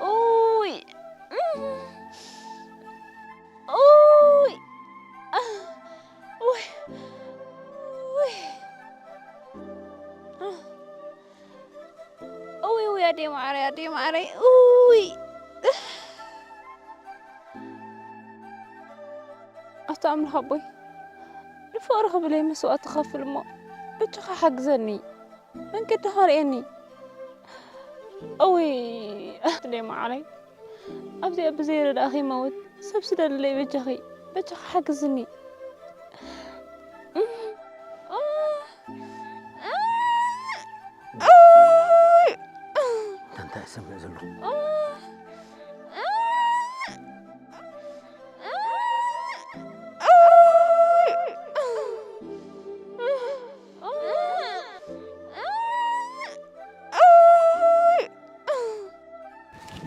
ኡይ! ኡይ! ኡይ! ኡይ! ኡይ፣ ኡይ፣ ኣደይ ማዓረይ፣ ኣደይ ማዓረይ፣ ኡይ። ኣታ ኣምላኽ ኣቦይ፣ ንፍቕሪ ክብል እየ መስዋእቲ ክኸፍል እሞ፣ በጃኻ ሓግዘኒ፣ መንገዲ ኸርእየኒ። ኡይ፣ ኣደይ ማዓረይ፣ ኣብዚኣ ብዘይ ርዳእኺ ይመውት፣ ሰብ ስደድለይ በጃኺ፣ በጃኻ ሓግዝኒ። እንታይ ይሰምዕ ዘለኹ?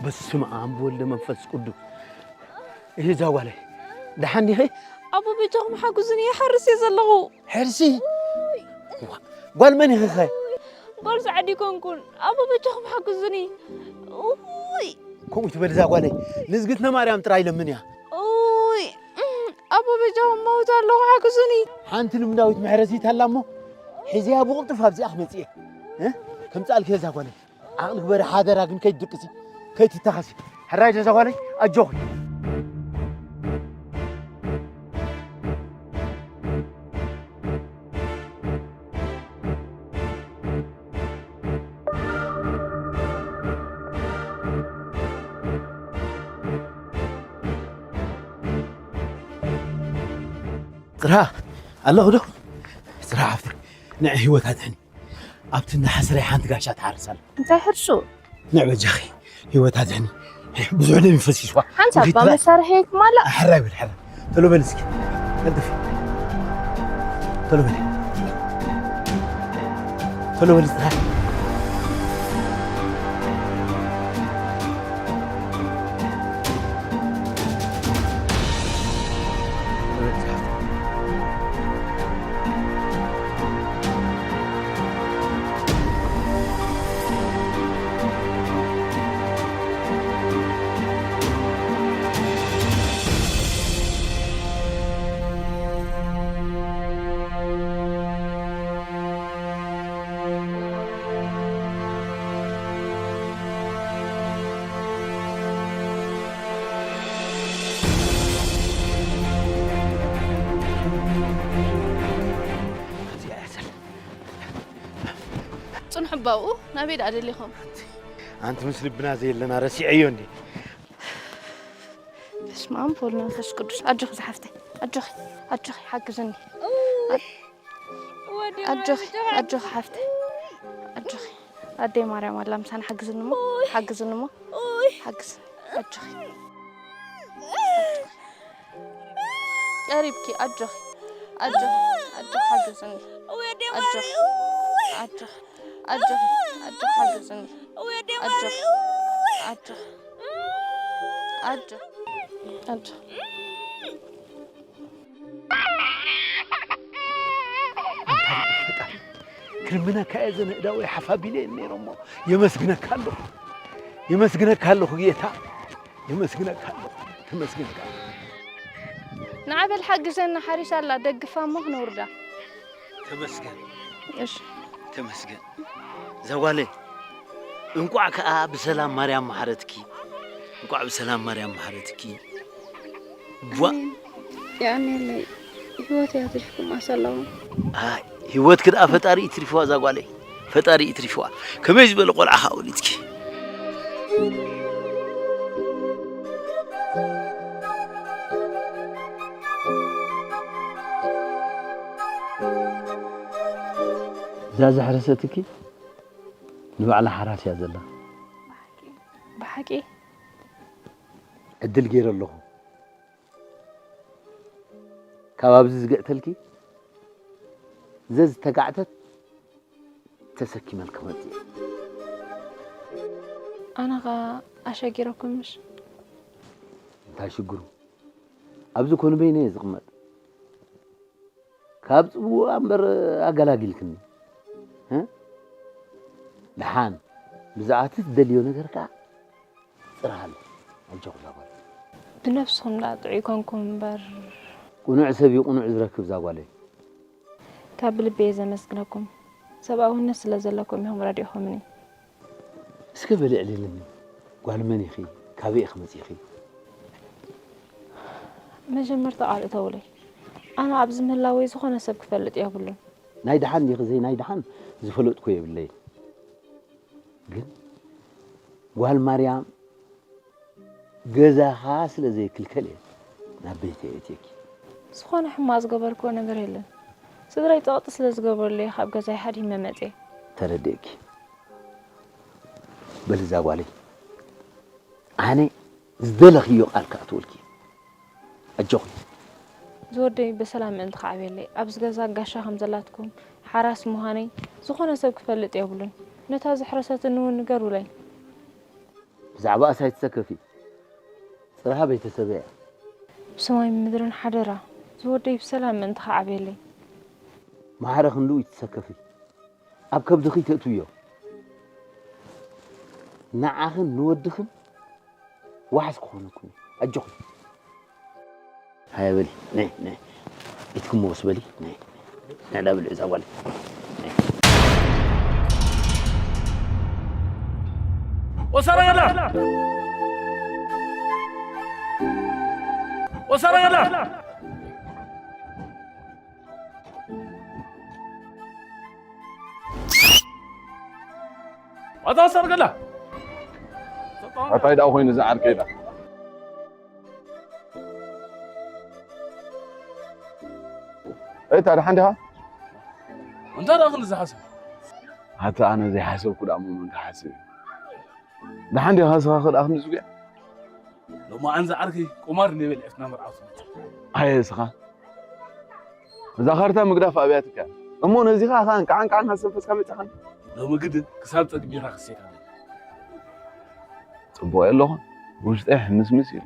በስመ ኣብ ወልድ መንፈስ ቅዱስ። ይሄ እዛ ጓለይ፣ ደሓን ዲኺ? ኣቦ በጃኹም ሓግዙኒ፣ ይሓርስ እየ ዘለኹ። ሕርሲ? ዋ፣ ጓል መን ኢኺ ኸ? ጓል ጻዕዲ ኮንኩን። ኣቦ በጃኹም ሓግዙኒ። ኡይ። ከምኡ ትበል እዛ ጓለይ፣ ንእዝግትነ ማርያም ጥራይ ለምን እያ። ኡይ። ኣቦ በጃኹም መውት ኣለኹ፣ ሓግዙኒ። ሓንቲ ልምዳዊት መሕረሲት ኣላ እሞ፣ ሒዘያ ብቕልጡፍ ኣብዚኣ ክመጽእ እየ። እ? ከምጻልኪ እዛ ጓለይ። ዓቕሊ ግበሪ ሓደራ፣ ግን ከይትድቅሲ፣ ከይትተኸሲ። ሕራይ ዶ እዛ ጓለይ? ኣጆኺ። ጽርሃ ኣለኹ ዶ? ጽርሃ ሓፍተይ፣ ንዒ ህይወት ኣድሕኒ። ኣብቲ እናሓሰረይ ሓንቲ ጋሻ ትሓርስ ኣላ። እንታይ ሕርሱ? ንዕ በጃኺ፣ ህይወት ኣድሕኒ። ብዙሕ ደም እዩ ፈሲስዋ። ሓንሳብ ንኺድ እባ ትራይ። መሳርሒ ይትማላእ። ሕራይ በል፣ ሕራይ። ቶሎ በል እስኪ። ቀልጥፊ። ቶሎ በል። ቶሎ በል እስኪ። ጽንሑ ባኡ ናበይ ደኣ ደሊኹም? ኣንቲ ምስ ልብና ዘየለና ረሲዐዮ እንዴ? በስመ ኣብ ወወልድ ወመንፈስ ቅዱስ። ኣጆኺ ዝሓፍተይ፣ ኣጆኺ፣ ኣጆኺ፣ ሓግዝኒ። ኡይ፣ ወዲ ኣጆኺ፣ ማርያም፣ ኣጆኺ ሓፍተይ፣ ኣጆኺ። ኣደይ ማርያም ኣላ ምሳና፣ ሓግዝኒ እሞ፣ ኡይ። ሓግዝኒ እሞ፣ ኡይ። ሓግዝኒ፣ ኣጆኺ። ቀሪብኪ ኣጆኺ ኣጆኺ ኣጆኺ ሓግዝኒ ኣጆኺ ኣጆኺ ኣጆኺ ኣጆኺ ሓግዝኒ ኣጆኺ ኣጆኺ ኣጆኺ ኣጆኺ። ኣንታ ፈጣሪ ክልምነካ እየ ዘነእዳወይ ሓፋቢለ እየ ነይሮሞ የመስግነካ ኣለኹ የመስግነካ ኣለኹ ጌታ የመስግነካ ኣለኹ ተመስገንካ ንዓበል ሓግዘና ሓሪሳ ኣላ ደግፋ እሞ ክነውርዳ ተመስገን እሺ ተመስገን ዛጓለ እንቋዕ ከኣ ብሰላም ማርያም መሓረትኪ እንቋዕ ብሰላም ማርያም መሓረትኪ ቧ የቐንየለይ ህይወት እያ ትሪፍኩም ኣሰለኹም ኣይ ህይወትኪ ደኣ ፈጣሪ ይትሪፍዋ እዛ ጓለይ ፈጣሪ ይትሪፍዋ ከመይ ዝበለ ቆልዓ ከኣ ወሊድኪ እዛ ዘሕረሰትኪ ንባዕላ ሓራስ እያ ዘላ ብሓቂ ዕድል ገይረ ኣለኹ ካብ ኣብዚ ዝግዕተልኪ ዘዝተጋዕተት ተሰኪመልኪ ክመፅእ እየ ኣነ ኸ ኣሸጊረኩም ምሽ እንታይ ሽግሩ ኣብዚ ኮኑ በይነ እየ ዝቕመጥ ካብ ፅቡዋ እምበር ኣገላጊልክኒ እ? ደሓን ብዛዕባ እቲ ትደልዮ ነገር ከዓ ፅርሃለ ኣጆኹ ዛጓል ብነብስኹም ደኣ ጥዑይ ኮንኩም እምበር ቁኑዕ ሰብ እዩ ቁኑዕ ዝረክብ ዛጓለይ ካብ ልቢ እየ ዘመስግነኩም ሰብኣውነት ስለ ዘለኩም ኢኹም ረዲእኹምኒ እስከ በሊ ዕልልኒ ጓል መን ኢኺ ካበይ ኢኺ መፂኺ መጀመርታ ቃል እተውለይ ኣነ ኣብዚ ምህላወይ ዝኾነ ሰብ ክፈልጥ የብሉን ናይ ደሓን ዲኺ ዘይ ናይ ደሓን ዝፈለጥኩ የብለይ ግን ጓል ማርያም ገዛኻ ስለ ዘይክልከል እየ ናብ ቤተ እትየኪ ዝኾነ ሕማቕ ዝገበርክዎ ነገር የለን ስድራይ ፀቕጢ ስለ ዝገበሩለይ ካብ ገዛይ ሓዲመ መፅየ ተረዲእኪ በሊ እዛ ጓለይ ኣነ ዝደለኽዮ ቃል ክኣትወልኪ ኣጆኺ ዝወደይ ብሰላም ምእንቲ ክዓብየለይ ኣብዚ ገዛ ጋሻ ከም ዘላትኩም ሓራስ ምዃነይ ዝኾነ ሰብ ክፈልጥ የብሉን ነታ ዝሕረሰትኒ እውን ንገሩለይ ብዛዕባኣስ ኣይትሰከፊ ፅርሃ ቤተሰበይ እያ ብሰማይ ምድርን ሓደራ ዝወደይ ብሰላም ምእንቲ ክዓብየለይ ማዕረ ክንድኡ ይትሰከፊ ኣብ ከብድኺ ተእትውዮ ንዓኽን ንወድኽን ዋሕስ ክኾነኩም ኣጆኹም ሃየ በሊ ነይ ነይ ኢትክሞ ወስ በሊ ነይ ነይ ዳብል እዛ ጓል ወሰረገላ ወሰረገላ ኣታ ሰርገላ ኣታይ ደኣ ኮይኑ ዝዓርከይ ዳ እታ ደሓን ዲኻ እንታይ ደኣ ክንዲ ዝሓስብ ኣታ ኣነ ዘይሓሰብኩ ደኣ መን ክሓስብ እዩ ደሓን ዲኻ ስኻ ክዳ ክንዲ ዝጉያ ሎማዓን ዝዓርከይ ቁማር እንበልዕትና መርዓውቲ ኣየ ስኻ እዛ ካርታ ምግዳፍ ኣብያትካ እሞ ነዚኻ ኸዓ እንቃዓንቃዓን ሃሰንፈስካ መጻኻኒ ሎሚ ግድን ክሳብ ጸግቢና ክሴካ ጽቡቕ የለኹን ውሽጠይ ሕምስምስ ኢሉ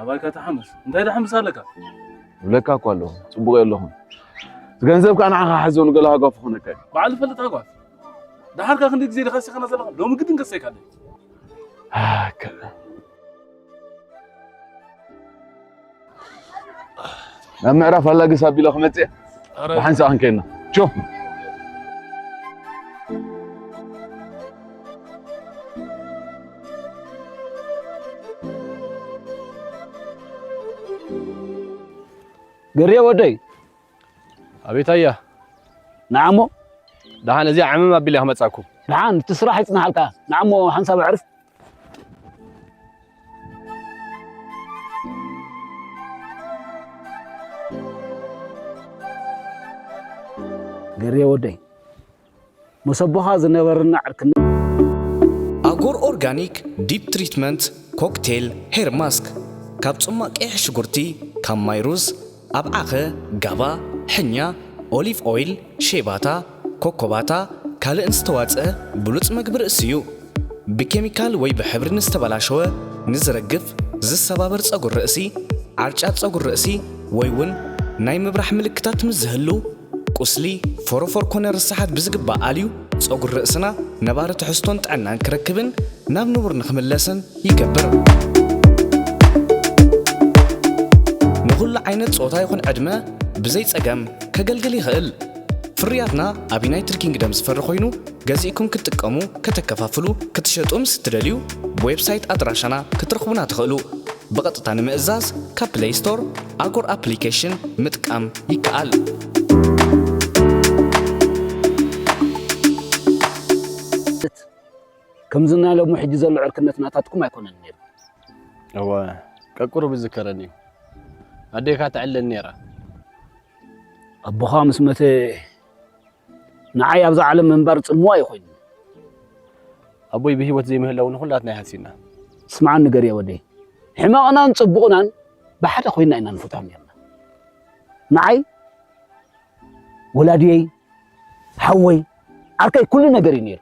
ኣባይካ ተሓምስ እንታይ ደሓምስ ኣለካ እብለካ እኮ ኣለኹ ጽቡቕ የለኹን እቲ ገንዘብ ከዓ ንዓኻ ሓዞ ንገለ ሃጓፍ ኾነካ እዩ በዓል ፈልጥ ሃጓፍ ደሓርካ ክንደይ ግዜ ድኸሲኻና ዘለኻ ሎሚ ግድን ከሰይካ ኣለይ ኣከ ናብ ምዕራፍ ኣላግስ ኣቢለ ክመፅእ እየ ብሓንሳእ ክንከይድና ቾ ገርየ ወደይ ኣቤት ኣያ ንዓሞ ደሓን እዚኣ ዕምም ኣቢለ ክመፃኩም ደሓን እቲ ስራሕ ይፅናሓልካ ንዓሞ ሓንሳብ ኣዕርፍ ገርየ ወደይ መሰቦኻ ዝነበረና ዕርክነት ኣጎር ኦርጋኒክ ዲፕ ትሪትመንት ኮክቴል ሄር ማስክ ካብ ጽማቕ ቀይሕ ሽጉርቲ ካብ ማይ ሩዝ፣ ኣብዓኸ፣ ጋባ፣ ሕኛ፣ ኦሊቭ ኦይል፣ ሼባታ፣ ኮኮባታ፣ ካልእን ዝተዋጽአ ብሉጽ መግቢ ርእሲ እዩ። ብኬሚካል ወይ ብሕብሪ ንዝተበላሸወ፣ ንዝረግፍ፣ ዝሰባበር ጸጉሪ ርእሲ፣ ዓርጫ ጸጉሪ ርእሲ ወይ እውን ናይ ምብራሕ ምልክታት ምስ ዝህሉ፣ ቁስሊ፣ ፎሮፎር ኮነ ርሳሓት ብዝግባእ ኣልዩ፣ ጸጉሪ ርእስና ነባሪ ትሕዝቶን ጥዕናን ክረክብን ናብ ንቡር ንኽምለስን ይገብር። ንኹሉ ዓይነት ጾታ ይኹን ዕድመ ብዘይ ጸገም ከገልግል ይኽእል። ፍርያትና ኣብ ዩናይትድ ኪንግደም ዝፈሪ ኮይኑ፣ ገዚእኩም ክትጥቀሙ፣ ከተከፋፍሉ፣ ክትሸጡ ምስ እትደልዩ፣ ብዌብሳይት ኣድራሻና ክትረኽቡና ትኽእሉ። ብቐጥታ ንምእዛዝ ካብ ፕለይ ስቶር ኣጎር ኣፕሊኬሽን ምጥቃም ይከኣል። ከምዚ ናይ ሎሚ ሕጂ ዘሎ ዕርክነት ናታትኩም ኣይኮነን ነይሩ። እወ፣ ቀቁሩብ ይዝከረኒ እዩ። ኣዴካ ትዕልለኒ ነይራ። ኣቦኻ ምስ መተ ንዓይ ኣብዛ ዓለም ምንባር ጽምዋ እዩ ኮይኑ። ኣቦይ ብህይወት ዘይምህላው ንኹላትና ይሃስና። ስምዓኒ ገርየ ወደይ፣ ሕማቕናን ጽቡቕናን ብሓደ ኮይና ኢና ንፍታም ነርና። ንዓይ ወላድየይ፣ ሓወይ፣ ዓርከይ፣ ኩሉ ነገር እዩ ነይሩ።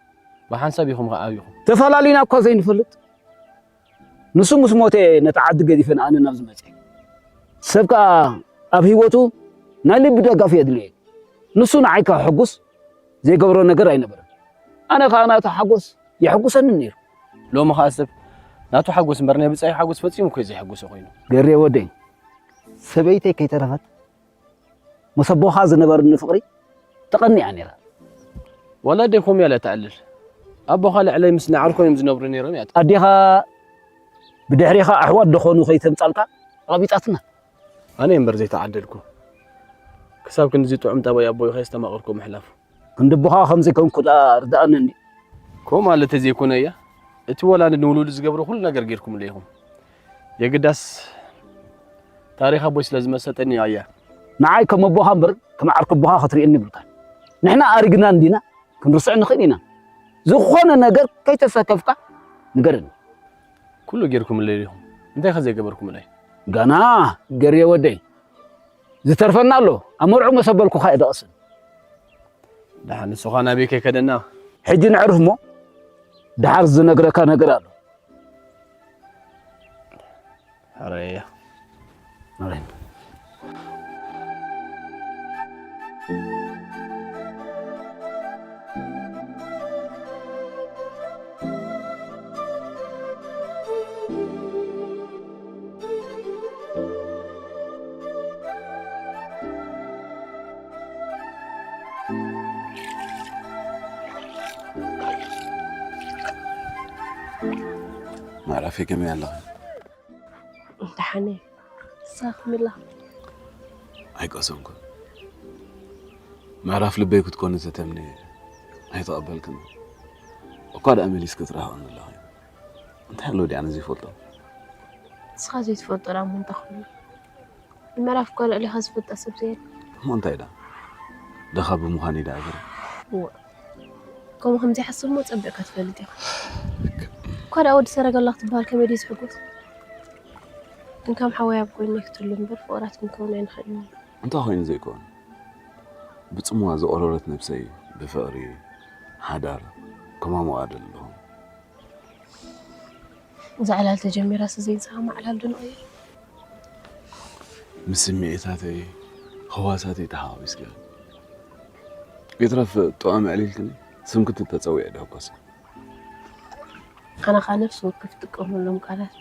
ብሓንሳብ ኢኹም ከኣ ዓቢኹም። ተፈላሊና እኳ ዘይንፈልጥ። ንሱ ምስ ሞተ ነታ ዓዲ ገዲፈን ኣነ ናብዚ መጽኤ። ሰብ ከኣ ኣብ ህይወቱ ናይ ልቢ ደጋፊ የድልዮ። ንሱ ንዓይ ከሕጉስ ዘይገብሮ ነገር ኣይነበረን። ኣነ ከኣ ናቱ ሓጎስ የሕጉሰኒ ነይሩ። ሎሚ ከኣ ሰብ ናቱ ሓጎስ እምበር ናይ ብጻዩ ሓጎስ ፈጺሙ እኮ እዩ ዘይሕጉሶ ኮይኑ። ገሬ ወደይ፣ ሰበይተይ ከይተረፈት ምስ ኣቦኻ ዝነበርኒ ፍቕሪ ተቐኒኣ ነይራ። ዋላ ኣደይ ኮም እያ ተዕልል። ኣቦኻ ልዕለይ ምስ ንዓርኮ እዮም ዝነብሩ ነይሮም እያ። ኣዴኻ ብድሕሬኻ ኣሕዋት ደኾኑ ከይተምጻልካ ኣቐቢጻትና። ኣነ እምበር ዘይተዓደልኩ። ክሳብ ክንድዚ ጥዑም ጠባይ ኣቦይ ከየስተማቐርኩ ምሕላፉ። ክንዲ ኣቦኻ ከምዚ ኮንኩ ደኣ ርድኣኒ እንዲ። ከምኡ ማለት ተዘይኮነ እያ። እቲ ወላዲ ንውሉዱ ዝገብሮ ኩሉ ነገር ጌርኩምሉ ኢኹም። የግዳስ ታሪኽ ኣቦይ ስለ ዝመሰጠኒ እያ። ንዓይ ከም ኣቦኻ እምበር ከም ዓርኪ ኣቦኻ ክትርእየኒ ይብልካን። ንሕና ኣሪግና እንዲና ክንርስዕ ንኽእል ኢና። ዝኾነ ነገር ከይተሰከፍካ ንገረኒ። ኩሉ ጌርኩምለይ ኢኹም። እንታይ ከ ዘይገበርኩምለይ? ገና ገርየ ወደይ። ዝተርፈና ኣሎ። ኣብ መርዑ መሰበልኩኻ እየ ደቕስን። ደሓን ንስኻ ናበይ ከይከደና? ሕጂ ነዕርፍ እሞ ደሓር ዝነግረካ ነገር ኣሎ። ሕረያ። ኣሜን። መዕረፊ ከመይ ኣለኺ? ደሓን እየ። ንስኻ ከመይ ኣለኻ? ኣይቀሰንኩን። ምዕራፍ ልበይ ክትኮኒ ዘተምኒ ኣይተቐበልክን። እኳ ደኣ መሊስኪ ትረህቐኒ ኣለኺ። እንታይ ኣሎ ዲኣ ነዚ ይፈልጦ? ንስኻ ዘይትፈልጦ ደኣ እሞ እንታይ ኮይኑ? ንምዕራፍ እኳ ልዕሌኻ ዝፈልጣ ሰብ ዘየለ። እሞ እንታይ ደኣ? ድኻ ብምዃነይ ደኣ እግሪ? እወ። ከምኡ ከም ዘይሓስብ እሞ ጸቢቕካ ትፈልጥ ኢኻ። እኳ ደኣ ወዲ ሰረገላ ክትበሃል ከመይ ድዩ ዝሕጎስ? ግን ከም ሓወይ ኣብ ጎነይ ክትህሉ እምበር ፍቑራት ክንከውን ኣይንኽእልን ኢና። እንታይ ኮይኑ ዘይኮን? ብጽምዋ ዝቖረረት ነብሰይ ብፍቕሪ ሓዳር ከማምዋ እደሊ ኣለኹ። እዛ ዕላል ተጀሚራስ ዘይንስማማ ዕላል ዶ ንቕይር? ምስ ስምዒታተይ፣ ህዋሳተይ ተሓዋዊስኪ። ይትረፍ ጥዑም ኣዕሊልክኒ፣ ስምኪ ተጸዊዐ ድሕጎስ። ኣነ ኸኣ ነፍሲ ወከፍ ትጥቀመሎም ቃላት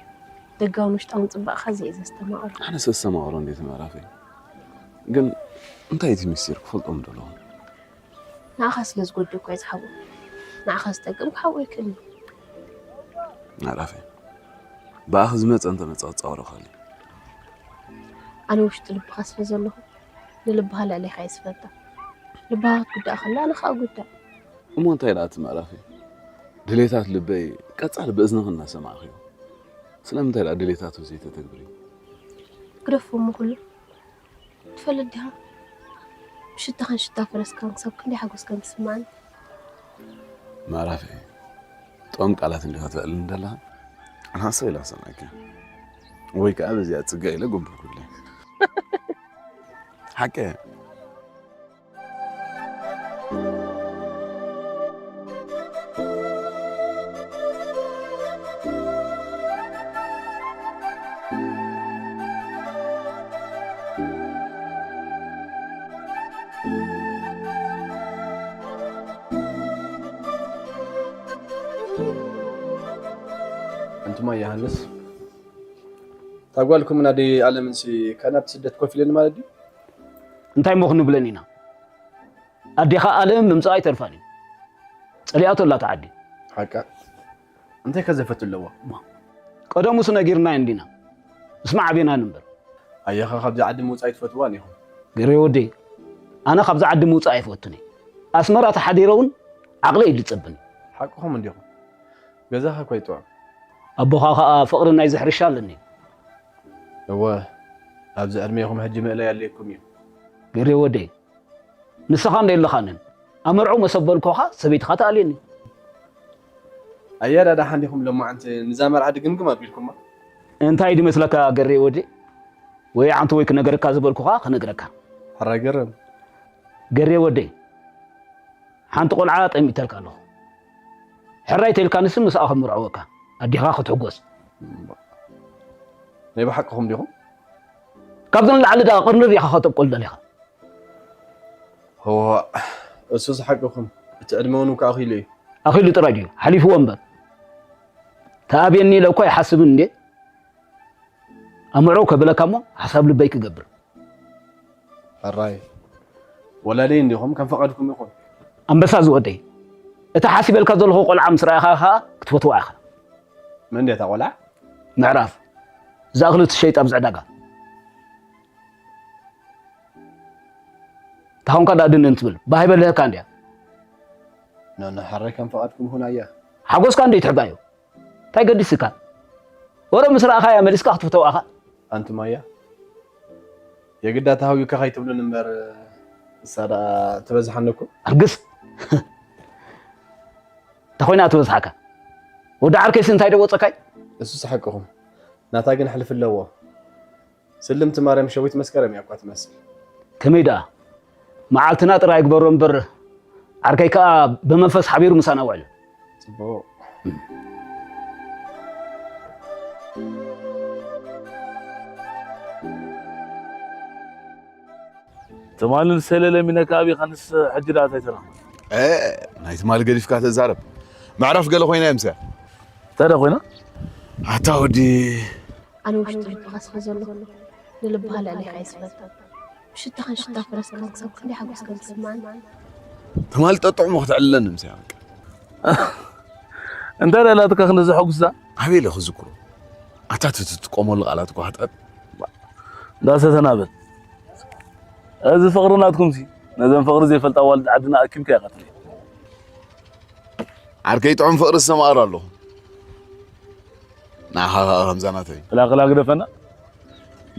ደጋውን ውሽጣውን ጽባቐኻ ዘይ ዘስተማቕሮ። ኣነስ ዘስተማቕሮ እንዴት ምዕራፈይ። ግን እንታይ እቲ ምስጢር ክፈልጦም ደለኹ? ንዓኻ ስለ ዝጎደኩ እየ ዝሓወ። ንዓኻ ዝጠቅም ክሓወ ኣይክእልን። ምዕራፈይ። ብኣኺ ዝመጸ እንተመጸ ክጻወሮ ክእል እየ። ኣነ ውሽጢ ልብኻ ስለ ዘለኹ ንልብኻ ልዕሌኻ እየ ዝፈልጣ። ልብኻ ክትጉዳእ ከላ ኣነ ኸኣ እጉዳእ። እሞ እንታይ ደኣ እቲ ምዕራፈይ? ድሌታት ልበይ ቀጻሊ ብእዝንኺ እናሰማዕኽዮ። ስለምንታይ ደኣ ድሌታቱ ዘይተተግብርዮ? ግደፎ እሞ ኩሉ። ትፈልጥ ዲኻ? ብሽታኻን ሽታ ፈረስካን ክሳብ ክንደይ ሓጎስ ከም ዝስምዓኒ። ምዕራፈይ፣ ጥዑም ቃላት እንዲኻ ተዕልልኒ ዘለኻ። ኣነ ሃሰው ኢለ ክሰምዓኪ። ወይ ከኣ በዚኣ ጽግዕ ኢለ ጎንበርኩለይ። ሓቂ። ኣንቱማ ዮሃንስ፣ እታ ጓልኩም ናዲ ኣለምንሲ ካብ ናብቲ ስደት ኮፍ ኢለኒ ማለት ድዩ? እንታይ እሞ ክንብለን ኢና? ኣዴኻ ኣለም ምምጻእ ኣይተርፋን እዩ። ጸሊኣቶ ኣላ እታ ዓዲ። ሓቃ። እንታይ ከ ዘፈቱ ኣለዎ? ቀደሙስ ነጊርና እንዲና። ምስማዕ ኣቤና ንንበር። ኣየኻ ካብዚ ዓዲ ምውጻእ ኣይትፈትዋን ኢኹም። ገሬ ወደይ፣ ኣነ ካብዚ ዓዲ ምውጻእ ኣይፈቱን እየ። ኣስመራ ተሓዲረ እውን ዓቕለይ እዩ ዝጸብን። ሓቅኹም እንዲኹም። ገዛኻ እኮ ይጥዑም። ኣቦኻ ኸኣ ፍቕሪ ናይዚ ሕርሻ ኣለኒ። እወ፣ ኣብዚ ዕድሜኹም ሕጂ ምእላይ ኣድልየኩም እዩ። ገሬ ወደይ፣ ንስኻ እንደ ኣለኻንን ኣብ መርዑ መሰበልኮኻ ሰበይትኻ ትኣልየኒ። ኣያ ዳዳ ሓንዲኹም ሎማዓንቲ ንዛ መርዓ ድግምግም ኣቢልኩማ። እንታይ ድመስለካ ገሬ ወደይ? ወይ ዓንቱ ወይ ክነገረካ ዝበልኩኻ ክነግረካ። ሕራይ ገረም። ገሬ ወደይ፣ ሓንቲ ቆልዓ ጠሚተልካ ኣለኹ። ሕራይ ተልካ ንስም ምስኣ ከምርዐወካ ኣዴኻ ክትሕጎስ። ናይ ብሓቅኹም ዲኹም? ካብዚ ንላዕሊ ደኣ ቅርንር ኢኻ ከተብቆል ደሊኻ። እዋ፣ እሱስ ሓቅኹም። እቲ ዕድመ እውን እኮ ኣኺሉ እዩ። ኣኺሉ ጥራይ ድዩ? ሓሊፍዎ እምበር። ተኣብየኒ ኢለ እኮ ኣይሓስብን እንዴ? ኣምዑ ከብለካ እሞ ሓሳብ ልበይ ክገብር። ሕራይ፣ ወላደይ እንዲኹም ከም ፈቐድኩም ይኹን። ኣንበሳ ዝወደይ፣ እታ ሓሲበልካ ዘለኹ ቆልዓ ምስ ረኣኻ ኸኣ ክትፈትዋ ኢኻ። መን ድያ እታ ቆልዓ? ምዕራፍ፣ እዛ እኽሊ ትሸይጥ ኣብዚ ዕዳጋ። እንተ ኾንካ ደኣ ድንን ትብል፣ ባህ ኣይበልህካን ድያ? ኖኖ፣ ሕራይ ከም ፈቐድኩም ይኹን ኣያ። ሓጎስካ እንዶ ይትሕባዮ። እንታይ ገዲስካ? ወረ ምስ ረኣኻያ መሊስካ ክትፍተው ኣኻ። ኣንቱም ኣያ፣ የግዳ ተሃዊካ ከይትብሉን እምበር፣ እሳ ደኣ ትበዝሓነኩም። ኣርግስ። እንተ ኾይና ትበዝሓካ። ወዲ ዓርከይስ እንታይ ዶ ወጸካይ? እሱስ ሓቅኹም። ናታ ግን ሕልፊ ኣለዎ። ስልምቲ ማርያም ሸዊት መስከረም እያ እኳ ትመስል። ከመይ ደኣ? መዓልትና ጥራይ ግበሮ እምበር፣ ዓርከይ ከኣ ብመንፈስ ሓቢሩ ምሳና ውዕል። ጽቡቕ። ትማሊ ንሰለ ለሚነካ ኣቢኻንስ ሕጂ ደኣ እንታይ ተረኽበ? ኤ፣ ናይ ትማሊ ገዲፍካ ተዛረብ። ምዕራፍ ገለ ኮይና እየ ምስያ። እንታይ ደኣ ኮይና? ኣታ ወዲ ኣነ ውሽጢ ልብኻ ስለ ዘሎ ንልብኻ ልዕሌኻ እየ ዝፈቱ። ብሽታኻን ሽታ ፈረስካን ክሳብ ክንደይ ሓጎስ ከም ዝስምዓኒ። ትማሊ ጠጥዑሞ ክትዕልለኒ ምስያ በቃ። እንታይ ደኣ ኢላትካ ክንድዚ ሕጉስታ? ኣበይ ኢለ ክዝክሮ? ኣታ እቲ ትጥቀመሉ ቃላት እኮ ሃጠጥ። እንዳ ሰተና በል። እዚ ፍቕሪ ናትኩምሲ ነዘን ፍቕሪ ዘይፈልጣ ኣዋልድ ዓድና ኣኪብካ ኢኻ ትርኢ። ዓርከይ ጥዑም ፍቕሪ ዝሰማቕር ኣለኹ። ንዓኻ ኸኣ ከምዛ ናተይ። ክላኽላ ግደፈና።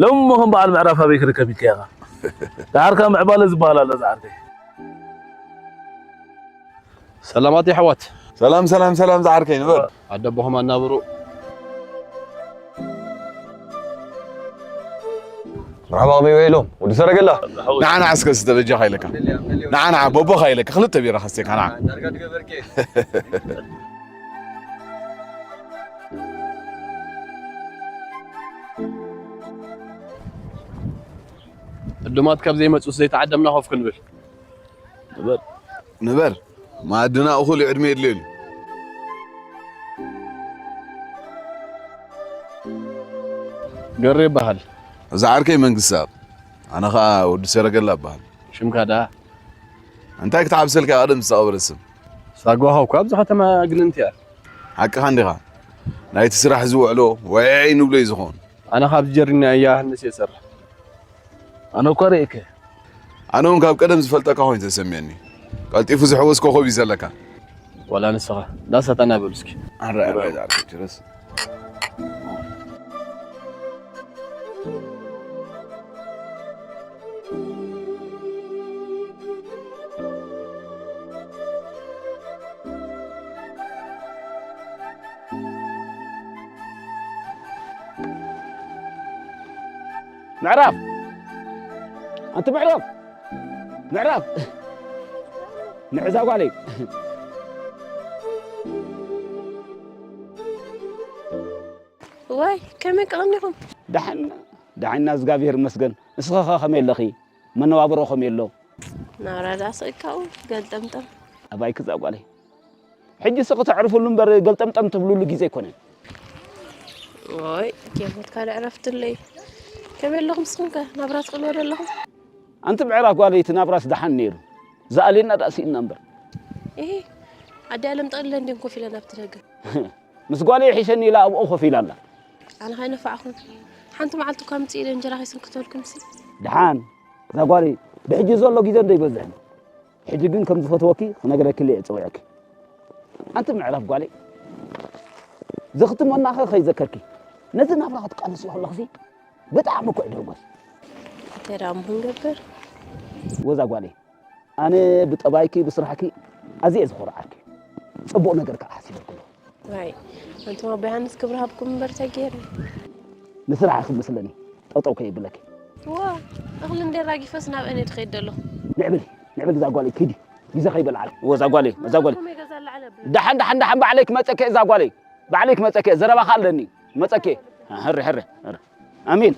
ሎሚ ከም በዓል ምዕራፍ ኣበይ ክርከብ ኢልካ ኢኻ? ደሓርካ ምዕባለ ዝበሃል ኣሎ ዝዓርከይ። ሰላማት የሕዋት። ሰላም፣ ሰላም፣ ሰላም ዝዓርከይ፣ ንበር። ኣደ ኣቦኹም ኣናብሩ። መርሓባ ኣበይ ኢሎም? ወዲ ሰረገላ። ንዓ፣ ንዓ፣ እስከ እስተ በጃኻ ኢለካ። ንዓ፣ ንዓ፣ በቦኻ ኢለካ። ክልተ ቢራ ከስተካ፣ ንዓ። ዕዱማት ካብ ዘይመጹስ ዘይተዓደምና ኮፍ ክንብል። ንበር። ንበር። መኣድና እኹል እዩ፣ ዕድመ የድልየሉ። ገሬ ይበሃል። እዚ ዓርከይ መንግስትኣብ። ኣነ ኸኣ ወዲ ሰረገላ እበሃል። ሽምካ ደኣ? እንታይ ክትሓብሰልካ ቀደም ዝተቐበረ ስም? ሳጓኻ እኳ ኣብዚ ከተማ ግንንቲ እያ። ሓቅኻ እንዲኻ። ናይቲ ስራሕ ዝውዕሎ ወዕዒ ንብሎ እዩ ዝኾን። ኣነ ካብዚ ጀሪና እያ ህንስ እየ ዝሰርሕ። ኣነ እኳ ርእየከ። ኣነ እውን ካብ ቀደም ዝፈልጠካ ኮይኑ ተሰሚዕኒ። ቀልጢፉ ዝሕወስ ኮኾብ እዩ ዘለካ። ዋላ ንስኻ። ዳሳታና በሉ እስኪ። ኣረ፣ ኣረ፣ ኣረ፣ ችረስ። ምዕራፍ፣ ኣንታ ምዕራፍ፣ ምዕራፍ፣ ንዕዛ ጓለይ። ዋይ ከመይ ቀቐኒኹም? ደሓን ደሓንና እግዚኣብሔር ይመስገን። እስኸ ከመይ ኣለኺ? መነባብሮ ከመይ ኣሎ? ናብራ ዳስእካው ገልጠምጠም። ኣባይኪ እዛ ጓለይ። ሕጂ ስኺ ተዕርፍሉ እምበር ገልጠምጠም ትብልሉ ግዜ ኣይኮነን። ኦይ ጌሞት ካልእ ዕረፍትለይ። ከመይ ኣለኹም ንስኹም ከ ናብራ ትቕንዎ ዶ ኣለኹም? ኣንቲ ምዕራፍ ጓለይ እቲ ናብራስ ደሓን ነይሩ። ዝኣልየና ደኣ ስኢንና እምበር። እሂ ኣደ ኣለም ጠቕሊለን ድየን ኮፍ ኢለን ኣብቲ ደገ? ምስ ጓለይ ይሕሸኒ ኢላ ኣብኡ ኮፍ ኢላ ኣላ። ኣነ ከይነፋዕኹም ሓንቲ መዓልቲ እኳ ምፅእ ኢለ እንጀራ ከይስንክተልኩምሲ። ደሓን እዛ ጓለይ ብሕጂ ዘሎ ግዜ እንዶ ይበዝሕን። ሕጂ ግን ከም ዝፈትወኪ ክነግረኪ ኢለ እየ ፀዊዐኪ። ኣንቲ ምዕራፍ ጓለይ ዘኽትመናኸ ከይዘከርኪ ነዚ ናብራ ክትቃለስዮ ከለኽሲ ብጣዕሚ እኮ እዩ ደርጎስ። እንታይ ደኣ እሞ ክንገብር? ወዛ ጓለይ ኣነ ብጠባይኪ ብስራሕኪ ኣዝየ እየ ዝኾርዓልኪ። ፅቡቕ ነገር ከዓ ሓሲበልኩ ኣለኹ። ዋይ ኣንቱም ኣቦ ዮሃንስ ክብሪ ሃብኩም እምበር እንታይ ገይረ። ንስራሕ ኢኺ መስለኒ ጠጠው ከየብለኪ። ዋ እኽሊ እንደ ራጊፈስ ናብ እነ ድኸይድ ደለኹ። ንዕብሊ ንዕብሊ እዛ ጓለይ ኪዲ ግዜ ከይበልዓል። እወ እዛ ጓለይ እዛ ጓለይ ከመይ ገዛ ላዕለ ብለ። ደሓን ደሓን ደሓን ባዕለይ ክመፀኪ እዛ ጓለይ ባዕለይ ክመፀኪ ዘረባኻ ኣለኒ ክመፀኪ። ሕሪ ሕሪ ሕሪ ኣሜን።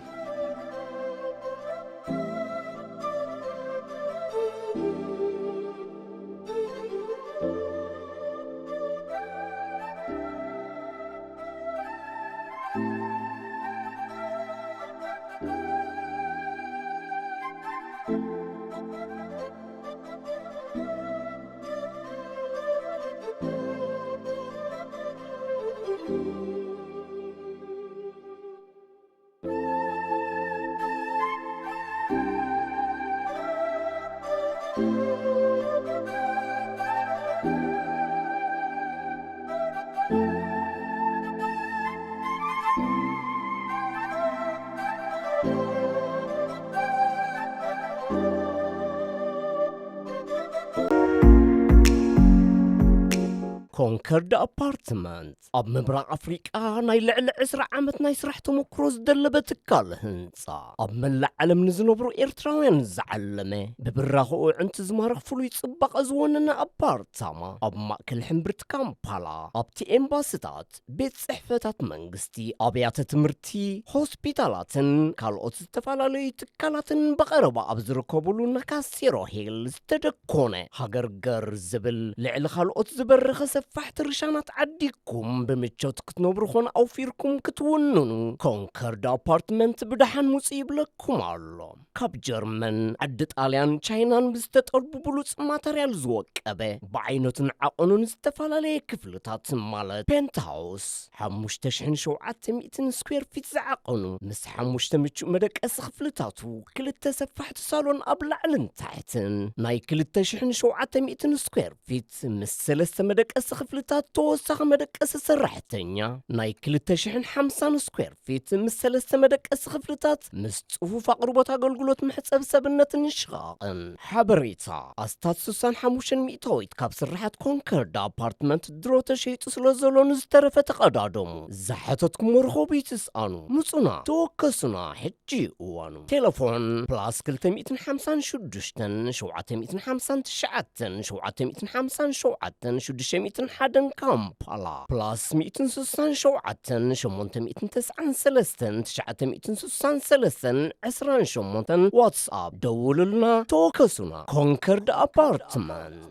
ኮንከርድ ኣፓርትመንት ኣብ ምብራቕ ኣፍሪቃ ናይ ልዕሊ ዕስራ ዓመት ናይ ስራሕ ተመክሮ ዝደለበ ትካል ህንጻ፣ ኣብ መላእ ዓለም ንዝነብሩ ኤርትራውያን ዝዓለመ፣ ብብራኸኡ ኣዕንቲ ዝማርኽ ፍሉይ ጽባቐ ዝወነነ ኣፓርታማ፣ ኣብ ማእከል ሕምብርቲ ካምፓላ፣ ኣብቲ ኤምባስታት፣ ቤት ጽሕፈታት መንግስቲ፣ ኣብያተ ትምህርቲ፣ ሆስፒታላትን ካልኦት ዝተፈላለዩ ትካላትን ብቐረባ ኣብ ዝርከብሉ ናካሴሮ ሂል ዝተደኮነ ሃገር ገር ዝብል ልዕሊ ካልኦት ዝበረኸ ሰፋሕቲ ርሻናት ዓዲግኩም ብምቾት ክትነብሩ ኾነ ኣውፊርኩም ክትውንኑ ኮንከርድ ኣፓርትመንት ብደሓን ምጹ ይብለኩም ኣሎ። ካብ ጀርመን፣ ዓዲ ጣልያን፣ ቻይናን ብዝተጠልቡ ብሉጽ ማተርያል ዝወቀበ ብዓይነቱን ዓቐኑን ዝተፈላለየ ክፍልታት ማለት ፔንትሃውስ ሓሙሽተ ሽሕን ሸውዓተ ሚእትን ስኩዌር ፊት ዝዓቐኑ ምስ ሓሙሽተ ምቹእ መደቀሲ ክፍልታቱ ክልተ ሰፋሕቲ ሳሎን ኣብ ላዕልን ታሕትን ናይ ክልተ ሽሕን ሸውዓተ ሚእትን ስኩዌር ፊት ምስ ሰለስተ መደቀሲ ክፍልታት ተወሳኺ መደቀሲ ሰራሕተኛ ናይ ክልተ ሽሕን ሓምሳን ስኩዌር ፊት ምስ ሰለስተ መደቀሲ ክፍልታት ምስ ጽፉፍ ኣቕርቦት ኣገልግሎት መሕጸቢ ሰብነትን ሽቓቕን። ሓበሬታ ኣስታት ስሳን ሓሙሽተን ሚእታዊት ካብ ስርሓት ኮንከርድ ኣፓርትመንት ድሮ ተሸይጡ ስለ ዘሎ ንዝተረፈ ተቐዳደሙ። ዝሓተትኩሞ ርኸቡ ይትስኣኑ። ምጹና፣ ተወከሱና፣ ሕጂ እዩ እዋኑ። ቴሌፎን ፕላስ ክልተ ሚእትን ሓምሳን ሽዱሽተን ሸውዓተ ሚእትን ሓምሳን ትሽዓተን ሸውዓተ ሚእትን ሓምሳን ሸውዓተን ሽዱሽተ ሚእትን ሓደን ካምፓላ ፕላስ ሚእትን ስሳን ሸውዓተን ሸሞንተ ሚእትን ተስዓን ሰለስተን ትሽዓተ ሚእትን ስሳን ሰለስተን ዕስራን ሸሞንተን ዋትስኣፕ ደውሉልና ተወከሱና። ኮንከርድ ኣፓርትመንት።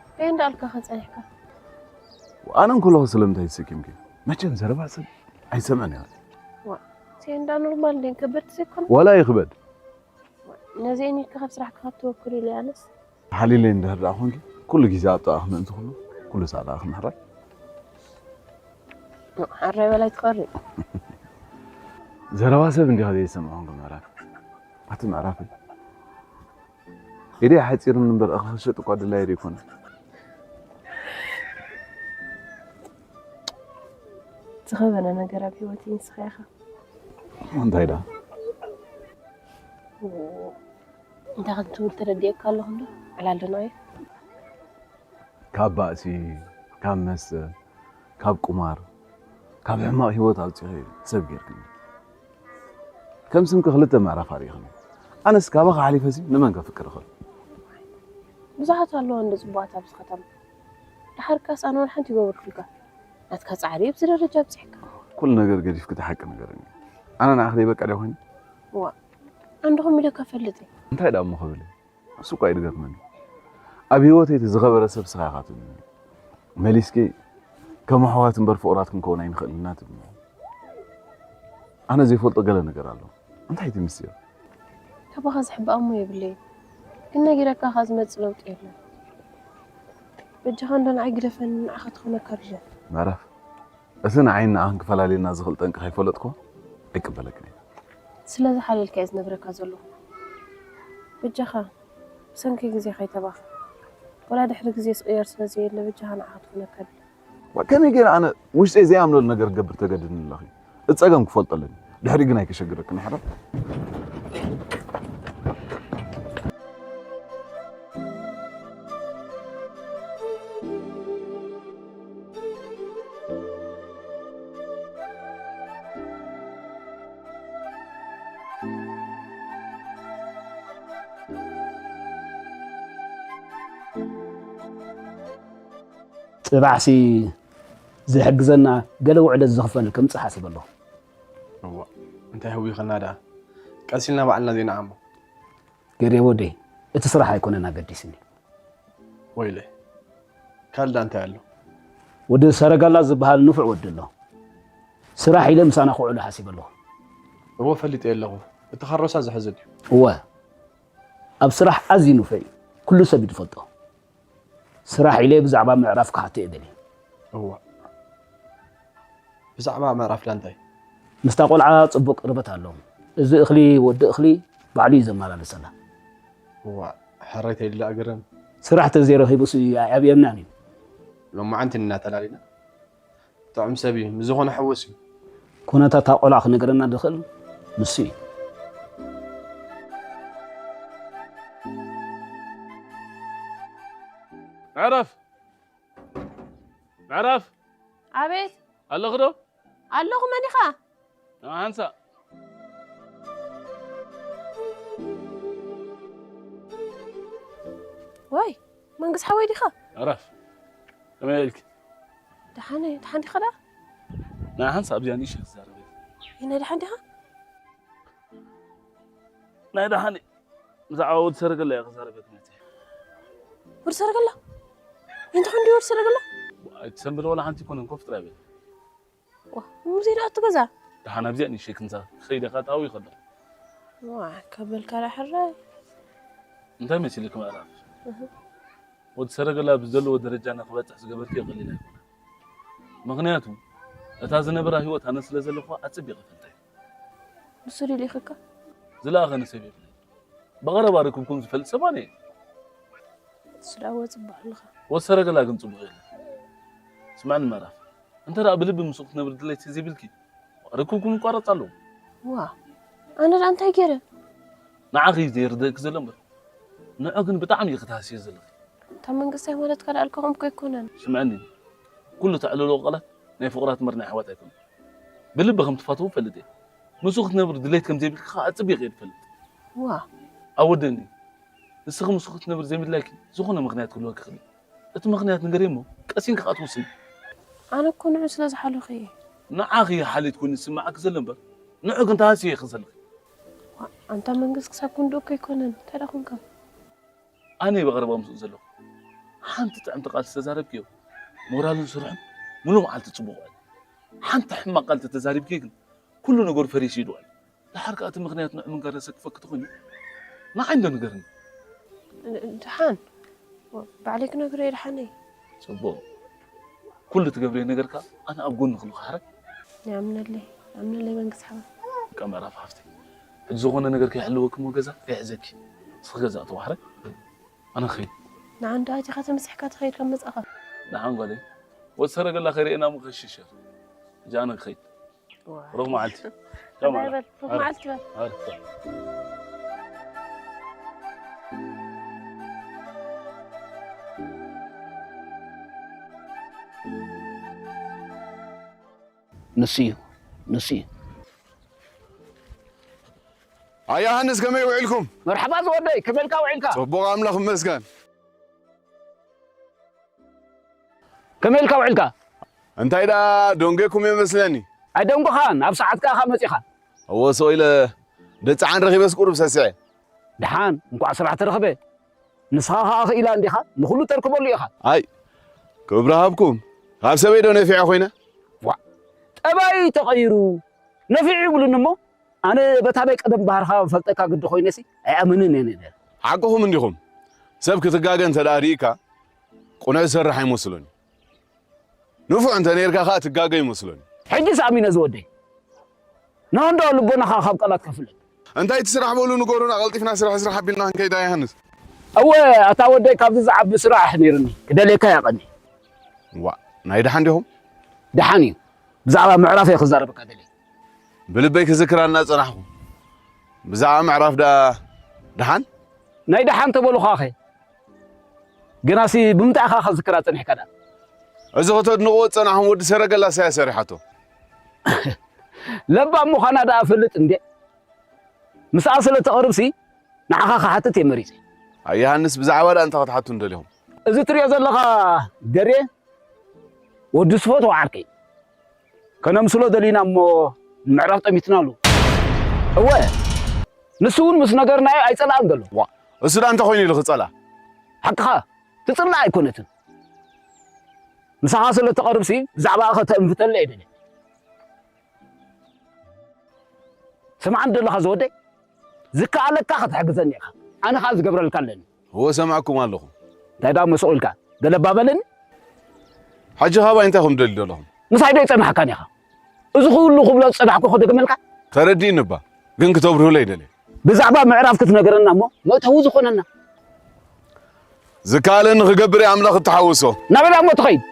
እንታይ እንዳልካ ከጸኒሕካ? ኣነ እንከለኹ ስለምንታይ ተሰኪምኪ? መቸም ዘረባ ሰብ ኣይሰምዕን እያ። ዋ፣ ሴንዳ ኖርማል እንዴ ከበድቲ ዘይኮነ? ዋላ ይኽበድ። ነዚአን ኢልካ ካብ ስራሕካ ካብ ትወክል ኢለ ኣነስ። ሓሊለይ እንድሕር ደኣ ኾንኪ ኩሉ ግዜ ኣብ ጥቓኺ ምእንቲ ኩሉ፣ ኩሉ ሳዕ ጥቓኺ ምሕራይ። ሓራይ በላይ ትኸሪ። ዘረባ ሰብ እንዲኻ ዘይሰምዖን ክምህራ። ኣቲ ምዕራፈይ። ኢደይ ሓጺሩኒ እምበር እኽሊ ክሸጥ እኳ ድላየ ዘይኮነ። ዝኸበነ ነገር ኣብ ህይወተይ ንስኻ ኢኻ። እንታይ ደኣ? እንታይ ከም ትብል ተረዲኤካ ኣለኹ እንዶ ዕላል ዶ ንዓይ? ካብ ባእሲ፣ ካብ መስተ፣ ካብ ቁማር ካብ ሕማቕ ህይወት ኣውፂኺ ሰብ ጌርክኒ። ከም ስምኪ ክልተ ምዕራፍ ኣርኢኽኒ። ኣነስ ካባኺ ሓሊፈሲ ንመን ከፍቅር እኽእል? ብዙሓት ኣለዋ እንደ ፅቡቓት ኣብዚ ከተማ። ድሓር ካስ ኣነ ዋላ ሓንቲ ይገበርኩልካ። ናትካ ፃዕሪ ኣብዚ ደረጃ ኣብፂሕካ። ኩሉ ነገር ገዲፍኪ እቲ ሓቂ ንገርኒ። ኣነ ንዓኺ ደይ በቃ ድያ ኮይነ? ዋ ኣንድኹም ኢለ ከፈልጥ እየ። እንታይ ደኣ እሞ ክብል? እሱ እኳ እዩ ድገርመኒ። ኣብ ህይወተይ እቲ ዝኸበረ ሰብ ስኻ ኢኻ ትብልኒ። መሊስኪ ከም ኣሕዋት እምበር ፍቑራት ክንከውን ኣይንኽእልን ኢና ትብልኒ። ኣነ ዘይፈልጦ ገለ ነገር ኣሎ። እንታይ እቲ ምስጢር? ካባኻ ዝሕባእ እሞ የብለይን። ግን ነጊረካ ካብ ዝመጽእ ለውጢ የለን። በጃኻ እንዶ ንዓይ ግደፈኒ፣ ንዓኻ ትኾነካ ርጀን። ምዕራፍ እቲ ንዓይን ንዓኽን ክፈላልየና ዝኽእል ጠንቂ ከይፈለጥኩ ኣይቅበለክን እየ። ስለ ዝሓለልካ እየ ዝነግረካ ዘለኹ። በጃኻ ብሰንኪ ግዜ ከይተባኽን። ወላ ድሕሪ ግዜ ዝቕየር ስለ ዘየለ በጃኻ ንዓኻ ትኾነካ ድለ። ከመይ ገይረ ኣነ ውሽጠይ ዘይኣምነሉ ነገር ክገብር ተገድድኒ ኣለኺ? እቲ ጸገም ክፈልጦ ኣለኒ። ድሕሪኡ ግን ኣይከሸግረክን ይሕረር። ጽባሕሲ ዝሕግዘና ገለ ውዕለት ዝኽፈል ከምጽእ ሓሲበ ኣለኹ። እዋ እንታይ ህዊኸና ደኣ ቀስ ኢልና ባዕልና ዘይንዓሞ። ገሬ ወደይ እቲ ስራሕ ኣይኮነን ኣገዲስኒ። ወይለ ካልዳ እንታይ ኣሎ? ወዲ ሰረገላ ዝበሃል ንፉዕ ወዲ ኣሎ። ስራሕ ኢለ ምሳና ክውዕሉ ሓሲበ ኣለኹ። እወ ፈሊጠ ኣለኹ። እቲ ካሮሳ ዝሕዝ ድዩ? እወ ኣብ ስራሕ ኣዝዩ ንፉዕ እዩ። ኩሉ ሰብ እዩ ዝፈልጦ። ስራሕ ኢለ ብዛዕባ ምዕራፍ ክሓቶ እየ ደልየ። እዋ ብዛዕባ ምዕራፍ ዳንታይ? ምስታ ቆልዓ ጽቡቕ ቅርበት ኣለዎም። እዚ እኽሊ ወዲ እኽሊ ባዕሉ እዩ ዘመላለሰላ። እዋ ሕራይ ተይድላ እግረን። ስራሕ ተዘይረኺቡስ እዩ ኣዕብየናን እዩ። ሎማዓንቲ እናተላሊና ጥዑም ሰብ እዩ። ምስ ዝኾነ ሕውስ እዩ። ኩነታት እታ ቆልዓ ክነግረና ዝኽእል ንሱ እዩ። ምዕራፍ ምዕራፍ ኣቤት ኣለኺ ዶ? ኣለኹ መን ኢኻ? ንሓንሳእ ወይ መንግስ ሓወይ ዲኻ? ዕረፍ ከመይ ኢልኪ? ደሓን እየ ደሓን ዲኻ ደኣ? ንሓንሳእ ኣብዚኣ ንእሽተይ ክዛረብ እየ። ይነ ደሓን ዲኻ? ናይ ደሓን እየ። ብዛዕባ ወዲ ሰረገላ እየ ክዛረበኪ መፂአ። ወዲ ሰረገላ? እንታይ ኮን ድዩ ወዲ ሰረገላ? ኣይትሰንብዲ ዋላ ሓንቲ ኣይኮነን ኮፍ ጥራይ በይ። ዋ ሙዚ ዶ ኣቱ ገዛ? ደሓን ኣብዚኣ ንእሽተይ ክንሳ ክኸይድ እየ ካብ ታዊ ከሎ። ዋ ከበልካ ዳ ሕራይ። እንታይ መሲልኪ ምዕራፍ? ወዲ ሰረገላ ብዘለዎ ደረጃ ንክበፅሕ ዝገበርክዮ ቀሊል ኣይኮነን። ምኽንያቱ እታ ዝነበራ ህይወት ኣነ ስለ ዘለኹዋ ኣፅቢቐ እፈልጣ እየ። ንሱ ድዩ ልኢኽካ? ዝለኣኸኒ ሰብ የብለይን። ብቐረባ ርክብኩም ዝፈልጥ ሰብ ኣነ እየ። ንሱ ደኣ እወ ፅቡቕ ኣለኻ። ወዲ ሰረገላ ግን ፅቡቕ የለን። ስምዕኒ ምዕራፍ፣ እንተ ደኣ ብልቢ ምስኡ ክትነብሪ ድሌት ተዘይብልኪ ርክብኩም ይቋረፅ ኣለዎ። ዋእ ኣነ ደኣ እንታይ ገይረ? ንዓኺ እዩ ዘይርደእኪ ዘሎ እምበር ንዑ ግን ብጣዕሚ ኢኺ ትሃስዮ ዘለኺ። እታ መንግስታይ ማለትካ ደኣ ኣልካኹም እኮ ኣይኮነን። ስምዕኒ፣ ኩሉ ተዕልልዎ ቃላት ናይ ፍቑራት እምበር ናይ ኣሕዋት ኣይኮነን። ብልቢ ከም ትፋትዎ እፈልጥ እየ። ምስኡ ክትነብሪ ድሌት ከም ዘይብልኪ ኸኣ ኣጽቢቐ እየ ዝፈልጥ። ዋእ። ኣወደኒ፣ ንስኺ ምስኡ ክትነብሪ ዘይምድላይኪ ዝኾነ ምኽንያት ክህልወኪ ይኽእል እዩ። እቲ ምኽንያት ንገርዮ እሞ ቀሲንኪ ኸኣ ትውስኒ። ኣነ እኮ ንዑ ስለ ዝሓለኹ እየ። ንዓኺ እየ ሓልዮት ኮይኑ ዝስምዓኪ ዘሎ እምበር ንዑ ግን ትሃስዮ ኢኺ ዘለኺ። ዋእ፣ ኣንታ መንግስ ክሳብ ክንድኡ እኮ ኣይኮነን። እንታይ ደኣ ኾንካ? ኣነ እየ ብቐረባ ምስኡ ዘለኹ። ሓንቲ ጥዕምቲ ቃል ዝተዛረብክዮ ሞራሉን ስርሑን ሙሉእ መዓልቲ ጽቡቕ ውዕል። ሓንቲ ሕማቕ ቃል ተተዛሪብክዮ ግን ኩሉ ነገሩ ፈሪሱ እዩ ዝውዕል። ደሓር ከኣ እቲ ምኽንያት ንዑ ምንጋር ዘሰክፈኪ ተኾይኑ ንዓይ እንዶ ንገርኒ። ደሓን ባዕለይ ክነግሮ እየ ደሓነይ። ጽቡቕ። ኩሉ ትገብርዮ ነገር ከኣ ኣነ ኣብ ጎንኺ ኣለኹ ሓራይ። ይኣምነለይ ይኣምነለይ መንግስ ሓወይ። በቃ ምዕራፍ ሓፍተይ ሕጂ ዝኾነ ነገር ከይሕልወኪ እሞ ገዛ ከይሕዘኪ ንስኺ ገዛ እተዊ ሓራይ ኣነ ክኸይድ። ንዓንዶ ኣቲኻ ተመሲሕካ ተኸይድካ መጻእኻ። ደሓን ጓለይ ወዲ ሰረገላ ከይርእየና እሞ ከይሽሸር ሕጂ ኣነ ክኸይድ። ሩቕ መዓልቲ። ቻው፣ ማዕረ። ሩቕ መዓልቲ በል። ንሱ እዩ፣ ንሱ እዩ። ኣያ ሃንስ፣ ከመይ ውዒልኩም? መርሓባ ዝወደይ፣ ከመይ ኢልካ ውዒልካ? ጽቡቕ፣ ኣምላኽ ይመስገን። ከመይ ኢልካ ውዒልካ? እንታይ ደኣ ደንጎኩም እየ መስለኒ? ኣይደንጎኻን፣ ኣብ ሰዓትካ ኢኻ መጺኻ። እወ፣ ስቕ ኢለ ደጽዓን ረኺበስ ቁሩብ ሰሲዐ። ደሓን፣ እንቋዕ ስራሕ ተረኽበ። ንስኻ ኸኣ ክኢላ እንዲኻ፣ ንኹሉ ተርክበሉ ኢኻ። ኣይ፣ ክብሪ ሃብኩም። ካብ ሰበይ ዶ ነፊዐ ኮይነ? ዋእ፣ ጠባይ ተቐይሩ፣ ነፊዑ ይብሉኒ እሞ፣ ኣነ በታ ናይ ቀደም ባህርኻ ፈልጠካ ግዲ ኮይነሲ ኣይኣምንን እየ ነይረ። ሓቅኹም እንዲኹም። ሰብ ክትጋገ እንተ ደኣ ርኢካ፣ ቁኑዕ ዝሰርሕ ኣይመስሎን እዩ። ንፉዕ እንተ ነይርካ ኸኣ ትጋገ ይመስሎኒ። ሕጂስ ኣሚነ ዝወደይ። ንሆንዶ ልቦናኻ ካብ ቃላት ከፍለጥ። እንታይ እቲ ስራሕ በሉ ንገሩና፣ ቀልጢፍና ስራሕ ስራሕ ኣቢልና ክንከይዳ ዮሃንስ። እወ፣ ኣታ ወደይ ካብዚ ዝዓቢ ስራሕ ነይሩኒ። ክደልየካ እየ ቀኒ። ዋእ፣ ናይ ደሓን ዲኹም? ደሓን እዩ። ብዛዕባ ምዕራፍ እየ ክዛረበካ ደልየ። ብልበይ ክዝክራ እናጸናሕኩ። ብዛዕባ ምዕራፍ ደኣ ደሓን? ናይ ደሓን ተበሉኻኸ? ግናሲ ብምንታይ ኢኻ ከዝክራ ጸኒሕካ ደኣ? እዚ ከተድንቕዎ ዝጸናሕኩም ወዲ ሰረገላ ሳያ ሰሪሓቶ። ለባም ምዃና ደኣ እፈልጥ እንዴ? ምስኣ ስለ ተቐርብሲ ንዓኻ ክሓትት እየ መሪጸ። ኣይ ዮሃንስ፣ ብዛዕባ ደኣ እንታይ ክትሓቱ እንደሊኹም? እዚ ትሪኦ ዘለኻ ገሬ ወዲ ስፎት ዓርከይ። ከነምስሎ ደሊና እሞ ንምዕራፍ ጠሚትናሉ። እወ፣ ንሱ እውን ምስ ነገርናዮ ኣይጸልኣን ዘሎ። ዋ፣ እሱ ደኣ እንታይ ኮይኑ ኢሉ ክጸልኣ? ሓቅኻ፣ ትጽላእ ኣይኮነትን። ምሳኻ ስለ ትቐርብሲ፣ ብዛዕባኣ ከተእንፍተለ እየ ደልየ። ስምዓኒ ደለኻ ዝወደይ፣ ዝከኣለካ ክትሕግዘኒ ኢኻ። ኣነ ኸኣ ዝገብረልካ ኣለኒ። እወ፣ ሰማዕኩም ኣለኹ። እንታይ ደኣ መሰቑ ኢልካ? ገለ እባ በለኒ። ሕጂ ካባይ እንታይ ኢኹም ትደልዩ ዘለኹም? ምሳይ ዶ ኣይጸናሕካን ኢኻ? እዚ ኩሉ ክብሎ ዝጸናሕኩ ክደግመልካ? ተረዲእኒ እባ፣ ግን ክተብርሁለይ ደልየ። ብዛዕባ ምዕራፍ ክትነግረና እሞ መእተዊ ዝኾነና። ዝከኣለኒ ክገብር እየ፣ ኣምላኽ እተሓውሶ። ናበይ ደኣ እሞ ትኸይድ?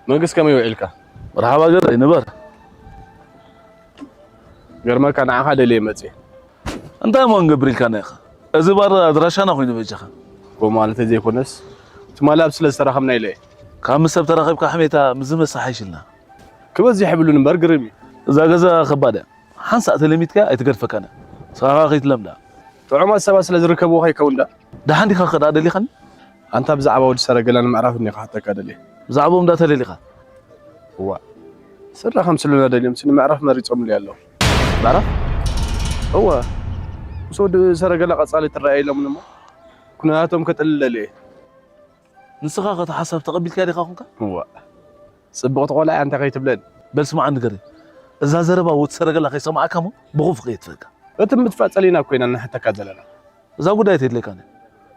መንግስ፣ ከመይ ውዒልካ? መርሓባ ገዛይ፣ ንበር። ገርመካ፣ ንዓኻ ደልየ መጽየ። እንታይ እሞ ክንገብር ኢልካና ኢኻ? እዚ ባር ኣድራሻና ኮይኑ በጃኻ። ከምኡ ማለት ዘይኮነስ፣ ትማሊ ኣብ ስለ ዝተራኸብና ኢለ እየ። ካብ ምስ ሰብ ተራኺብካ ሕሜታ ምስ ዝመሳሓይሽልና። ክበዝሕ ይብሉን እምበር ግርም እዩ። እዛ ገዛ ከባድ እያ። ሓንሳእ ተለሚድካ ኣይትገድፈካን እያ። ንስኻ ከኣ ከይትለምዳ። ጥዑማት ሰባት ስለ ዝርከብዎ ከይከውን ዳ? ደሓን ዲኻ ከ ደኣ ደሊኻኒ? ኣንታ ብዛዕባ ወዲ ሰረገላን ምዕራፍን እየ ክሓተካ ደልየ። ብዛዕባኦም ደኣ ተለሊኻ? እዋ። ስድራ ከም ስሉና ደልዮም፣ ስኒ ምዕራፍ መሪጾምሉ ኣለዉ። ምዕራፍ? እወ። ምስ ወዲ ሰረገላ ቀጻሊ ትረኣየ ኢሎምኒ እሞ፣ ኩነታቶም ከጥልል ደልየ። ንስኻ ከ እቲ ሓሳብ ተቐቢልካዮ ዲኻ ኹንካ? እዋ። ጽብቕቲ ቆልዓ እያ፣ እንታይ ከይትብለኒ። በል ስምዓኒ ገሬ፣ እዛ ዘረባ ወዲ ሰረገላ ከይሰማዓካ እሞ ብኹፉ ከየጥፍእካ። እቲ ምጥፋእ ጸሊእና እኮ ኢና ንሕተካ ዘለና። እዛ ጉዳይ ኣይተድልየካን እያ።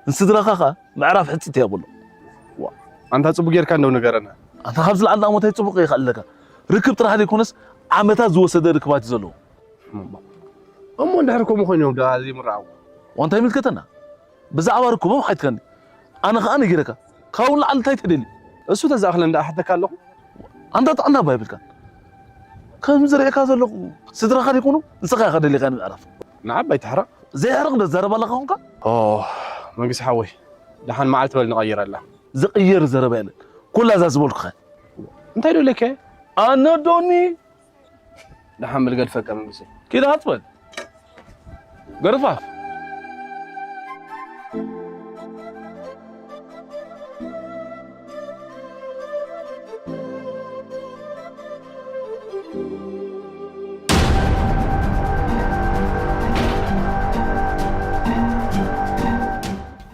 ንስድራኻ ኸኣ ምዕራፍ ሕጽቲ እያ በሎ። ዋ፣ ኣንታ ጽቡቕ ጌርካ እንደው ንገረና። ኣንታ ካብ ዝለዓልና እሞ እንታይ ጽቡቕ ኢኻ ኣለካ? ርክብ ጥራሕ ዘይኮነስ ዓመታት ዝወሰደ ርክባት እዩ ዘለዎ። እሞ እንድሕር ከምኡ ኮይኖም ደኣ ዘይምረኣው? ዋንታ ይምልከተና? ብዛዕባ ርክቦም ሓትካኒ። ኣነ ኸኣ ነጊረካ። ካብኡ ንላዕሊ እንታይ ትደሊ? እሱ ተዝኣኽለን ደኣ ሓተካ ኣለኹ። ኣንታ ጥዕና እባ የብልካን። ከም ዝርእየካ ዘለኹ ስድራኻ ዘይኮኑ ንስኻ ኢኻ ደሊኻ ንምዕራፍ። ንዓብ ኣይትሕረቕ። ዘየሕርቕ ዶ ትዛረብ ኣለኻ ኾንካ? ኦ፣ መንግስቲ ሓወይ፣ ደሓን መዓልቲ በል ንቐይረላ። ዝቕየር ዘረባ የለን። ኩላ እዛ ዝበልኩኻ። እንታይ ዶ ኢለካ? ኣነ ዶኒ ደሓን በል ገድፈካ መንግሰይ። ኪድ ሃጽ በል። ገርፋፍ።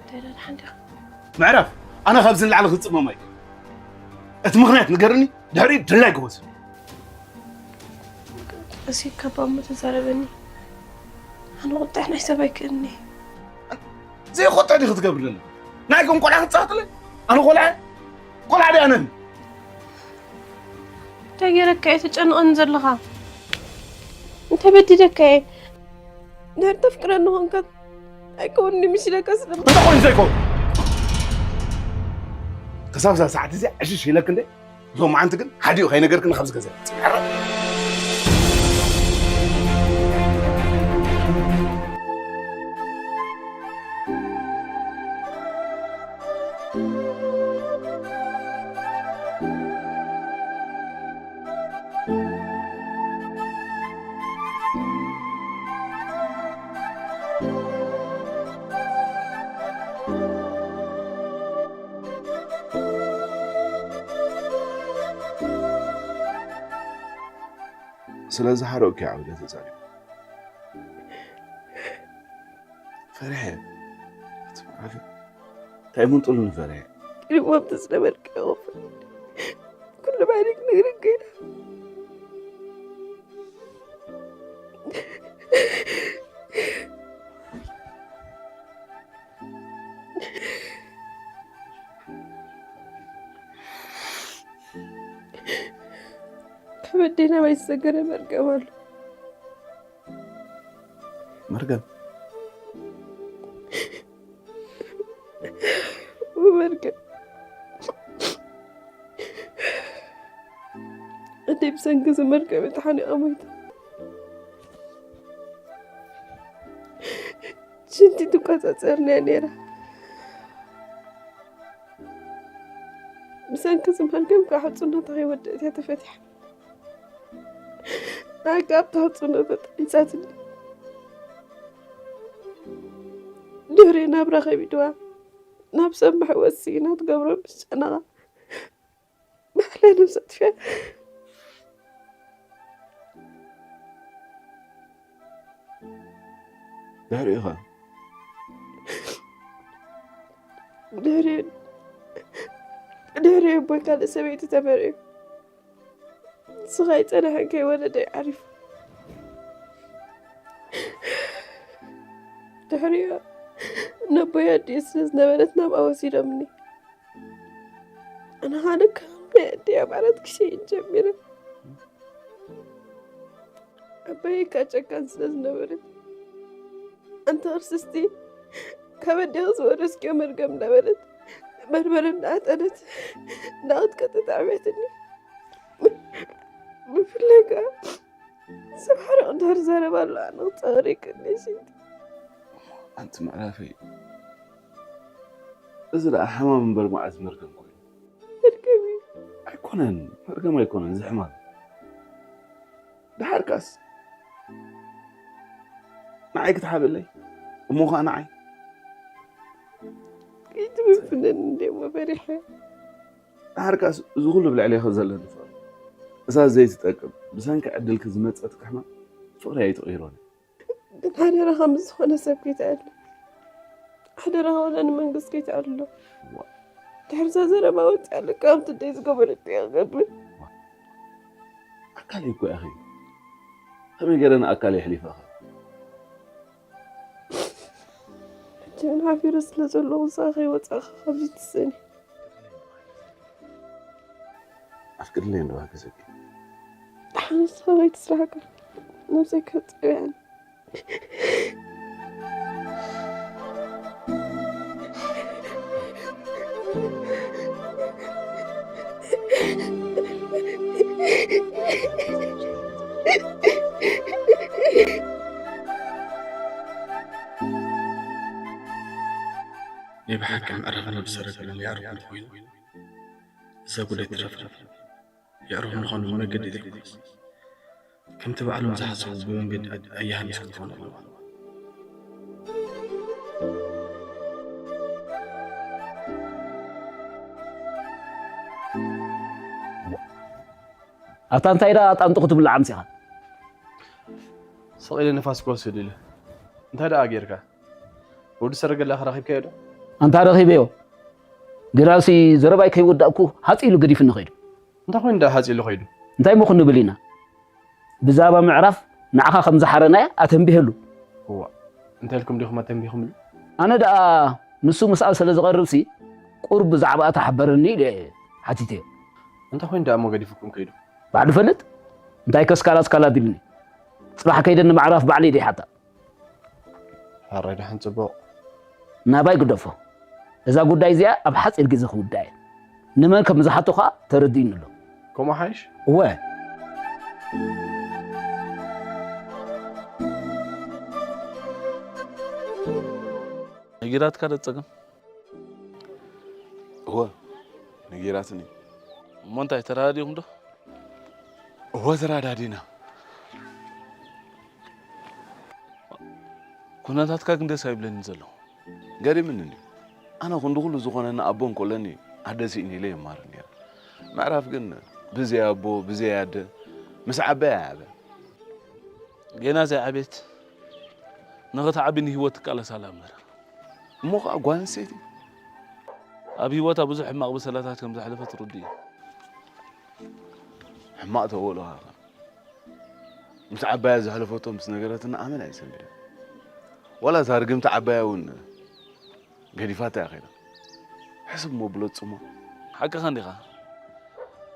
እንታይ ደኣ ደሓን ዲኻ? ምዕራፍ፣ ኣነ ካብዚ ንላዕሊ ክጽመም ኣይክእልን። እቲ ምኽንያት ንገርኒ፣ ድሕሪኡ ድላይ ክወስድ። ቀስ ኢልካ እባ እሞ ተዛረበኒ። ኣነ ቁጥዕ ናይ ሰብ ኣይክእልኒ። ዘይቆጥዕ ዲኺ ትገብሪ ዘለኺ? ናይ ከም ቆልዓ ክትጻወትለ? ኣነ ቆልዓ? ቆልዓ ድየ ኣነ? እንታይ ገይረካ እየ ተጨንቐኒ ዘለኻ? እንታይ በዲለካ እየ? ድሕር ተፍቅረኒ ኾንካ ኣይከውንኒ ምሽ ኢለካ ስለ እንታይ ኮይኑ ዘይኮን? ክሳብ እዛ ሰዓት እዚኣ ዕሽሽ ኢለክ እንደ ሎማዓንቲ ግን ሓዲኡ ከይነገርክኒ ካብዚ ገዛ ጽንዕረ። ስለዚ ሓረቕኪ ዓውደ ተዛሪቡ ፈሪሐ እቲ መዓልቲ እንታይ ምንጥሉ ንፈሪሐ ቅድሞም ተስነበርኪ ይኸፍል ኩሉ ባይሪክ ንግርገና ከበዴና ማይ ዝሰገረ መርገም ኣሎ። መርገም መርገም እንዴ ብሰንኪ እዚ መርገም ተሓኒቐ ሞይታ ሽንቲ ትቆጻጸርንያ ነይራ። ብሰንኪ እዚ መርገም ካብ ሕጽኖታ ከይወደእት እያ ተፈቲሓ። ኣጋ ኣብታ ሕጽኖታ ጠሊጻትኒ። ድሕሪ ናብራ ከቢድዋ ናብ ሰብ መሕወሲ ኢና ትገብሮ ምስ ጨነቓ ባዕላ ነብሳ ኣጥፊኣ። ድሕሪኡ ኸ? ድሕሪኡ ድሕሪኡ ኣቦይ ካልእ ሰበይቲ ተመርዕዩ። ንሱ ከይጸንሐ ከይወለደ እዩ ዓሪፉ። ድሕሪኡ ነቦይ ኣዲኡ ስለ ዝነበረት ናብኣ ወሲዶምኒ። ኣነ ኻነ ከም ናይ ኣዲኣ ማለት ክሸይን ጀሚረ። ኣባየይ እካ ጨካን ስለ ዝነበረ ኣንቲ ክርስቲ ካብ ኣዴኺ ዝወረስክዮ መርገም እንዳበለት በርበረ እንዳኣጠነት እንዳቐጥቀጠት ኣዕብያትኒ። ብፍላይ ከዓ ሰብ ሓሪቕ እንድሕር ዘረባ ኣሎ ኣነ ክፀወር ይክእል ሽንቲ ኣንቲ ምዕራፈይ እዚ ደኣ ሕማም እምበር መዓዝ መርገም ኮይኑ መርገም እዩ ኣይኮነን መርገም ኣይኮነን እዚ ሕማም ደሓር ከኣስ ንዓይ ክትሓበለይ እሞ ኸዓ ንዓይ ከይትምፍነኒ እንደ እሞ ፈሪሐ ደሓር ከኣስ እዚ ኩሉ ብልዕሌኺ ዘለኒ ፍቕሪ እዛ ዘይትጠቅም ብሰንኪ ዕድልኪ ዝመፀትኪ ሕማም ፍቕሪ ኣይትቕይሮን ግን ሓደራኻ ምስ ዝኾነ ሰብ ከይትኣሉ ሓደራኻ ወላ ንመንግስቲ ከይትኣሉ ድሕሪ እዛ ዘረባ ወፂኣለካ ኣብቲ ደይ ዝገበረቶ እያ ክገብር ኣካል እኮ ኢኺ ከመይ ገይረ ንኣካል የሕሊፈ እኸ ሕጂ ግን ሓፊረ ስለ ዘለኹ ንስኻ ከይወፃእኻ ካብዚ ትስእን ኣፍቅድለይ እንዶ ኣገዘኪ ሓንስኻ ከይትስራሕካ ነብሰይ ከፀብያን ናይ ብሓቂ ምዕራፍ ነብሰ ረገለን የዕርፉ እንተኾይኑ እዛ ጉዳይ ትረፍ የዕርፉ ምዃኑ ብመገዲ ዘይኮነስ ከምቲ ባዕሎም ዝሓሰቡ ብመንገዲ ኣያሃንስ ክኾኑ ኣለዎ ኣታ እንታይ ደኣ ጣንጡ ክትብላዕ ኣምጺኻ? ስቕ ኢለ ንፋስ ክወስድ ኢለ። እንታይ ደኣ ጌርካ? ወዲ ሰረገላ ኸ ረኺብካዮ ዶ? ኣንታ ረኺበዮ። ግራሲ ዘረባይ ከይወዳእኩ ሃጽ ኢሉ ገዲፍኒ ኸይዱ። እንታይ ኮይኑ ደኣ ሃጽ ኢሉ ኸይዱ? እንታይ እሞ ክንብል ኢና? ብዛባ ምዕራፍ ንዓኻ ከም ዝሓረናያ ኣተንቢሀሉ። እዋ፣ እንታይ ኢልኩም ዲኹም ኣተንቢኹምሉ? ኣነ ደኣ ንሱ ምስኣ ስለ ዝቐርብሲ ቁሩብ ብዛዕባኣ ተሓበረኒ ኢለ ሓቲተዮ። እንታይ ኮይኑ ደኣ እሞ ገዲፉኩም ከይዱ? ባዕሉ ፈልጥ እንታይ ከስካላ ስካላ ዲብኒ ጽባሕ ከይደ ንምዕራፍ ባዕለይ ደይ ሓታ። ሓራይ ደሓን ጽቡቕ። ናባይ ግደፎ። እዛ ጉዳይ እዚኣ ኣብ ሓጺር ግዜ ክውዳእ እየ። ንመን ከም ዝሓቶ ኸኣ ተረዲኡኒ ኣሎ። ከምኡ ሓይሽ? እወ። ነጊራትካ ዶ ጸገም? እወ ነጊራትኒ። እሞ እንታይ ተረዳዲኹም ዶ? እወ ተረዳዲና። ኩነታትካ ግን ደስ ኣይብለኒ ዘሎ። ገሪምኒ እንድዩ። ኣነ ክንዲ ኩሉ ዝኾነኒ ኣቦ እንኮለኒ ኣደ ስኢነ ኢለ የማርር ነይረ። ምዕራፍ ግን ብዘይ ኣቦ ብዘይ ኣደ ምስ ዓበያ ዓበ። ጌና ዘይዓቤት ንኽትዓቢ ንህይወት ትቃለስ ኣላ እምበር። እሞ ኸዓ ጓል ኣንስተይቲ ኣብ ህይወታ ብዙሕ ሕማቕ ብሰላታት ከም ዘሕለፈት ርዱእ እዩ። ሕማቕ ተበሎ ኸዓ ምስ ዓባያ ዘሕለፈቶ ምስ ነገረትና ኣመና ይሰንብደ። ዋላ እዛ ርግምቲ ዓባያ እውን ገዲፋታ እያ ኸይዳ። ሕስብ እሞ ብሎ ጽሞ። ሓቅኻ እንዲኻ።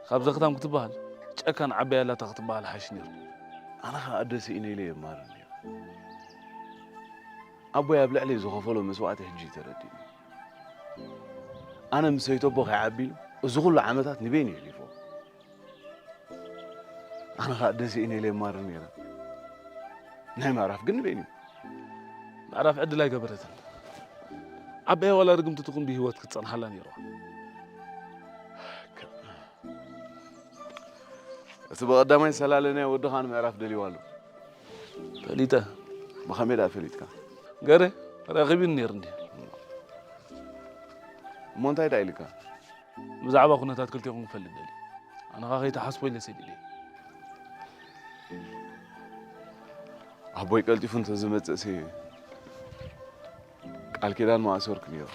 ካብ ዘኽታም ክትበሃል ጨካን ዓባያ ኣላታ ክትበሃል ሓይሽ ነይሩ። ኣነ ኸዓ ኣደ ስኢነ ኢለ የማርር ነይረ። ኣቦይ ኣብ ልዕለይ ዝኸፈሎ መስዋእቲ ሕጂ እዩ ተረዲኡኒ። ኣነ ምስ ሰይተቦ ከይዓቢ ኢሉ እዚ ኩሉ ዓመታት ንበይኑ የሕሊፎ። ኣነ ኸዓ ኣደ ስኢነ ኢለ የማርር ነይረ። ናይ ምዕራፍ ግን ንበይኑ እዩ። ምዕራፍ ዕድል ኣይገበረትን። ዓባያ ዋላ ርግምቲ ትኹን ብህይወት ክትጸንሓላ ነይርዋ። እቲ ብቐዳማይ ዝሰላለናዮ ወድኻ ንምዕራፍ ደልይዋ ኣሎ። ፈሊጠ። ብኸመይ ደኣ ፈሊጥካ? ገሬ ረኺቡኒ ነይሩ እንዲ። እሞ እንታይ ደኣ ኢልካ? ብዛዕባ ኩነታት ክልቴኹም ክፈልጥ ደልየ። ኣነ ኸኣ ከይትሓስቦ ኢለ ሰዲደዮ። ኣቦይ ቀልጢፉ እንተዝመጽእሲ ቃል ኪዳን ምኣሰርኩ ነይረ።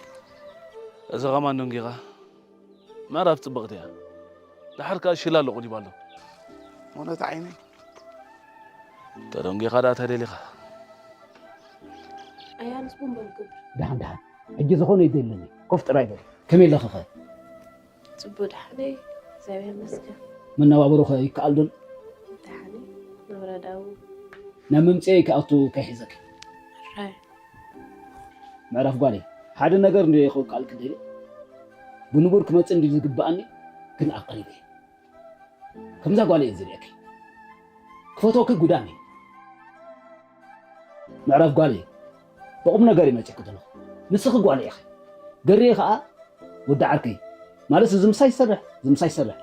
እዚ ኸማን ደንጊኻ። ምዕራፍ ጽብቕቲ እያ። ደሓር ከኣ ሽላ ኣሎ ቁዲባ ኣሎ። እውነት ዓይነይ። ተደንጊኻ ደኣ ተደሊኻ። ኣያንስ ቡን በል ግብር። ደሓን ደሓን። ሕጂ ዝኾነ ይደለኒ። ኮፍ ጥራይ በል። ከመይ ኣለኺ ኸ? ጽቡቅ ደሓነይ እግዚኣብሔር ይመስገን። መነባብሮ ኸ ይከኣል ዶ? ደሓነይ ናብራ ዳው ናብ መምጽኤ ክኣቱ ከይሕዘኪ። ራይ ምዕራፍ ጓለይ፣ ሓደ ነገር እንድየ ክውቃልኪ ደልየ። ብንቡር ክመጽእ እንድዩ ዝግብኣኒ፣ ግን ኣቐሪበ እየ። ከምዛ ጓለይ እየ ዝርእየኪ። ክፈትወኪ ጉዳም እየ። ምዕራፍ ጓለይ፣ ብቑም ነገር እየ መጺእኪ ዘለኹ። ንስኺ ጓለይ ኢኺ። ገርየ ኸኣ ወዲ ዓርከይ። ማለት እዚ ምሳይ ይሰርሕ፣ እዚ ምሳይ ይሰርሕ።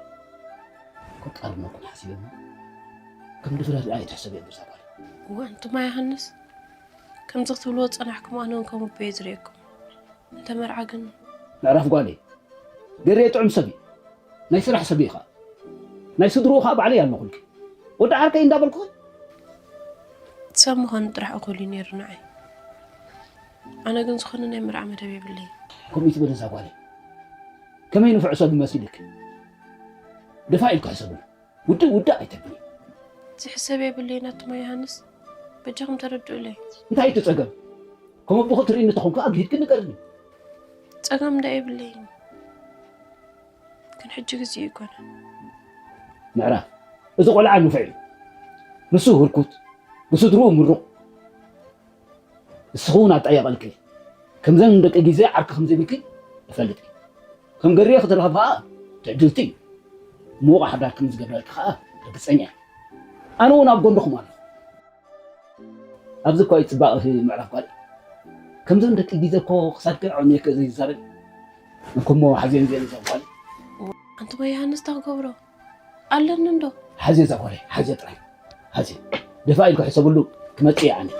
ክቃረነኩም ሓሲበ እሞ፣ ከም ድፍረት ደኣ ኣይትሕሰብዮ ብዛ ጓለይ። እዋእ፣ ኣንቱማ ዮሃንስ፣ ከምዚ ክትብልዎ ዝጸናሕኩም ኣነ እውን ከም ኣቦ እየ ዝርእየኩም። እንተ መርዓ ግን ምዕራፍ ጓለይ፣ ገርየ ጥዑም ሰብ እዩ። ናይ ስራሕ ሰብ እዩ ኸኣ። ናይ ስድርኡ ኸኣ ባዕለይ ኣለኹልኪ። ወዲ ዓርከይ እንዳበልኩኺ። ሰብ ምዃኑ ጥራሕ እኹል እዩ ነይሩ ንዓይ። ኣነ ግን ዝኾነ ናይ መርዓ መደብ የብለይን። ከምኡ ኣይትበሊ እዛ ጓለይ። ከመይ ንፉዕ ሰብ ይመስልኪ? ደፋእ ኢልኪ ሕሰብሉ። ውድእ ውድእ ኣይተብሊ። ዝሕሰብ የብለይን ኣቱማ ዮሃንስ። በጃኹም ተረድኡለይ። እንታይ እዩ እቲ ጸገም? ከም ኣቦኺ ትርእይኒ እንተኾንኪ ኣግሂድኪ ንገርኒ። ጸገም እንዳ የብለይን። ግን ሕጂ ግዜኡ ኣይኮነን። ምዕራፍ፣ እዚ ቆልዓ ንፉዕ እዩ። ንሱ ህርኩት፣ ብስድርኡ ምሩቕ። ንስኺ እውን ኣጠያይቐልኪ። ከምዘን ደቂ ግዜ ዓርኪ ከም ዘይብልኪ እፈልጥ እየ። ከም ገርየ ክትረኽቢ ኸኣ ትዕድልቲ እዩ። ምዉቕ ሓዳር ከም ዝገብረልኪ ኸኣ ርግጸኛ እየ። ኣነ እውን ኣብ ጎንኹም ኣለኹ። ኣብዚ እኮ እዩ ጽባቐኺ ምዕራፍ ጓል። ከምዘን ደቂ ግዜ እኮ ክሳድኪ ኣዕንየኪ ዘይዛረብ። እንኩሞ ሓዝየን እዚአን እዞም ጓል። ኣንቱማ ዮሃንስ እንታይ ክገብሮ ኣለኒ እንዶ? ሓዝየ እዛ ጓለይ፣ ሓዝየ ጥራይ። ሓዝየ። ደፋእ ኢልኪ ሕሰብሉ፣ ክመጽእ እየ ኣነ።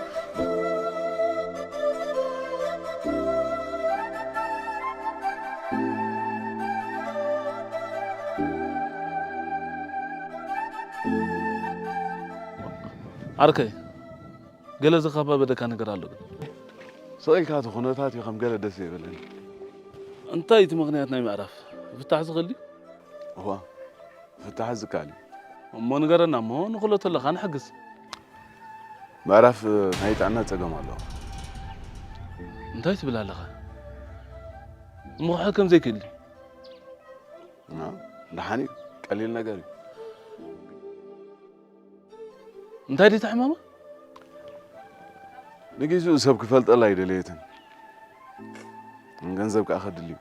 ዓርከይ፣ ገለ ዝኸባበደካ ነገር ኣሎ ግን? ስቕ ኢልካ እቲ ኩነታት እዩ ከም ገለ ደስ ዘይበለኒ። እንታይ እቲ ምኽንያት ናይ ምዕራፍ? ክፍታሕ ዝኽእል ድዩ? እዋ፣ ክፍታሕ ዝከኣል እዩ። እሞ ንገረና እሞ ንኽእሎ ተለኻ ንሕግዝ። ምዕራፍ ናይ ጥዕና ጸገም ኣለዎ። እንታይ ትብል ኣለኻ? እሞ ክሕዝ ከም ዘይክእል ድዩ? እና ደሓን እዩ፣ ቀሊል ነገር እዩ። እንታይ ድዩ እቲ ሕማማ? ንጊዜኡ ሰብ ክፈልጠላ ኣይደለየትን። ገንዘብ ከኣ ከድልዩ።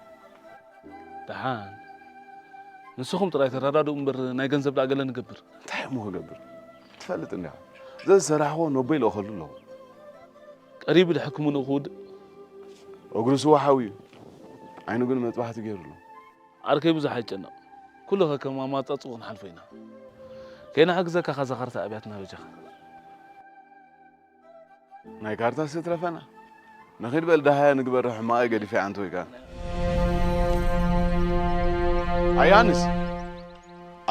ደሓን ንስኹም ጥራይ ተረዳድኡ እምበር ናይ ገንዘብ ደኣ ገለ ንገብር። እንታይ እሞ ክገብር? ትፈልጥ እንዲኻ። ዘዝሰራሕዎ ነቦይ ልእኸሉ ኣለኹ። ቀሪቡ ድሕክምንኡ ክውድእ። እግሩ ስዋ ሓው እዩ። ዓይኑ ግን መጥባሕቲ ገይሩሉ። ዓርከይ ብዙሕ ኣይጨነቕ። ኩሉ ከከም ኣማጻጽኡ ክንሓልፎ ኢና። ከይንሓግዘካ ካዛ ካርታ ኣብያትና በጃኻ። ናይ ካርታ ስትረፈና። ንኺድ በል ደሃያ ንግበር ሕማቐይ ገዲፈ ኣንተ ወይ ከኣ። ኣያንስ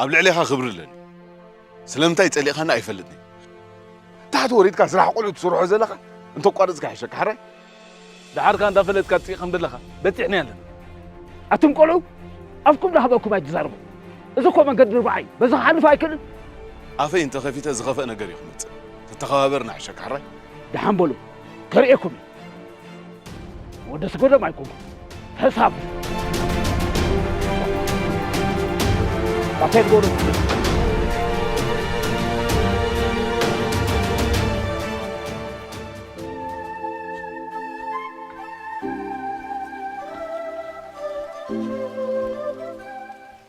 ኣብ ልዕሌኻ ክብሪ ኣለኒ። ስለምንታይ ጸሊእኻኒ ኣይፈልጥን። ታሕቲ ወሪድካ ስራሕ ቆልዑ ትሰርሖ ዘለኻ እንተቋረጽካ ይሕሸካ ሓራይ። ደሓርካ እንዳፈለጥካ ትጽኢ ከም ዘለኻ በጺሕና ኣለና። ኣቱም ቆልዑ ኣፍኩም ዳሃበኩም ኣይትዛረቡ። እዚ እኮ መንገዲ ርብዓይ በዚ ክሓልፍ ኣይክእልን። ኣፈይ እንተኸፊተ ዝኸፍአ ነገር እዩ ክመጽእ። ተተኸባበርና ይሕሸካ ሓራይ። ደሓን በሉ ከርእየኩም እዩ። ወደ ስጎደም ኣይኮንኩም። ሕሳብ ባተል ጎሎ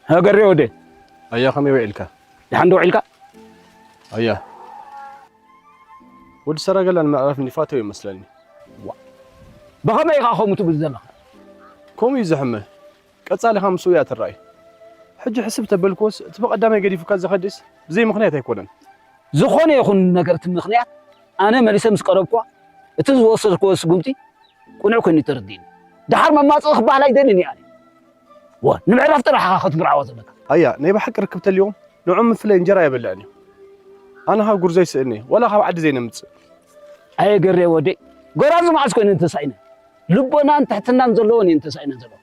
ሃገሬ ወደ ኣያ ከመይ ውዒልካ? ደሓን ዶ ውዒልካ? ኣያ ወዲ ሰረገላ ንምዕራፍ እንዲፋተው ይመስለኒ። ብኸመይ ኢኻ ከምኡ ትብል ዘለኻ? ከምኡ እዩ ዝሕመ። ቀጻሊ ከም ምስኡ እያ ትረኣይ። ሕጂ ሕስብ ተበልክዎስ፣ እቲ ብቐዳማይ ገዲፉካ ዝኸድስ ብዘይ ምኽንያት ኣይኮነን። ዝኾነ ይኹን ነገር እቲ ምኽንያት፣ ኣነ መሊሰ ምስ ቀረብክዋ፣ እቲ ዝወሰድክዎ ስጉምቲ ቅኑዕ ኮይኑ ተረዲእኒ። ደሓር መማጽኢ ክበሃል ኣይደልን እየ ኣነ። ወ፣ ንምዕራፍ ጥራሕ ኢኻ ክትምርዓዋ ዘለካ። ኣያ፣ ናይ ብሓቂ ርክብ ተልዮም፣ ንዕኡ ምፍለይ እንጀራ የበልዕን እዩ። ኣነ ካብ ጉርዞ ይስእን እየ፣ ዋላ ካብ ዓዲ ዘይነምጽእ። ኣየ ገሬ ወደይ፣ ጎራዙ መዓስ ኮይነን ተሳኢነን? ልቦናን ትሕትናን ዘለወን እየን ተሳኢነን ዘለዋ።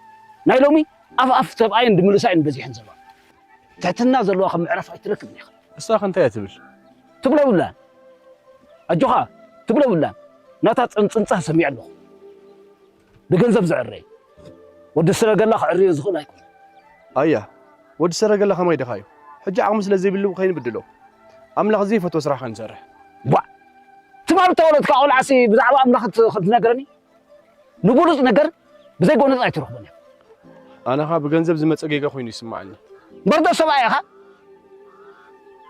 ናይ ሎሚ ኣፍ ኣፍ ሰብኣይን ድምልሳይን በዚሐን ዘለዋ። ትሕትና ዘለዋ ከም ምዕራፍ ኣይትረክብን ኢኻ። እሳ ከ እንታይ እያ ትብል? ትብሎ የብላን። ኣጆኻ፣ ትብሎ የብላን። ናታ ጽንጽንጻ ሰሚዐ ኣለኹ። ብገንዘብ ዝዕረ። ወዲ ሰረገላ ክዕርዮ ዝኽእል ኣይኮነን። ኣያ፣ ወዲ ሰረገላ ከማይ ድኻ እዩ። ሕጂ ዓቕሚ ስለ ዘይብሉ ከይንብድሎ። ኣምላኽ ዘይፈትዎ ስራሕ ከንሰርሕ። ቧዕ! ትማል እተወለድካ ቆልዓሲ ብዛዕባ ኣምላኽ እት-፣ ክትነግረኒ? ንብሉጽ ነገር ብዘይ ጎነጽ ኣይትረኽቦን እያ። ኣነ ኸኣ ብገንዘብ ዝመጸ ጌጋ ኮይኑ ይስምዓኒ። እምበር ዶ ሰብኣይ ኢኻ?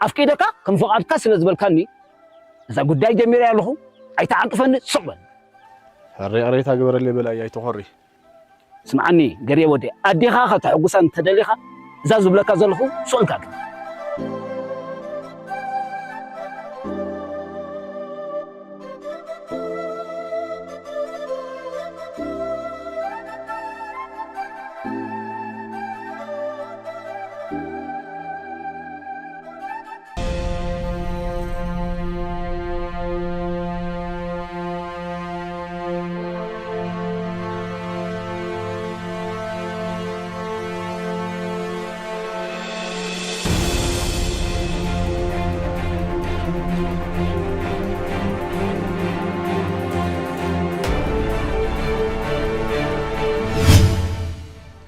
ኣፍቂደካ ከም ፍቓድካ ስለ ዝበልካኒ፣ እዛ ጉዳይ ጀሚረ ኣለኹ፣ ኣይትዓንቅፈኒ፣ ስቕ በል። ሕራይ ይቕሬታ ግበረለይ በል ኣያ፣ ኣይትኾሪ። ስምዓኒ ገሬ ወደይ፣ ኣዴኻ ከተሐጉሳ እንተደሊኻ፣ እዛ ዝብለካ ዘለኹ ስቕ ኢልካ ግበር።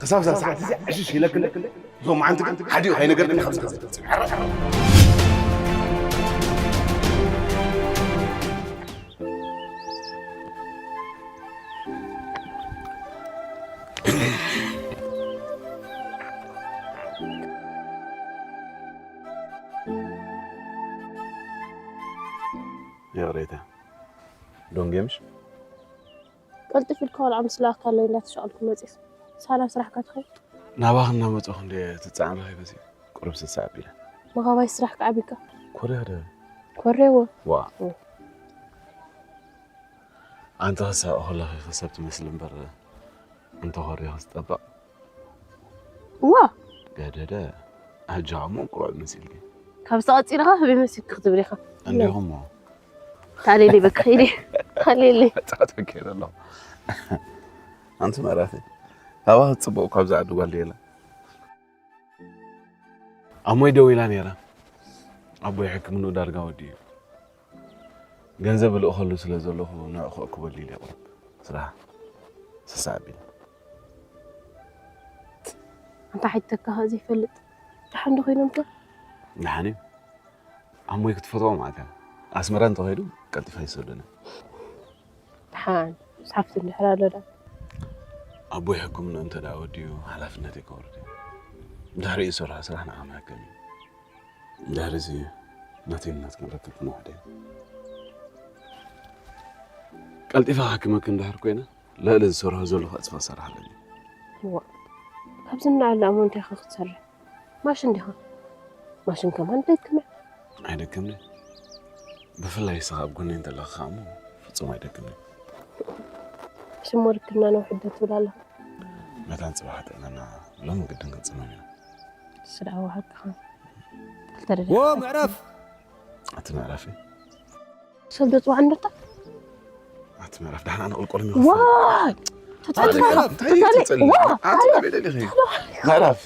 ክሳብ እዛ ሰዓት እዚኣ ዕሽሽ ኢለክለ፣ ሎማዓንቲ ግን ሓዲኡ ከይነገርክኒ ከምዚ ከምዚ ትፍጽም። ሕራይ፣ ሕራይ። ይቕሬታ። ዶንጌ ምሽ? ቀልጥፍ ኢልካ ቆልዓ ምስ ለኣኽካለይ እንዳተሻቐልኩ መጺእስ። ሳላ ስራሕካ ትኸይድ? ናባኺ እናመጻኹ እንድየ ትጻዕሚ ረኺበሲ ቁሩብ ስሳዕ ኣቢለ። መኻባይ ስራሕ ከዓቢካ። ኮርያ ዶ? ኮርያዎ። ዋ። እ። ኣንቲ ክሳብ ከለኺ ክሰብ ትመስሊ እምበር እንተኾርዮ ክስጠበቕ። እዋ። ገደደ። ኣጃሞ ቁሩብ መሲልኪ። ካብ ዝተቐጺልኻ ህበይ መሲልኪ ክትብል ኢኻ። እንዲኹም እሞ። ታሌሊ በቃ ኢሊ። ታሌሊ። ጻዕት በቃ ኢለ ኣለኹ። ኣንቲ መራኺ። ካባኺ ጽቡቕ ካብዛ ዓዲ ጓል የላ። ኣሞይ ደዊላ ነይራ። ኣቦይ ሕክምንኡ ዳርጋ ወዲኡ። ገንዘብ እልእኸሉ ስለ ዘለኹ ንዑ ክእክበሉ ኢለ ቁሩብ ስራሕ ስሳዕ ኣቢለ። ኣንታ ሓይተካ ከ ዘይፈልጥ ደሓን ዶ ኮይኖም ከ? ደሓን እዩ። ኣሞይ ክትፈትዎም ኣትያ። ኣስመራ እንተኸይዱ ቀልጢፋ ይሰደና። ሓን ሓፍቲ እንድሕር ኣሎ ዳ ኣቦይ ሕክምና እንተ ደኣ ወዲኡ ሓላፍነተይ ከወርድ እዩ። እንድሕር እዩ ዝሰርሖ ስራሕ ንዓና ከም እዩ። እንድሕር እዚ ናተይ ናትክን ርክብ ክንውሕድ እዩ። ቀልጢፈ ክሓክመኪ እንድሕር ኮይነ ልዕሊ ዝሰርሖ ዘለኹ ዕፅፊ ክሰርሕ ኣለኒ። እዋ ካብዚ ንላዕሊ ደኣ እሞ እንታይ ኢኻ ክትሰርሕ? ማሽን ዲኻ? ማሽን ከማን ደክመ። ኣይደክምን። ብፍላይ ንስኻ ኣብ ጎነይ እንተለኻ እሞ ፍጹም ኣይደክምን። ሽሞ ርክብና ነውሕዶ ትብል ኣለኻ። መታን ጽባሕ ጥዕናና ሎሚ ግድን ክንጽመም ኢና። ስድዓ ወሃብካ። ክልተ ደቂቕ። ዎ ምዕረፍ! ኣቲ ምዕረፍ እዩ። ሰብ ዶ ጽዋዕ እንደታ? ኣቲ ምዕረፍ ደሓን ኣነ ቁልቁል ዋ! ኣቲ ምዕረፍ እንታይ እዩ ትጽሊ? ኣቲ መበይ ደሊኺ? ምዕረፍ።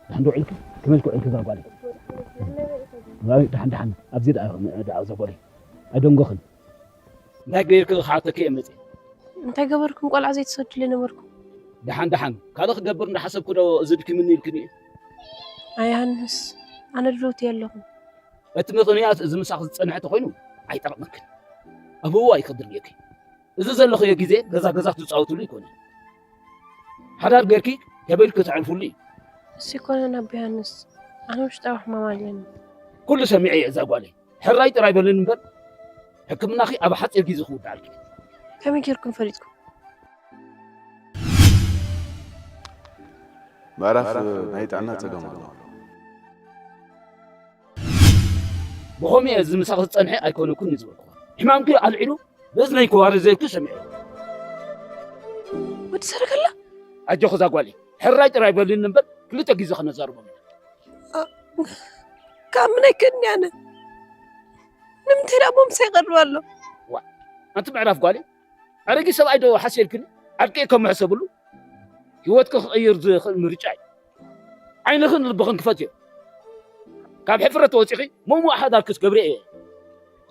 ደሓን ዶ ውዒልኪ? ከመይ ኢልኪ ውዒልኪ እዛ ጓለይ? ደሓን ደሓን ኣብዚ ደኣ ደኣ እዛ ጓለይ ኣይደንጎኽን። እንታይ ገይርኪ ክሓተኪ እየ መፅየ። እንታይ ገበርኩም ቆልዓ ዘይትሰዱለይ ነበርኩም? ደሓን ደሓን ካልእ ክገብር እንዳሓሰብኩ ዶ እዚ ድኪምኒ ኢልክኒ እዩ? ኣይ ዮሃንስ ኣነ ድልውቲ የለኹም። እቲ ምኽንያት እዚ ምሳኺ ዝፀንሐ ተኾይኑ ኣይጠቕመክን። ኣብ እዋይ ከድልየኪ። እዚ ዘለኽዮ ግዜ ገዛ ገዛ ክትፃወትሉ ኣይኮነን። ሓዳር ጌርኪ ከበይልኪ ተዕርፍሉ እዩ። እሱ ኣይኮነን ኣቦ ዮሃንስ ኣነ ውሽጣዊ ሕማም ኣለኒ። ኩሉ ሰሚዐ እየ እዛ ጓለይ። ሕራይ ጥራይ በልኒ እምበር ሕክምናኺ ኣብ ሓፂር ግዜ ክውድኣልኪ እዩ። ከመይ ጌርኩም ፈሊጥኩም? ምዕራፍ ናይ ጥዕና ጸገም ኣለዎ። ብኸምኡ እየ እዚ ምሳኺ ዝጸንሐ ኣይኮነኩን እዩ ዝበልኩኻ። ሕማምኪ ኣልዒሉ ብእዝነይ ክዋሪ ዘይብሉ ሰሚዐ። ወዲ ሰረገላ? ኣጆኺ እዛ ጓለይ ሕራይ ጥራይ በልኒ እምበር ክልተ ግዜ ክነዛርቦም ኢና። ካብ ምነይ ክእኒ ኣነ ንምንታይ ደኣ ቦምሳ ይቐርብ ኣሎ? ዋ ኣንቲ ምዕራፍ ጓለይ ኣረጊት ሰብኣይ ዶ ሓስየልክኒ ዓርቂ እየ ከም ሕሰብሉ ህይወትኪ ክቕይር ዝኽእል ምርጫ እዩ። ዓይንኽን ልብኽን ክፈትዮ። ካብ ሕፍረት ወፂኺ ሙሙእ ሓዳር ክትገብሪ እየ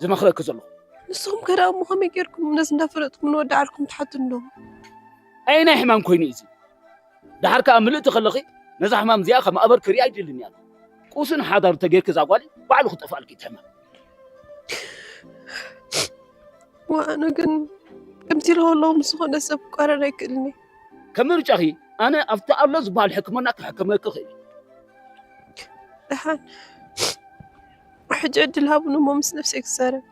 ዝመኽረኪ ዘለኹ። ንስኹም ከ ደኣ እሞ ከመይ ጌርኩም ነዚ እንዳፈለጥኩም ንወዲ ዓርኩም ትሓቱ እንዶ? ኣየናይ ሕማም ኮይኑ እዩ እዚ? ደሓር ከኣ ምልእቲ ከለኺ ነዛ ሕማም እዚኣ ከም ኣበር ክሪኣ ኣይደልን እየ። ቁስን ሓዳር ተጌርኪ እዛ ጓል ባዕሉ ክጠፍኣልኪ እቲ ሕማም። ዋእ ኣነ ግን ከምዚ ኢለ ከለኹ ምስ ዝኾነ ሰብ ክቋረን ኣይክእልን እየ። ከም ምርጫኺ ኣነ ኣብቲ ኣሎ ዝበሃል ሕክምና ክሕክመኪ እኽእል እየ። ደሓን ሕጂ ዕድል ሃቡኒ እሞ ምስ ነብሰይ ክዛረብ።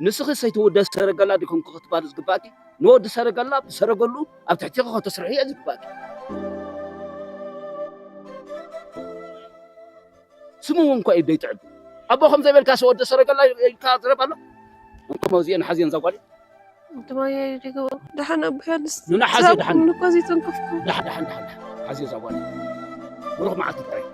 ንስኺ ሰይቲ ወዲ ሰረገላ ዲኹምኪ ክትበሃሊ ዝግባእኪ? ንወዲ ሰረገላ ብሰረገልኡ ኣብ ትሕቲኺ ከተስርሕዮ እዩ ዝግባእኪ። ስሙ እውን እኳ እዩ ዘይጥዕም። ኣቦ ከም ዘይበልካስ ወዲ ሰረገላ ኢልካ ትረብ ኣሎ። እንኮ መውዚኤን ሓዝየን እዛ ጓል። እንተ ማየ ደገው ደሓን ኣቦ ዮሃንስ። ንና ሓዝየ ደሓን። ዝሃብኩም እኮ ዘይተንከፍኩ። ደሓን ደሓን ደሓን ደሓን። ሓዝየ እዛ ጓል። ብሩኽ መዓልቲ ጥራይ።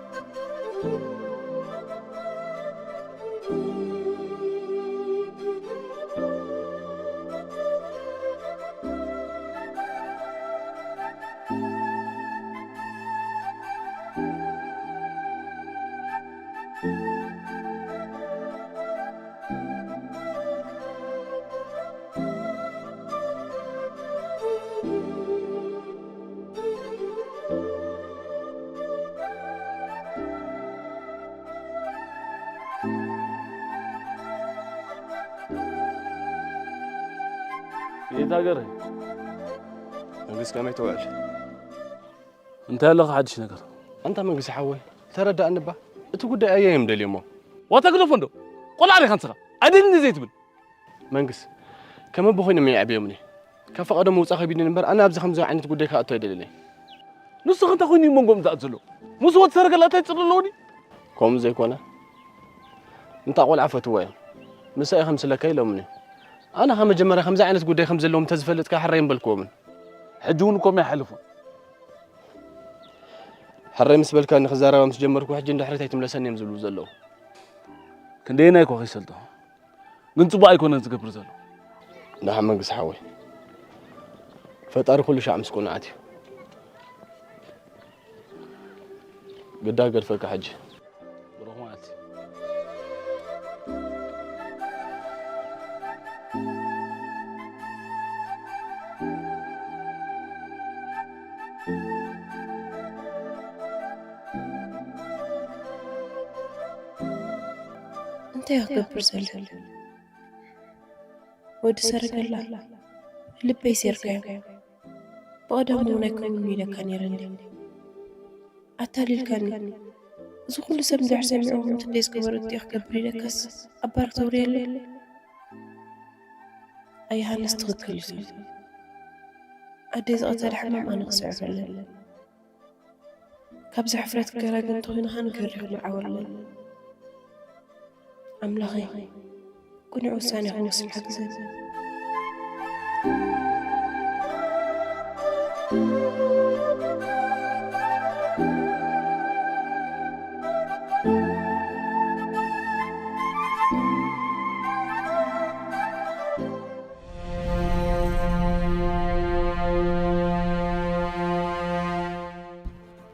የት ሃገር? መንግስት ከመይ ትውዕል? እንታይ ኣለኻ ሓድሽ ነገር? ኣንታ መንግስቲ ሓወይ ተረዳእኒ እባ፣ እቲ ጉዳይ ኣየይ እዮም ደልዮሞ? ዋታ ግደፎ እንዶ ቆልዓ ዲኻ ንስኻ? ኣይደልን ዘይትብል። መንግስ ከም ኣቦ ኮይኖም እዮም የዕብዮምኒ። ካብ ፈቐዶም ምውፃእ ከቢድኒ እምበር ኣነ ኣብዚ ከምዚ ዓይነት ጉዳይ ክኣቱ ኣይደልን እየ። ንስኺ እንታይ ኮይኑ እዩ መንጎም ዝኣቱ ዘሎ? ምስ ወዲ ሰረገላ እንታይ ፅልኢ ኣለዎ ድዩ? ከምኡ ዘይኮነ እንታ ቆልዓ ፈትዎ እዮም። ምሳይ ከምስለካ ኢሎምኒ። ኣነ ካብ መጀመርያ ከምዚ ዓይነት ጉዳይ ከም ዘለዎም እንተዝፈልጥ ከኣ ሕራይ ምበልክዎምን። ሕጂ እውን እኮ ኣይሓልፉን። ሕራይ ምስ በልካኒ ክዛረባ ምስ ጀመርኩ ሕጂ ንድሕሪት ኣይትምለሰኒ እዮም ዝብሉ ዘለዉ። ክንደየናይ እኮ ከይሰልጦ ግን ጽቡቕ ኣይኮነን ዝገብር ዘሎ። ደሓን መንግስ ሓወይ፣ ፈጣሪ ኩሉ ሻዕ ምስ ቅኑዓት እዩ። ግዳ ገድፈካ ሕጂ። ብሩኽ መዓልቲ። እንታይ ክገብር ዘለኒ? ወዲ ሰረገላ፣ ልበይ ሴርካዮ። ብቐደሙ እውን ኣይከውንን ኢለካ ነይረ እንድየ። ኣታሊልካኒ። እዚ ኩሉ ሰብ እንድሕር ሰሚዑ ከምቲ ደይ ዝገበረት እየ ክገብር ኢለካስ ኣባር ክተውርየለይ? ኣይ ዮሃንስ ትኽክል እዩ። ኣደይ ዝቐተለ ሕማም ኣነ ክስዕብ ኣለኒ። ካብዚ ሕፍረት ገላግል እንተኾይንኻ ንገሪኹ ንዓወለይ። ኣምላኸይ ቅኑዕ ውሳኔ ክወስን ሓግዘኒ።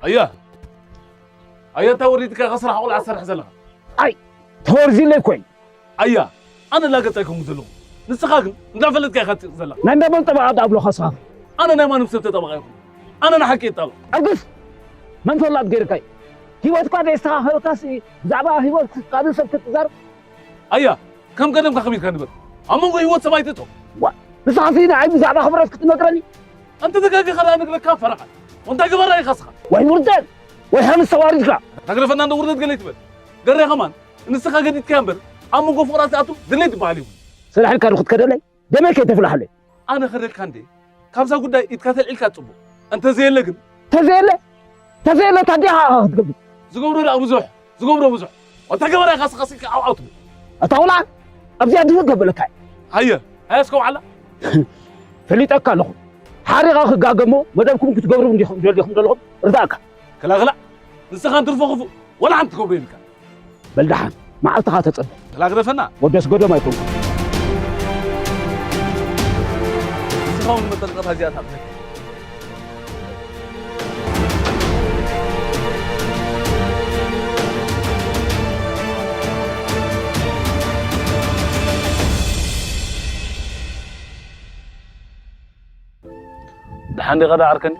ኣያ ኣያ እንታይ ወሪድካ ኢኻ ስራሕ ቆልዓ ትሰርሕ ዘለኻ? ኣይ ተወርዚለይ ኮይ ኣያ ኣነ ላገጽ ኣይኮንኩ ዘለኹ ንስኻ ግን እንዳፈለጥካ ኢኻ ትጥቕ ዘለኻ። ናይ እንዳመን ጠበቓ ዳብሎኻ ስኻ? ኣነ ናይ ማንም ሰብ ተጠበቓ ኣይኮንኩ ኣነ ንሓቂ እጣበቕ። ኣግስ መን ፈላጥ ገይርካ እዩ? ህይወትካ ደይስተኻኸልካሲ ብዛዕባ ህይወት ካልእ ሰብ ክትዛረብ? ኣያ ከም ቀደምካ ከመይ ኢልካ ንበር ኣብ መንጎ ህይወት ሰብኣይ ትእቶ። ዋ ንስኻሲ ንዓይ ብዛዕባ ክብረት ክትነግረኒ? ኣንተ ተጋጊኻ ደኣ ነግረካ ፈረቓ። እንታይ ገባራ ኢኻ ስኻ? ወይ ውርደት ወይ ሃንስ ተዋሪድካ። ተግረፈና እንዶ ውርደት ገለ ይትበል። ገሬ ኸማን ንስኻ ገዲድካያ እምበር ኣብ መንጎ ፍቕራት ዝኣቱ ድሌት ዝበሃል የብሉን። ሰላሕ ኢልካ ዶ ክትከደለይ? ደመይ ከይተፍላሕለይ። ኣነ ኸደልካ እንዴ? ካብዛ ጉዳይ ኢድካ ተልዒልካ ጽቡቕ። እንተ ዘየለ ግን። ተዘየለ ተዘየለ ታዲያ ክትገብር? ዝገብሮ ደኣ ብዙሕ ዝገብሮ ብዙሕ። ወተገበረ ካስኻስካ ዓውዓውቱ። ኣታ ውላ ኣብዚኣ ድህር ገበለካ። ሃየ ሃየ እስከ ውዓላ። ፈሊጠካ ኣለኹ። ሓሪቓ ክጋገሞ መደብኩም ክትገብሩ እንዲኹም ደሊኹም ዘለኹም ርዳእካ። ክላኽላ ንስኻ እንትርፎ ክፉእ ወላ ሓንቲ ትገብሮ የብልካ። በል ደሓን መዓልትኻ ተጸበ። ክላግደፈና ወደስ ጎደም ኣይኮንኩን። ንስኻ እውን መጠንቀቕታ እዚኣ ትኣትወካ። ደሓን ዲኻ ደኣ ዓርከኒ?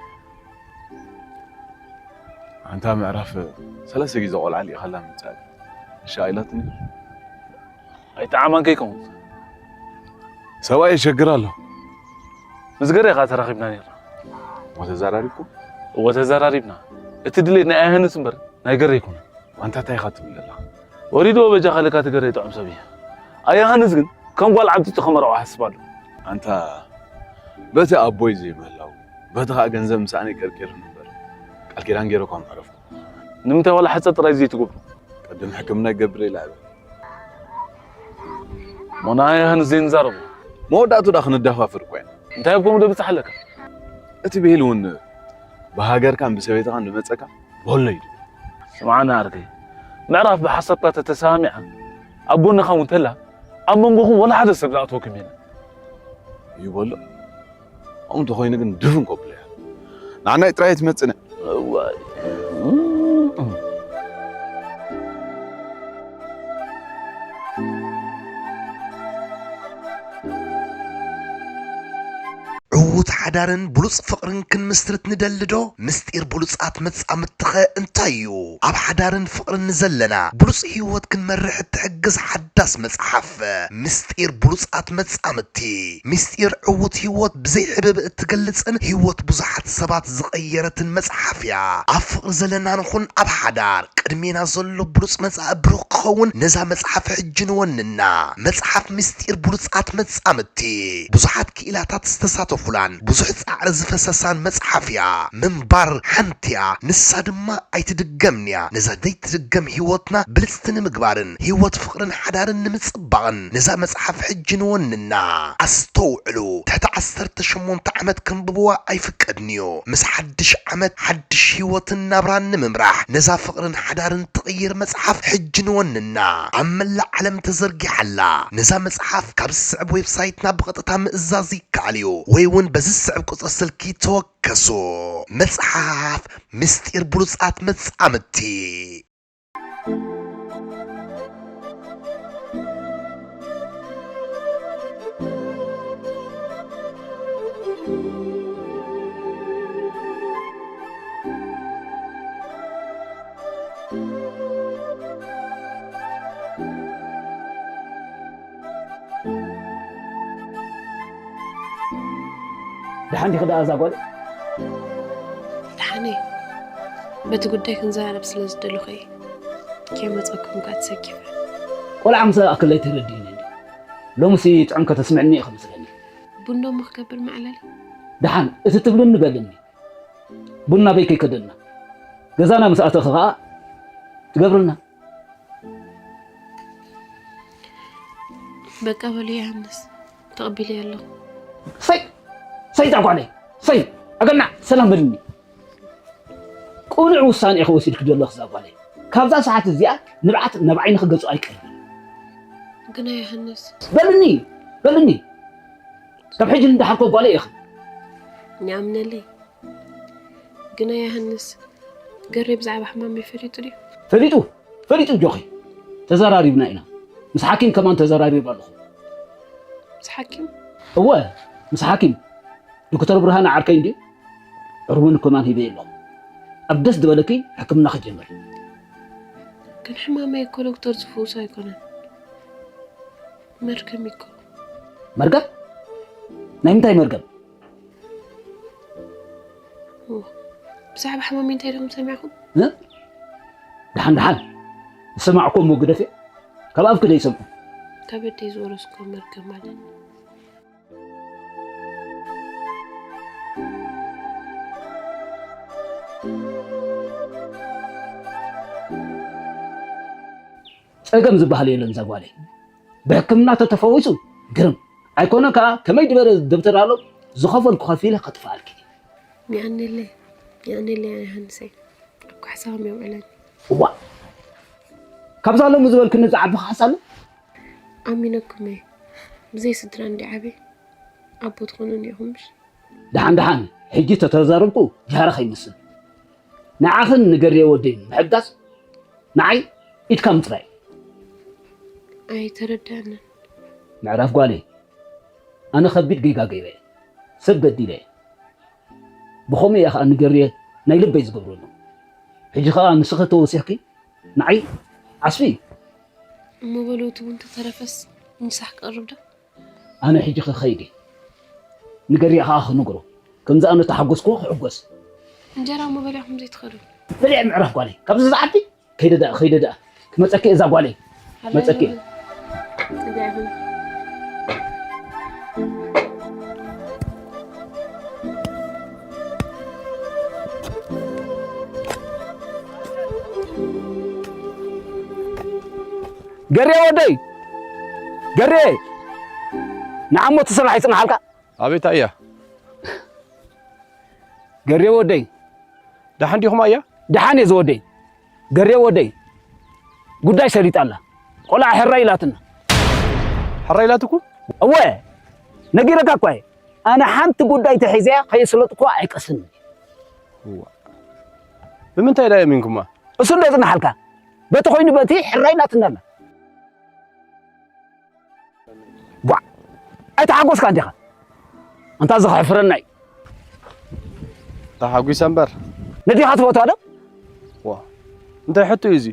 ኣንታ ምዕራፍ ሰለስተ ግዜ ቆልዓ ልኢኻላ ምምጻእ እሺ ኣይላትኒ። ኣይጠዓማን ከይከውን ሰብኣይ የሸግር ኣሎ። ምስ ገሬ ኢኻ ተራኺብና ነርና። እሞ ተዘራሪብኩም? እወ ተዘራሪብና። እቲ ድሌት ናይ ኣያሃንስ እምበር ናይ ገሬ ኣይኮነን። ኣንታ እንታይ ኢኻ ትብል ዘለኻ? ወሪድዎ በጃኻ ለካ እቲ ገሬ ጥዑም ሰብ እዩ። ኣያሃንስ ግን ከም ጓል ዓብቲቱ ከመርዖ ይሓስብ ኣሎ። ኣንታ በቲ ኣቦይ ዘይምህላው በቲ ኸኣ ገንዘብ ምሳኣነይ ቀርቂሩኒ እምበር ቃል ኪዳን ገይረ እኳ ምዕረፍኩ። ንምንታይ ዋላ ሕጸ ጥራይ ዘይትገብሩ? ቅድም ሕክምና ይገብር ኢለ እብል። ሞናያን ዘይንዛረቡ። መወዳእቱ ደኣ ክንደፋፍር እኮ ኢና። እንታይ ኣብ ከምኡ ዶ ብጻሕ ኣለካ? እቲ ብሂል እውን ብሃገርካን ብሰበይትኻን ዝመጸካ በሎ እዩ። ስምዓኒ ዓርከይ፣ ምዕራፍ ብሓሳብካ ተተሰማሚዓ ኣብ ጎንኻ እውን ተላ ኣብ መንጎኹም ወላ ሓደ ሰብ ዝኣትወኩም የለን። እዩ በሎ። ከምኡ እንተኾይኑ ግን ድፍን ከብሎ እያ። ንዓናይ ጥራይ እያ ትመጽእና። እዋይ። ዕዉት ሓዳርን ብሉጽ ፍቕርን ክንምስርት ንደሊ ዶ? ምስጢር ብሉጻት መጻምድትኸ እንታይ እዩ? ኣብ ሓዳርን ፍቕርን ንዘለና ብሉጽ ህይወት ክንመርሕ እትሕግዝ ሓዳስ መጽሓፍ። ምስጢር ብሉጻት መጻምድቲ። ምስጢር ዕዉት ህይወት ብዘይ ሕብእብእ እትገልጽን ህይወት ብዙሓት ሰባት ዝቐየረትን መጽሓፍ እያ። ኣብ ፍቕሪ ዘለና ንኹን ኣብ ሓዳር፣ ቅድሜና ዘሎ ብሉጽ መጻኢ ብሩኽ ክኸውን ነዛ መጽሓፍ ሕጂ ንወንና። መጽሓፍ ምስጢር ብሉጻት መጻምድቲ ብዙሓት ክኢላታት ዝተሳተፉላን ብዙሕ ጻዕሪ ዝፈሰሳን መጽሓፍ እያ። ምንባር ሓንቲ እያ፣ ንሳ ድማ ኣይትድገምን እያ። ነዛ ዘይትድገም ህይወትና ብልጽቲ ንምግባርን ህይወት ፍቕርን ሓዳርን ንምጽባቕን ነዛ መጽሓፍ ሕጂ ንወንና። ኣስተውዕሉ፣ ትሕቲ ዓሰርተ ሸሞንተ ዓመት ከንብብዋ ኣይፍቀድን እዩ። ምስ ሓድሽ ዓመት ሓድሽ ህይወትን ናብራን ንምምራሕ ነዛ ፍቕርን ሓዳርን ትቕይር መጽሓፍ ሕጂ ንወንና። ኣብ መላእ ዓለም ተዘርጊሓ ኣላ። ነዛ መጽሓፍ ካብ ዝስዕብ ዌብሳይትና ብቐጥታ ምእዛዝ ይከኣል እዩ ወይ እውን በዚ ኣብ ቁጽሪ ስልኪ ተወከሱ። መጽሓፍ ምስጢር ብሉጻት መጻምድቲ። ደሓን ዲኺ ደኣ እዛ ጓል? ደሓን እየ። በቲ ጉዳይ ክንዘራረብ ስለ ዝደለኹ እየ ከይመጸኩም ከኣ ተሰኪፈ። ቆልዓ ምስ ኣክለይ ተረዲእኒ እንዲ። ሎምሲ ጥዑም ከተስምዕኒ ኢኺ መስለኒ። ቡን ዶ እሞ ክገብር መዕለሊ? ደሓን እቲ ትብልኒ በልኒ። ቡን ናበይ ከይከደና? ገዛና ምስ ኣተኺ ከኣ ትገብርልና። በቃ በሉ ዮሃንስ፣ ተቐቢለዮ ኣለኹ። ሰይ! ሰይ እዛ ጓለይ! ሰይ! ኣገናዕ! ሰላም በልኒ። ቅኑዕ ውሳኔ ኢኺ ወሲድኪ ዘለኺ እዛ ጓለይ። ካብዛ ሰዓት እዚኣ ንብዓት ናብ ዓይንኺ ገጹ ኣይቀርብን። ግና ዮሃንስ። በልኒ! በልኒ! ካብ ሕጂ ንደሓር እኮ ጓለይ ኢኺ። ይኣምነለይ። ግና ዮሃንስ፣ ገሬ ብዛዕባ ሕማመይ ፈሊጡ ድዩ? ፈሊጡ፣ ፈሊጡ ኣጆኺ። ተዘራሪብና ኢና። ምስ ሓኪም ከማን ተዘራሪበ ኣለኹ። ምስ ሓኪም? እወ፣ ምስ ሓኪም። ዶክተር ብርሃነ ዓርከይ እንድዩ። ዕርቡን ከማን ሂበዮ ኣለኹ። ኣብ ደስ ዝበለኪ ሕክምና ክጀምር። ግን ሕማመይ እኮ ዶክተር ዝፍውሶ ኣይኮነን። መርገም እዩ እኮ። መርገም? ናይ ምንታይ መርገም? ኦ፣ ብዛዕባ ሕማመይ እንታይ ዲኹም ሰሚዕኹም? እ? ደሓን ደሓን። ዝሰማዕኩ እሞ ግደፍዮ። ካብ ኣፍኪ ዶ ይሰምዑ? ካብ ኣደይ ዝወረስኩ መርገም ማለት። ጸገም ዝበሃል የለን እዛ ጓለይ። ብሕክምና ተተፈዊሱ ግርም። ኣይኮነ ከኣ ከመይ ዝበለ ደብተር ኣሎ ዝኸፈልኩ ከፊለ ከጥፍኣልኪ። የቐንየለይ፣ የቐንየለይ ዮሃንሰይ። ኣብ ካሕሳኹም የውዕለኒ። እዋእ! ካብዛ ሎሚ ዝበልክኒ ዝዓቢ ካሕሳ ኣሎ? ኣሚነኩም እየ። ብዘይ ስድራ እንዲ ዓብየ ኣቦ ትኾኑኒ ኢኹም ምሽ? ደሓን ደሓን፣ ሕጂ ተተዛረብኩ ጃህራ ከይመስል። ንዓኽን ንገርየ ወደይን ምሕጋዝ ንዓይ ኢድካ ምጽራይ። ኣይተረድኣንን። ምዕራፍ ጓለይ፣ ኣነ ከቢድ ጌጋ ገይረ እየ። ሰብ በዲለ እየ። ብኸምኡ እየ ኸኣ ንገርየ ናይ ልበይ ዝገብረሉ። ሕጂ ኸኣ ንስኺ ተወሲኽኪ ንዓይ ዓስቢ እዩ። እሞ በሉ እቲ ቡን ተተረፈስ ምሳሕ ክቐርብ ዶ? ኣነ ሕጂ ክኸይድ እየ። ንገርየ ኸኣ ክነግሮ። ከምዚ ኣነ ተሓጎስክዎ ክሕጎስ። እንጀራ እሞ በሊዕኹም ዘይትኸዱ? በሊዐ ምዕራፍ ጓለይ። ካብዚ ዝዓቢ ከይደ ደኣ፣ ከይደ ደኣ። ክመጸኪ እዛ ጓለይ። መጸኪ። ገሬ ወደይ! ገሬ! ንዓሞ እቲ ስራሕ ይጽንሓልካ። ኣቤት ኣያ። ገሬ ወደይ። ደሓን ዲኹም ኣያ? ደሓን እየ ዝወደይ። ገሬ ወደይ። ጉዳይ ሰሊጣ ኣላ። ቆልዓ ሕራይ ኢላትና። ሕራይ ኢላትኩም? እወ። ነጊረካ እኳ እየ። ኣነ ሓንቲ ጉዳይ ተሒዘያ ከየስለጥኩዋ ኣይቀስንን። እዋ። ብምንታይ ዳ የሚንኩማ? እሱ እንዶ የጽንሓልካ። በቲ ኮይኑ በቲ ሕራይ ኢላትና ኣላ። ቧዕ! ኣይተሓጎስካ እንዲኻ? ኣንታ እዚ ከሕፍረና እዩ። ተሓጒሰ እምበር። ነዲኻ ትፈትዋ ዶ? ዋ፣ እንታይ ሕቶ እዩ እዚ?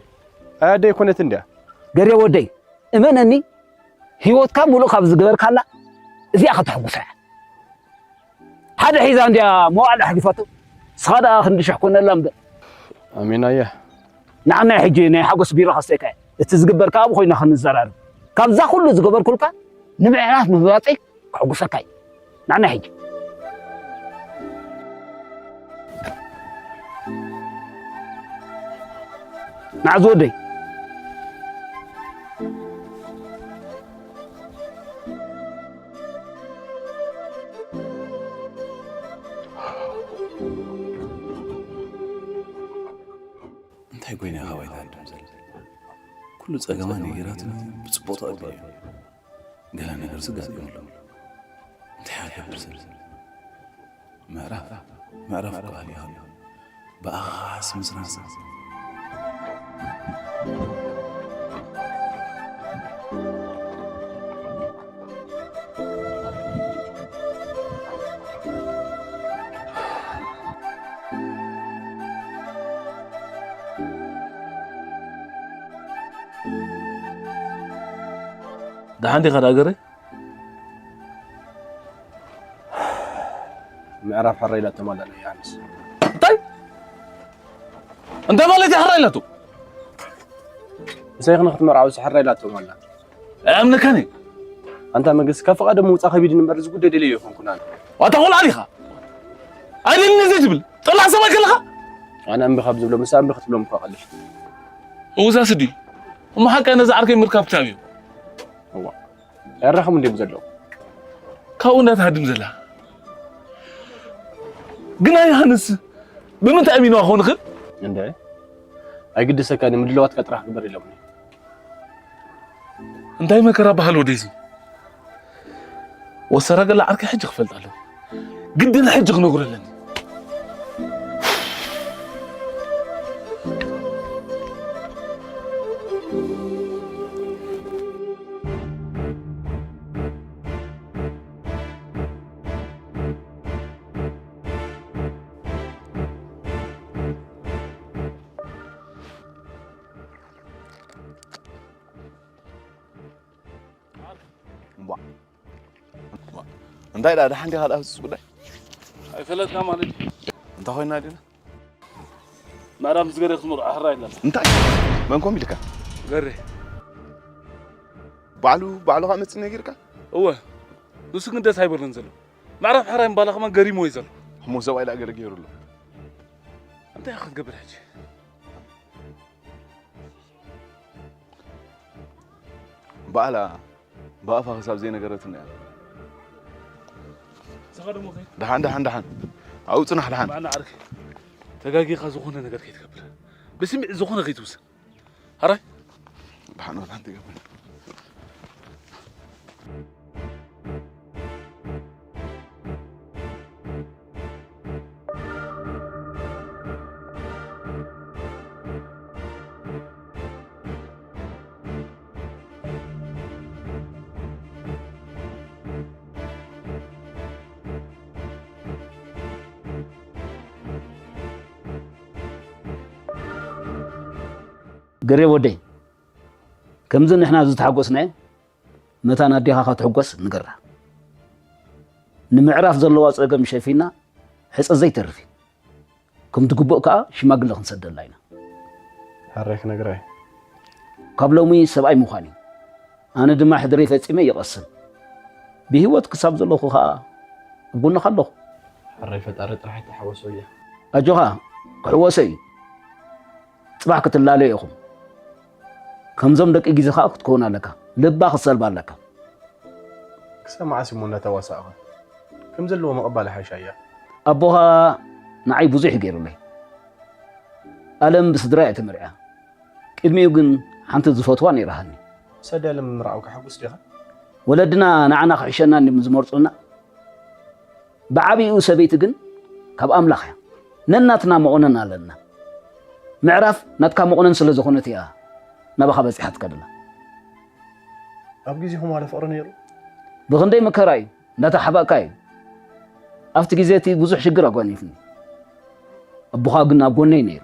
ኣይ ኣደይ ኣይኮነትን ድያ? ገሬ ወደይ፣ እመነኒ፣ ህይወትካ ሙሉእ ካብ ዝገበርካላ፣ እዚኣ ከተሕጉሳ እያ። ሓደ ሒዛ እንድያ መዋዕል ኣሕሊፋቶ። ንስኻ ደኣ ክንዲ ሽሕ ኮነላ እምበር። ኣሜን ኣየ። ንዓናይ ሕጂ ናይ ሓጎስ ቢራ ከስተይካ እየ። እቲ ዝግበር ከኣ ኣብ ኮይና ክንዘራረብ። ካብዛ ኩሉ ዝገበርኩልካ ንምዕራፍ ምምራጸይ ከሕጉሰካ እዩ። ንዓናይ ሕጂ። ንዓ ዝወደይ። እንታይ ኮይነ ኢኻ ባይታ ሃድም ዘላ? ኩሉ ጸገማ ነጊራትኒ ብጽቡቕ ተቐቢለዮ። ገለ ነገርሲ ኣጋጢሙ ኣሎ። እንታይ እየ ክገብር ዘለኒ? ምዕራፍ ምዕራፍ ክበሃል ይኽእል። ብኣኻስ ምስናሳ። ደሓን ዲኻ ዳገረ? ምዕራፍ ሕራይ ኢላቶም ኣላ ናይ ዮሃንስ። እንታይ? እንታይ ማለት እዩ ሕራይ ኢላቶ? ምሳይ ክንክትመርዓውስ ሕራይ ኢላቶም ኣላ። ኣምነካኒ። ኣንታ መግስ ካብ ፍቓዶም ምውጻእ ከቢድ እምበር እዚ ጉዳይ ደልዮ ይኾንኩን ኣነ። ዋታ ቆልዓ ዲኻ? ኣይደልን እዚ ትብል? ጠላዕ ሰብኣይ ከለኻ? ኣነ እምቢ ካብ ዝብሎ ምስ እምቢ ክትብሎም እኳ ቀሊል። እውዛስ ድዩ? እሞ ሓቀ ነዚ ዓርከይ ምርካብ ክሳብ እዩ። እዋ። ያራኸም እንዲም ዘለዉ። ካብኡ እንዳትሃድም ዘላ። ግና ዮሃንስ ብምንታይ ኣሚንዋ ክኸውን ይኽእል? እንደ ኣይግድሰካን እዩ፣ ምድላዋትካ ጥራሕ ግበር ኢሎምኒ። እንታይ መከራ በሃል ወደይዚ። ወሰረገላ ዓርከይ ሕጂ ክፈልጥ ኣለዎ። ግድን ሕጂ ክነግሮ ኣለኒ። እምቧ። እምቧ። እንታይ ደኣ ደሓን ዲኻ ደኣ ህሱስ ጉዳይ? ኣይፈለጥካ ማለት እዩ። እንታይ ኮይና ዲና? ምዕራፍ ምስ ገሬ ክትመርዖ ሕራይ ኣለና። እንታይ? መን ኮም ኢልካ? ገሬ። ባዕሉ፣ ባዕሉ ኸኣ መጺእ ነጊርካ? እወ። ንሱ ግን ደስ ኣይበሎን ዘሎ። ምዕራፍ ሕራይ ምባላ ከማን ገሪምዎ እዩ ዘሎ። እሞ ሰብኣይ ደኣ ገለ ገይሩ ኣሎ። እንታይ ኢኻ ክትገብር ሕጂ? በዓላ ብኣፋ ክሳብ ዘይነገረትና እያ። ንስኻ ደሞ ከይድ። ደሓን፣ ደሓን፣ ደሓን። ኣብኡ ጽናሕ፣ ደሓን። በዓልና ዓርከይ። ተጋጊኻ ዝኾነ ነገር ከይትገብር። ብስምዒት ዝኾነ ከይትውስን። ሕራይ? ደሓን ወላ እንታይ ይገብር? ገሬ ወደይ፣ ከምዚ ንሕና ዝተሓጎስናዮ፣ መታን ኣዴኻ ክትሕጎስ ንገራ። ንምዕራፍ ዘለዋ ጸገም ሸፊና፣ ሕጸ ዘይተርፍ እዩ። ከም ትግብኦ ከኣ ሽማግለ ክንሰደላ ኢና። ሕራይ ክነግራ እየ። ካብ ሎሚ ሰብኣይ ምዃን እዩ። ኣነ ድማ ሕድረይ ፈጺመ ይቐስን። ብህይወት ክሳብ ዘለኹ ከኣ ኣብ ጎንኻ ኣለኹ። ሕራይ ፈጣሪ ጥራሕ ይተሓወሶ እያ። ኣጆኻ፣ ክሕወሶ እዩ። ጽባሕ ክትላለዩ ኢኹም። ከምዞም ደቂ ግዜ ከኣ ክትከውን ኣለካ። ልባ ክትሰልባ ኣለካ። ክሳብ መዓስ እሞ እንዳተዋሳእኻ? ከም ዘለዎ ምቕባል ይሓይሽ ኣያ። ኣቦኻ ንዓይ ብዙሕ እዩ ገይሩለይ። ኣለም ብስድራ እያ ተመርዕያ። ቅድሚኡ ግን ሓንቲ ዝፈትዋ ነይራሃኒ። ምስ ኣደ ኣለም ምምርዓውካ ሕጉስ ዲኻ? ወለድና ንዓና ክሕሸና እንዲም ዝመርጹልና። ብዓቢኡ ሰበይቲ ግን ካብ ኣምላኽ እያ። ነናትና መቑነን ኣለና። ምዕራፍ ናትካ መቑነን ስለ ዝኾነት እያ ናባኻ በጺሓትካ ደላ። ኣብ ግዜኹም ዋላ ፍቕሪ ነይሩ? ብኽንደይ መከራ እዩ እንዳተሓባእካ እዩ። ኣብቲ ግዜ እቲ ብዙሕ ሽግር ኣጓኒፍኒ። ኣቦኻ ግን ኣብ ጎነይ ነይሩ።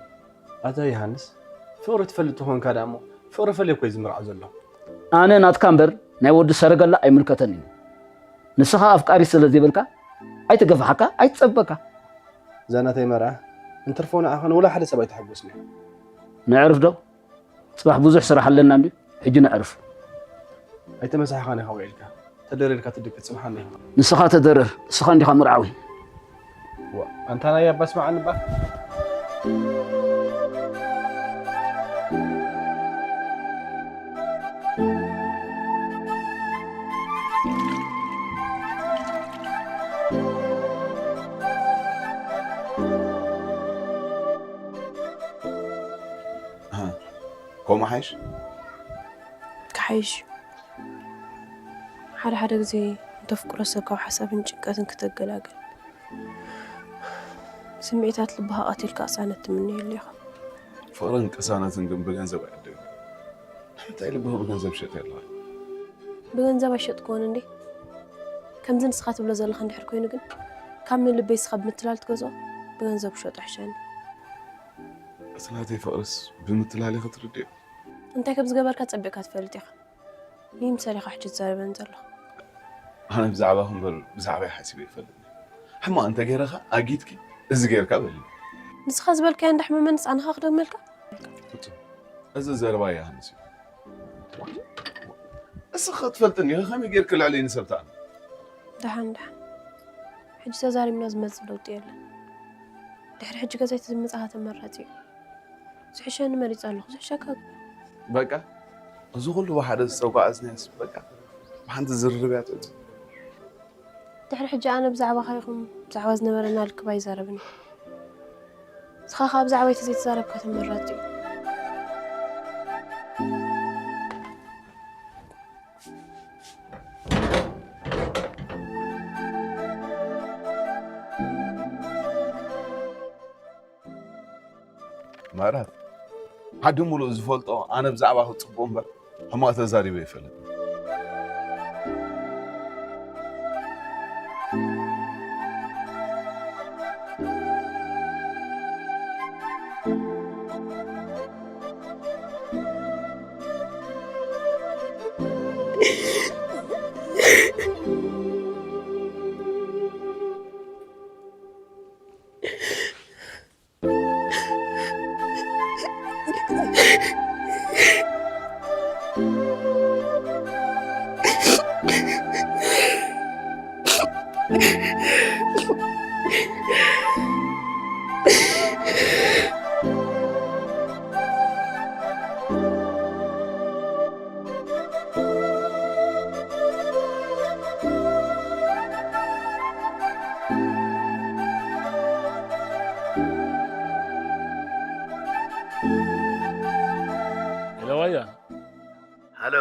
ኣታ ዮሃንስ፣ ፍቕሪ ትፈልጥ ተኾንካ ደኣ እሞ፣ ፍቕሪ ፈልየ እኮ እዩ ዝምርዖ ዘሎ። ኣነ ናትካ እምበር ናይ ወዲ ሰረገላ ኣይምልከተን እዩ። ንስኻ ኣፍቃሪ ስለ ዘይብልካ፣ ኣይትገፋሓካ፣ ኣይትጸበካ። እዛ ናተይ መርዓ፣ እንትርፎ ንዓኸን ወላ ሓደ ሰብ ኣይተሓጎስን እዩ። ነዕርፍ ዶ? ጽባሕ ብዙሕ ስራሕ ኣለና እንድዩ፣ ሕጂ ነዕርፍ። ኣይተመሳሕኻን ኢኻ ውዒልካ። ተደሪርካ ትድቅስ ጽንሓኒ። ንስኻ ተደረር፣ ንስኻ እንዲኻ መርዓዊ። ዋ፣ ኣንታ ናይ ኣባ ስምዓኒ እባ። ኣሃ፣ ከምኡ ሓይሽ? ክሓይሽ እዩ። ሓደ ሓደ ግዜ ንተፍቅሮ ሰብ ካብ ሓሳብን ጭንቀትን ክተገላግል፣ ስምዒታት ልብኻ ቀቲልካ ቅሳነት ትምነየሉ ኢኻ። ፍቕርን ቅሳነትን ግን ብገንዘብ ኣይዕደግን። ንምንታይ ልብኺ ብገንዘብ ትሸጥዮ ኣለኺ? ብገንዘብ ኣይሸጥክዎን እንዴ? ከምዚ ንስኻ ትብሎ ዘለኻ እንድሕር ኮይኑ ግን፣ ካብ ንልበይ ንስኻ ብምትላል ትገዝኦ፣ ብገንዘብ ክሸጦ ይሕሸኒ። እቲ ናተይ ፍቕርስ ብምትላል ኢኺ ትርድዮ? እንታይ ከም ዝገበርካ ጸቢቕካ ትፈልጥ ኢኻ። ይምሰል ኢኻ ሕጂ ትዛረበኒ ዘለኻ። ኣነ ብዛዕባኺ እምበር ብዛዕባይ ሓሲበ ይፈልጥ። ሕማቕ እንተ ገይረኻ ኣጊድኪ እዚ ገይርካ በሊ። ንስኻ ዝበልካዮ እንዳሕመመንስ ኣነ ኸ ክደግመልካ? ፍጹም፣ እዚ ዘረባ ይሃንስ እዩ። እስኺ ክትፈልጥኒ ኢኺ፣ ከመይ ገይርኪ ልዕለይ ንሰብ ትኣምኒ? ደሓን፣ ደሓን። ሕጂ ተዛሪብና ዝመጽእ ለውጢ የለን። ድሕሪ ሕጂ ገዛይ ተዝመጻኻ ተመራጺ እዩ። ዝሕሸኒ መሪጸ ኣለኹ፣ ዝሕሸካ ግበር። በቃ፣ እዚ ኩሉ ብሓደ ዝተጓዓዝናዮስ፣ በቃ፣ ብሓንቲ ዝርርብ እያ ትእቱ። ድሕሪ ሕጂ ኣነ ብዛዕባኻ ይኹን ብዛዕባ ዝነበረና ርክብ ኣይዛረብን እየ። ንስኻ ኸኣ ብዛዕባይ ተዘይተዛረብካ ተመራጺ እዩ። ምዕራፍ፣ ዓዲ ሙሉእ ዝፈልጦ ኣነ ብዛዕባኺ ጽቡቕ እምበር ሕማቕ ተዛሪበ ይፈልጥ። ሄሎ ዋያ። ሃሎ።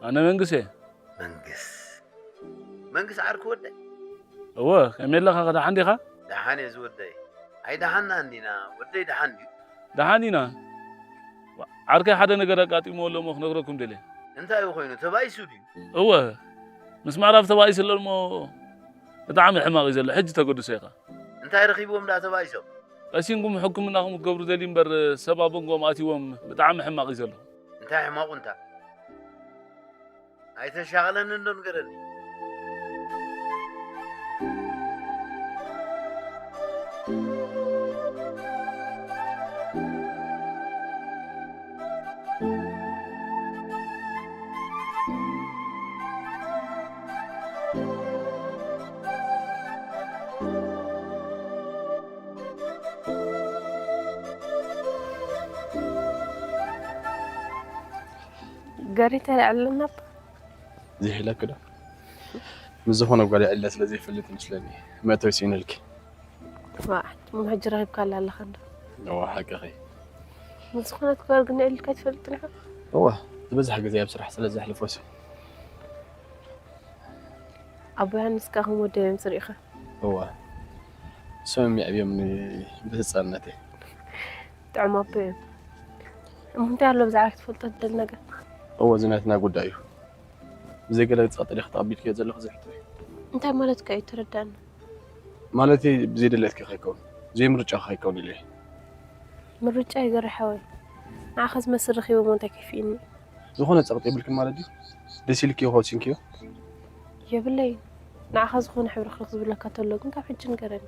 ኣነ መንግስ እየ። መንግስ። መንግስ ዓርኪ ወደይ? እወ፣ ከመይ ኣለኻ? ደሓን ዲኻ? ደሓን እየ ዝወደይ። ኣይደሓንናን ዲና? ወደይ ደሓን ድዩ? ደሓን ኢና። ዓርከይ ሓደ ነገር ኣጋጢምዎ ኣሎ እሞ ክነግረኩም ደልየ። እንታይ እዩ ኮይኑ? ተባኢሱ ድዩ? እወ፣ ምስ ምዕራፍ ተባኢሱ ኣሎ እሞ ብጣዕሚ ሕማቕ እዩ ዘሎ። ሕጂ ተገድሶ ኢኻ። እንታይ ረኺብዎም ደኣ ተባኢሶም? ቀሲንኩም ሕክምናኹም ክትገብሩ ደልዩ እምበር ሰብ ኣብ መንጎኦም ኣትይዎም ብጣዕሚ ሕማቕ እዩ ዘሎ። እንታይ ሕማቑ እንታ? ኣይተሻቕለኒ እንዶ ንገረኒ። ገሪተ ኣለና። ዘይሕለኪ ዶ? ምስ ዝኾነ ጓል ይዕለ ስለ ዘይፈልጥ ይመስለኒ መእተዊ ስኢነልኪ። ዋዕ፣ እሞ ሕጂ ረኺብካላ ኣለኻ እንዶ? እዋ፣ ሓቅኺ። ምስ ዝኾነት ጓል ግን ዕሊልካ ኣይትፈልጥን ኢኻ? እዋ፣ ዝበዝሕ ግዜ ኣብ ስራሕ ስለ ዘሕልፎስ። ኣቦ ዮሃንስ ከ ከም ወደይ እዮም ዝርእኻ? እዋ፣ እሶም እዮም የዕብዮምኒ ብህጻንነተይ። ጥዑም ኣቦ እዮም። እሞ እንታይ ኣሎ ብዛዕባ ክትፈልጦ ትደሊ ነገር? እወ፣ እዚ ናትና ጉዳይ እዩ። ብዘይ ገለ ጸቕጢ ዲኺ ተቐቢልክዮ ዘለኺ እዚ ሕቶይ? እንታይ ማለትካ እዩ? ተረዳእኒ። ማለተይ፣ ብዘይ ድሌትኪ ከይከውን፣ ብዘይ ምርጫኺ ከይከውን ኢለ እየ። ምርጫ ይገርሕ ሓወይ። ንዓኻ ዝመስል ረኺበ እሞ እንታይ ከፊእኒ? ዝኾነ ጸቕጢ የብልክን ማለት ድዩ? ደስ ኢልክዮ ከወሲንክዮ? የብለይን። ንዓኻ ዝኾነ ሕብርኽርኽ ዝብለካ ተሎ ግን ካብ ሕጂ ንገረኒ።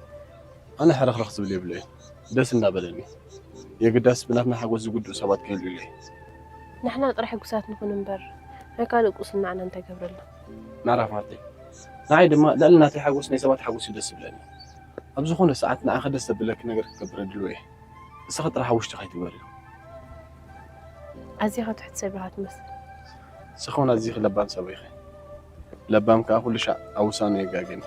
ኣነ ሕርኽርኽ ዝብል የብለይን። ደስ እንዳበለኒ። የግዳስ ብናትና ሓጎስ ዝጉድኡ ሰባት ክህልዉ ኢለ እየ። ንሕና ጥራሕ ሕጉሳት ንኹን እምበር፣ ናይ ካልእ ቁስል ንዓና እንታይ ገብረልና? ምዕራፍ ማርተይ። ንዓይ ድማ ልዕሊ ናተይ ሓጎስ ናይ ሰባት ሓጎስ እዩ ደስ ዝብለኒ። ኣብ ዝኾነ ሰዓት ንዓኺ ደስ ዘብለኪ ነገር ክገብር ድሉው እየ። ንስኺ ጥራሕ ኣብ ውሽጥኺ ኣይትግበርዮ። ኣዚኻ ትሑት ሰብ ኢኻ ትመስል። ንስኺ እውን ኣዚኺ ለባም ሰብ ኢኺ። ለባም ከኣ ኩሉ ሻዕ ኣብ ውሳኑ የጋግን።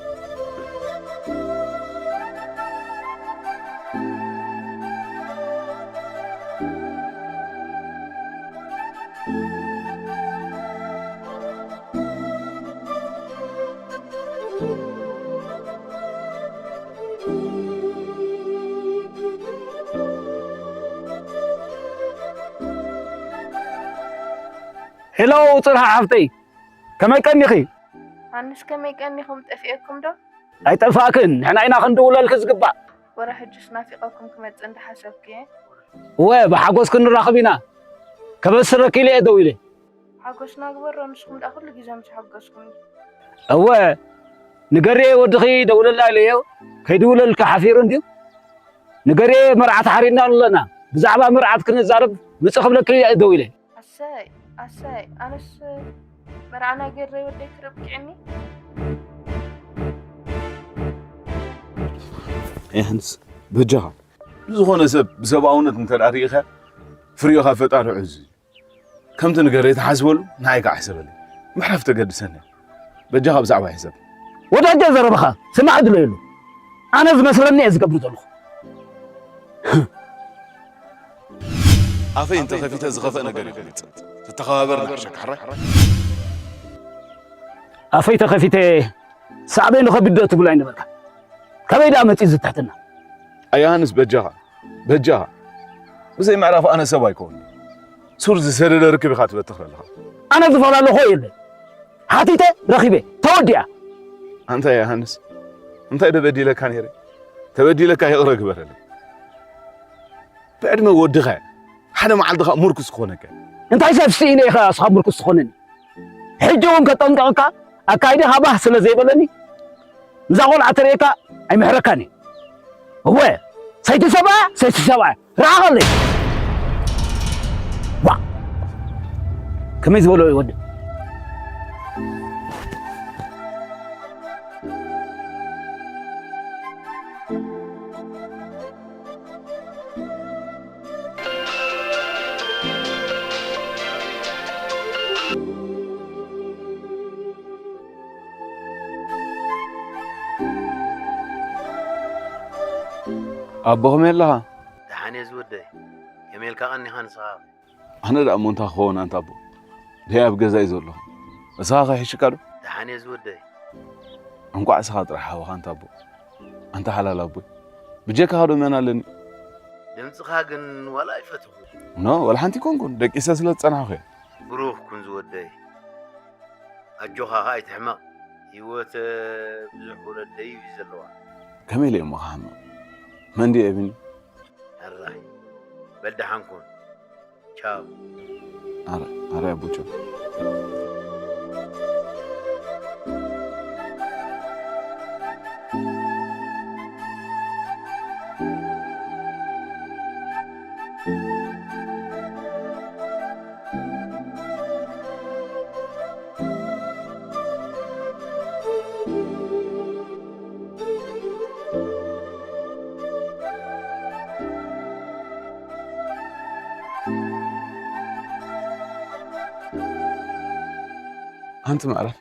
ሄሎ ጽርሃ ሓፍተይ፣ ከመይ ቀኒኺ? ኣንስ ከመይ ቀኒኹም? ጠፊኤኩም ዶ? ኣይጠፋእክን፣ ንሕና ኢና ክንድውለልኪ ዝግባእ። ወረ ሕጅስ ናፊቐኩም ክመጽእ እንዳሓሰብኩ እየ። እወ፣ ብሓጎስ ክንራኸብ ኢና። ከበስረኪ ኢለ እየ ደው ኢለ። ሓጎስና ግበሮ፣ ንስኹም ደኣ ኩሉ ግዜ ምስ ሓጎስኩም እዩ። እወ፣ ንገርየ ወድኺ ደውለላ ኢለዮ፣ ከይድውለልኪ ሓፊሩ እንድዩ። ንገርየ መርዓት ሓሪድና ኣለና፣ ብዛዕባ መርዓት ክንዛረብ ምጽእ ክብለኪ እየ ደው ኢለ። ኣሰይ፣ ኣሰይ፣ ኣነስ መርዓ ናይ ገረይ ወደይ ክርኢ ኣብቂዕኒ። ዮሃንስ፣ በጃኻ፣ ንዝኾነ ሰብ ብሰብኣውነት እንተ ደኣ ርኢኻ፣ ፍሪኻ ፈጣሪ ዕዙዝ እዩ። ከምቲ ንገረይ ትሓስበሉ፣ ንዓይ ከኣ ሕሰበለይ። ምሕራፍ ተገድሰኒ። በጃኻ ብዛዕባ ሕሰብ። ወዳጀ ዘረባኻ ስማዕ ድለየሉ። ኣነ ዝመስለኒ እየ ዝገብር ዘለኹ። ኣፈይ እንተኸፊተ ዝኸፍእ ነገር ይፈልጥ። ትተኸባበር ንሕሸክ ሕራይ። ኣፈይ ተኸፊተ ሳዕቤኑ ከቢድ ዶ ትብል ኣይነበርካ? ካበይ ደኣ መጺኡ እዚ ትሕትና? ኣያ ዮሃንስ በጃኻ በጃኻ ብዘይ ምዕራፍ ኣነ ሰብ ኣይኮን ሱር ዝሰደደ ርክብ ኢኻ ትበትኽ ዘለኻ። ኣነ ዝፈላለኹ የለን። ሓቲተ ረኺበ ተወዲኣ። ኣንታ ዮሃንስ እንታይ ዶ በዲለካ ነይረ? ተበዲለካ ይቕረ ግበረለይ። ብዕድመ ወድኻ ሓደ መዓልቲ ኸኣ ምርኩስ ክኾነካ። እንታይ ሰብ ስኢነ ኢኻ እስኻ ምርኩስ ትኾነኒ? ሕጂ እውን ከጠንቅቐካ ኣካይዲ ሃባህ ስለ ዘይበለኒ፣ ምስዛ ቆልዓ ተርእየካ ኣይምሕረካን እየ። እወ፣ ሰይቲ ሰብኣ፣ ሰይቲ ሰብኣ፣ ርሓቐለይ። ዋ፣ ከመይ ዝበሎ እዩ ወዲ። ኣቦ ከመይ ኣለኻ? ደሓን እየ ዝወደይ። ከመይ ኢልካ ቀኒኻ ንስኻ? ኣነ ደኣ እሞ እንታይ ክኸውን ኣንታ ኣቦ? ደይ ኣብ ገዛ እዩ ዘለኹ። ንስኻ ከ ይሕሽካ ዶ? ደሓን እየ ዝወደይ። እንቋዕ ንስኻ ጥራሕ ሓወኻ ኣንታ ኣቦ። ኣንታ ሓላል ኣቦይ። ብጀካኻ ዶ መን ኣለኒ? ድምፅኻ ግን ዋላ ኣይፈትኹ። ኖ፣ ዋላ ሓንቲ ኣይኮንኩን። ደቂሰ ስለ ዝጸናሕኹ እየ። ብሩኽ ኩን ዝወደይ። ኣጆኻ ኸኣ ኣይትሕመቕ። ህይወት ብዙሕ ውረድ ደይብ እዩ ዘለዋ። ከመይ ኢለ እሞ ክሓምቕ? መን ድየ እብኒ? ሕራይ በል ደሓን ኩን። ቻው። ኣረ ኣረ ኣቦ ቻው። ኣንቲ ምዕራፍ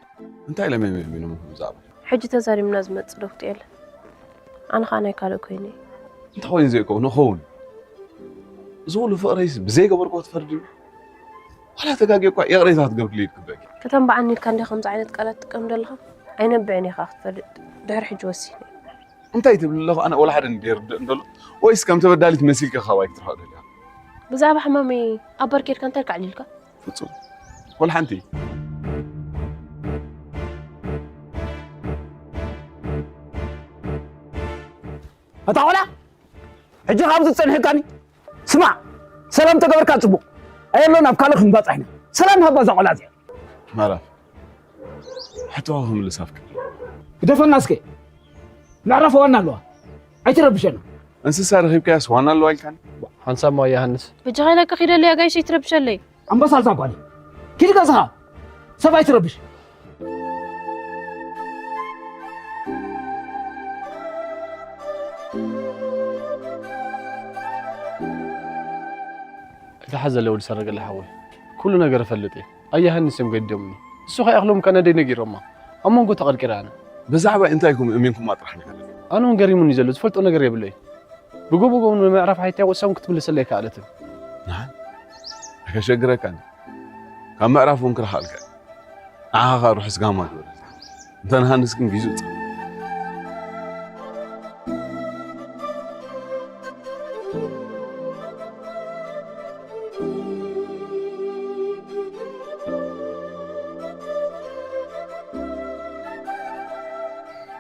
እንታይ ኢለ መን መን ኢሎም ብዛዕባ ሕጂ ተዛሪብና ዝመጽእ ለውጢ የለን። ኣነ ኸኣ ናይ ካልእ ኮይነ እየ። እንታይ ኮይኑ ዘይከውን ኸውን። እዚ ኩሉ ፍቕረይስ ብዘይገበርክዎ ትፈርድኒ? ዋላ ተጋግየ እኳ ይቕሬታ ክትገብርለይ ይግበኣኪ። ከተንብዓኒ ኢልካ እንድኻ ከምዚ ዓይነት ቃላት ትጥቀም ዘለኻ? ኣይነብዕን እየ ኸኣ ክትፈልጥ ድሕሪ ሕጂ ወሲነ እየ። እንታይ ትብል ኣለኹ ኣነ ወላ ሓደ እንድየ ይርድእ እንተሎ ወይስ ከም ተበዳሊት መሲልኪ ካባይ ክትርሕቕ ደሊኻ? ብዛዕባ ሕማመይ ኣብ በር ኬድካ እንታይ ኢልካ ኣዕሊልካ? ፍጹም ወላ ሓንቲ። ኣታ ቆልዓ ሕጂ ካብዚ ጸኒሕካኒ ስማዕ፣ ሰላም ተገበርካ ጽቡቕ። ኣየሎን ኣብ ካልእ ክንባጻሕ ኢና። ሰላም ሃባ እዛ ቆልዓ እዚኣ። ማራ ሕቶ ክምልስ ኣፍቅድ። ግደፈና እስከ። ምዕራፍ ዋና ኣለዋ። ኣይትረብሸና። እንስሳ ረኺብካያስ ዋና ኣለዋ ኢልካኒ? ሓንሳብ ማ ዮሃንስ። በጃኻ ኢለካ ኪደለይ ኣጋይሽ ኣይትረብሸለይ። ኣንበሳ እዛ ጓል። ኪድ ገዝኻ። ሰብ ኣይትረብሽ። ኣይትሓዘለይ ወዲ ሰረገላ ሓወይ። ኩሉ ነገር እፈልጥ እየ። ኣያሃንስ እዮም ገዲዶምኒ። እሱ ከይኣኽሎም ከነደይ ነጊሮማ። ኣብ መንጎ ተቐርቂረ ኣነ። ብዛዕባ እንታይ ኢኹም እሚንኩማ ጥራሕ ንገረኒ። ኣነ እውን ገሪሙኒ ዘሎ ዝፈልጦ ነገር የብለይ። ብጎቦ ጎቦ ንምዕራፍ ሓይታይ ወሳውን ክትምልሰለይ ከኣለትን። ንሓን ኣከሸግረካን ካብ ምዕራፍ እውን ክረኻልካ። ንዓኻ ኸኣ ርሑስ ጋማ ግበረልካ። እንተ ንሃንስ ግን ጊዙ ጸ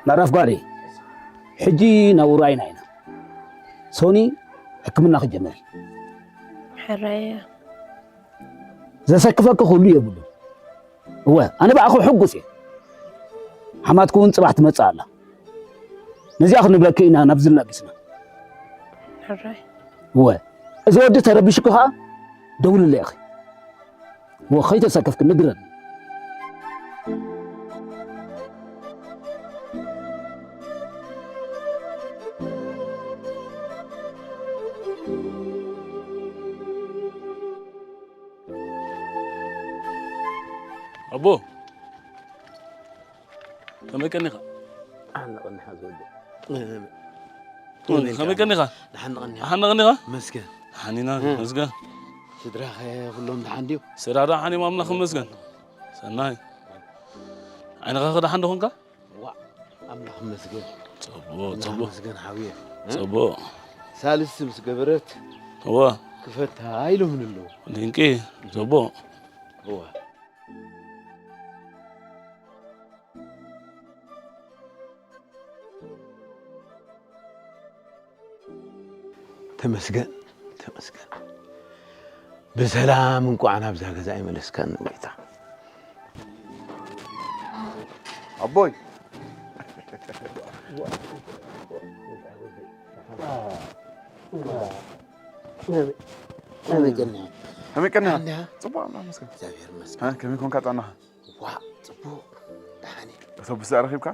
ምዕራፍ ጓለይ፣ ሕጂ ናብ ውራይና ኢና። ሶኒ ሕክምና ክጀመር እዩ። ሕራይ እያ። ዘሰክፈኪ ኩሉ የብሉን። እወ፣ ኣነ ብኣኹ ሕጉስ እየ። ሓማትኪ እውን ጽባሕ ትመጽእ ኣላ። ነዚኣ ክንብለኪ ኢና ናብዚ ለጊስና። ሕራይ። እወ፣ እዚ ወዲ ተረቢሽኪ ኸኣ ደውልለይ ኢኺ። እወ፣ ከይተሰከፍኪ ንግረኒ። ኣቦ፣ ከመይ ቀኒኻ? ኣነ ቀኒኻ ዝወደ። ከመይ ቀኒኻ? ደሓን ቀኒኻ? ደሓን ቀኒኻ? መስገን። ደሓን ኢና፣ እ። መስገን። ስድራኸ ኩሎም ደሓን ድዩ? ስድራ ደሓን እዮም፣ ኣምላኽ ይመስገን። ሰናይ። ዓይንኻ ከ ደሓን ዶ ኾንካ? ዋእ፣ ኣምላኽ ይመስገን። ጽቡቕ፣ ኣምላኽ ጽቡቕ። ይመስገን ሓውየ። እ? ጽቡቕ። ሳልስቲ ምስ ገበረት እወ። ክፈታ ኢሎምን ኣለዉ። ድንቂ፣ ጽቡቕ። እወ። ተመስገን፣ ተመስገን። ብሰላም እንኳዕ ናብዛ ገዛ ይመለስካኒ ጎይታ። ኣቦይ። ከመይ ቀኒኻ? ከመይ ቀኒኻ? እንዳ? ጽቡቕ፣ ኣምላኽ ይመስገን። እግዚኣብሔር ይመስገን። ሃ፣ ከመይ ኮንካ ጥዕናኻ? ዋእ፣ ጽቡቕ፣ ደሓን እየ። እቶ ብስኣ ረኺብካ?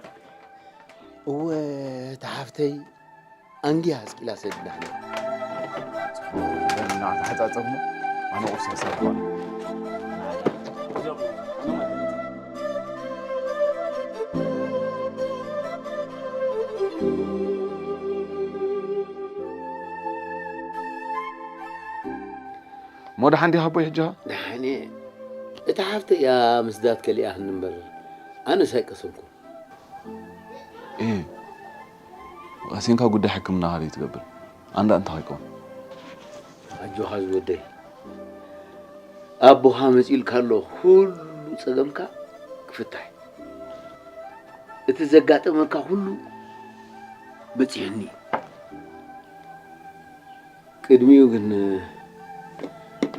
እወ፣ እታ ሓፍተይ ኣንጊያ ኣስቂላ ሰዲዳኒ። በልና፣ ተሓጻጸብሞ፣ ኣነ ቁርሲ ክሰርሕ እየ። እሞ ደሓን ዲኻ ኣቦይ ሕጂ? ደሓን እየ። እታ ሓፍተይ እያ ምስዳድ ከሊኣትኒ እምበር፣ ኣነስ ኣይቀሰንኩን። እየ። ቀሲንካ ጉዳይ ሕክምናኻ ዘይትገብር? ኣንዳ እንታይ ከይከውን? ኣጆኻ ዝወደይ። ኣቦኻ መጺኡልካ ኣሎ፣ ኩሉ ጸገምካ ክፍታሕ። እቲ ዘጋጠመካ ኩሉ በጺሑኒ። ቅድሚኡ ግን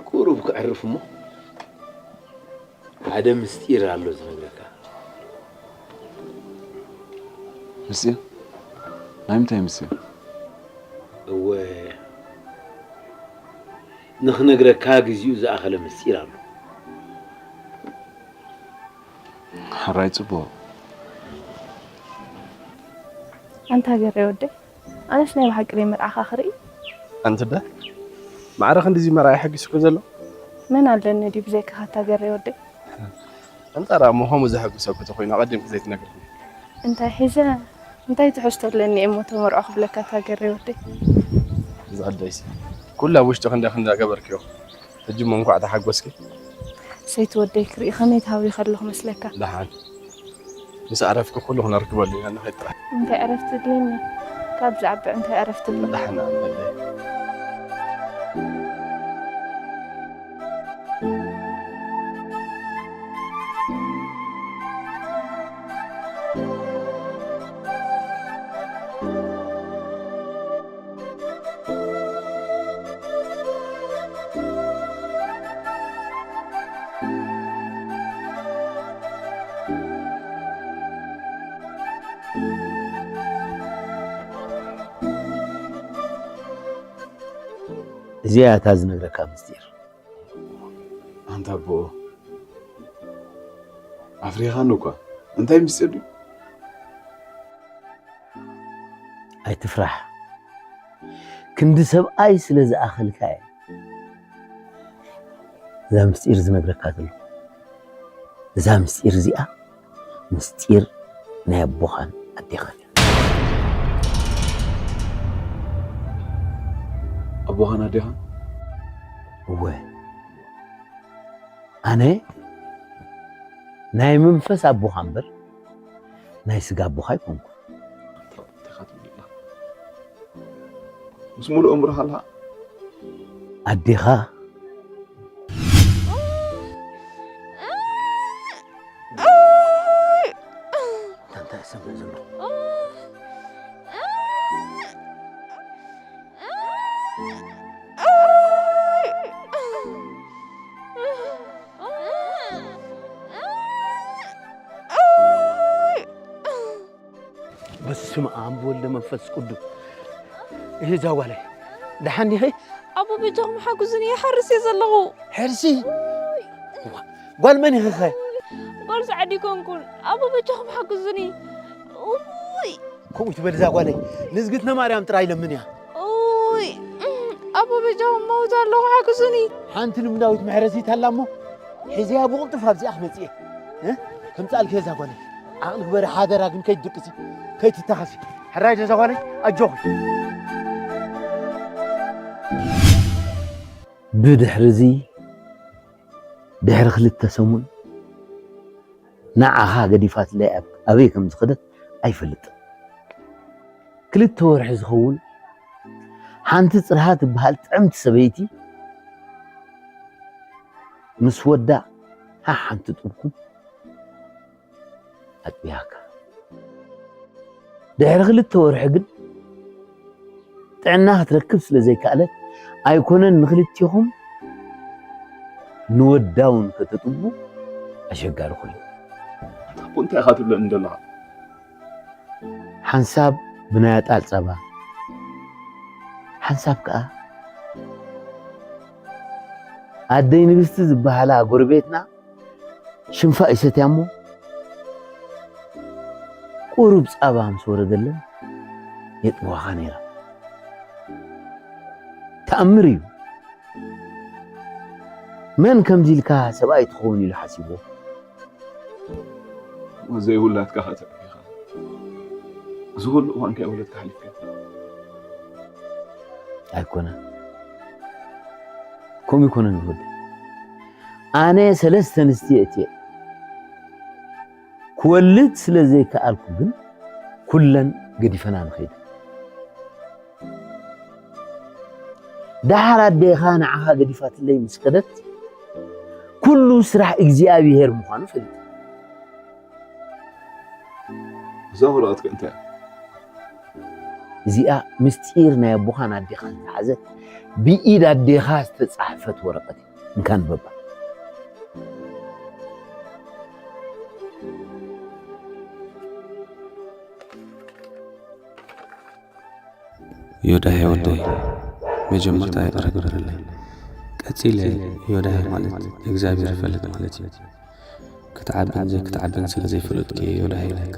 ቁሩብ ከዕርፍ እሞ፣ ሓደ ምስጢር ኣሎ ዝነግረካ። ምስጢር? ናይ ምንታይ ምስጢር? እወ፣ ንኽነግረካ ግዜኡ ዝኣኸለ ምስጢር ኣሎ። ሕራይ ጽቡቕ። ኣንታ ገሬ ወደይ፣ ኣነስ ናይ ብሓቂ ደይ መርዓኻ ክርኢ። ኣንትደ፣ ማዕረ ክንድዚ መርዓይ ሓጊሱኪ ዘሎ? መን ኣለኒ ድዩ ብዘይካኻ ኣታ ገሬ ወደይ? ኣንታ ደኣ እሞ ከምኡ ዘሐጉሰኪ ተኾይኑ ኣቐዲምኪ ዘይትነግርኒ። እንታይ ሒዘ? እንታይ ትሕዝቶ ኣለኒ እየ እሞ ተመርዖ ክብለካ ኣታ ገሬ ወደይ? እዛ ዓደይሲ፣ ኩላ ኣብ ውሽጥኺ እንዳ፣ እንዳ ገበርክዮ። ሕጂ እሞ እንኳዕ ተሓጎስኪ። ሰይቲ ወደይ ክርኢ ከመይ ተሃዊኸ ኣለኹ መስለካ? ደሓን። ምስ ኣዕረፍኪ ኩሉ ክነርክበሉ ኢና፣ ንኸይድ ጥራሕ። እንታይ ዕረፍቲ ድልየኒ? ካብ ዝዓቢ እንታይ ዕረፍቲ ኣሎ? ደሓን ኣበለይ። እዚኣ እታ ዝነግረካ ምስጢር። ኣንታ ኣቦ፣ ኣፍሪኻኒ እኳ። እንታይ ምስጢር ድዩ? ኣይትፍራሕ። ክንዲ ሰብኣይ ስለ ዝኣኸልካ እየ እዛ ምስጢር ዝነግረካ ዘለኹ። እዛ ምስጢር እዚኣ ምስጢር ናይ ኣቦኻን ኣዴኻን እያ። ኣቦኻን ኣዴኻን? እወ። ኣነ ናይ መንፈስ ኣቦኻ እምበር ናይ ስጋ ኣቦኻ ኣይኮንኩን። እንታይ ኢኻ ትብል ዘለኻ? ምስ ሙሉእ እምሮኻ ኣለኻ? ኣዴኻ እንታይ ይሰምዕ ዘሎ? በስመ ኣብ ወልደ መንፈስ ቅዱስ። እህ፣ እዛ ጓለይ፣ ደሓን ዲኺ? ኣቦ፣ በጃኹም ሓግዙኒ፣ ይሓርስ እየ ዘለኹ። ሕርሲ? ጓል መን ኢኺ ኸ? ጓል ሰዓድ ይኮንኩን። ኣቦ፣ በጃኹም ሓግዙኒ። ኡይ። ከምኡ ትበል እዛ ጓለይ፣ ንእዝግትነ ማርያም ጥራይ ለምን እያ። ኡይ። ኣቦ፣ በጃኹም መውት ኣለኹ፣ ሓግዙኒ። ሓንቲ ልምዳዊት መሕረሲት ኣላ እሞ፣ ሒዘያ ብቕልጡፍ ኣብዚኣ ክመጽእ እየ። እ? ከምጽኣልኪ እዛ ጓለይ። ዓቕሊ ግበሪ ሓደራ፣ ግን ከይትድቅሲ፣ ከይትተኸሲ። ሕራይ እዛ ጓለይ፣ ኣጆኺ። ብድሕሪ እዚ፣ ድሕሪ ክልተ ሰሙን፣ ንዓኻ ገዲፋትለይ ኣብ-፣ ኣበይ ከም ዝኸደት ኣይፈልጥን። ክልተ ወርሒ ዝኸውን ሓንቲ ጽርሃ ትበሃል ጥዕምቲ ሰበይቲ ምስ ወዳ ሓሓንቲ ጥብኩም ኣጥቢያካ። ድሕሪ ክልተ ወርሒ ግን ጥዕና ክትረክብ ስለ ዘይከኣለት ኣይኮነን ንክልቲኹም ንወዳ እውን ከተጥቡ ኣሸጋሪ ኮይኑ። ኣታ እኮ እንታይ ኢኻ ትብለኒ ዘለኻ? ሓንሳብ ብናይ ኣጣል ጸባ፣ ሓንሳብ ከኣ ኣደይ ንግስቲ ዝበሃላ ጎረቤትና ሽንፋ ይሰትያ እሞ ቁሩብ ጸባ ምስ ወረደለን የጥብዋኻ ነይራ። ተኣምር እዩ። መን ከምዚ ኢልካ ሰብኣይ ትኸውን ኢሉ ሓሲብዎ? ዘይውላድካ ኸ ተርፊኻ? እዚ ኩሉ እዋን ከይወለድካ ሓሊፍካ? ኣይኮነን። ከምኡ ኣይኮነን ዝወደይ። ኣነ ሰለስተ ኣንስቲ የእትየ። ክወልድ ስለ ዘይከኣልኩ ግን ኩለን ገዲፈናኒ ኸይደን። ደሓር ኣዴኻ ንዓኻ ገዲፋትለይ ምስ ከደት፣ ኩሉ ስራሕ እግዚኣብሄር ምዃኑ ፈሊጠ። እዛ ወረቐት ከ እንታይ እያ? እዚኣ ምስጢር ናይ ኣቦኻን ኣዴኻን ዝሓዘት ብኢድ ኣዴኻ ዝተጻሕፈት ወረቐት እያ። እንካ ንበባ። ዮዳሄ ወደይ፣ መጀመርታ ይቕረ ግበረለይ። ቀጺለ፣ ዮዳሄ ማለት እግዚኣብሔር ይፈልጥ ማለት እዩ። ክትዓብን ዘይክትዓብን ስለ ዘይፈለጥኩ እየ ዮዳሄ ኢለካ።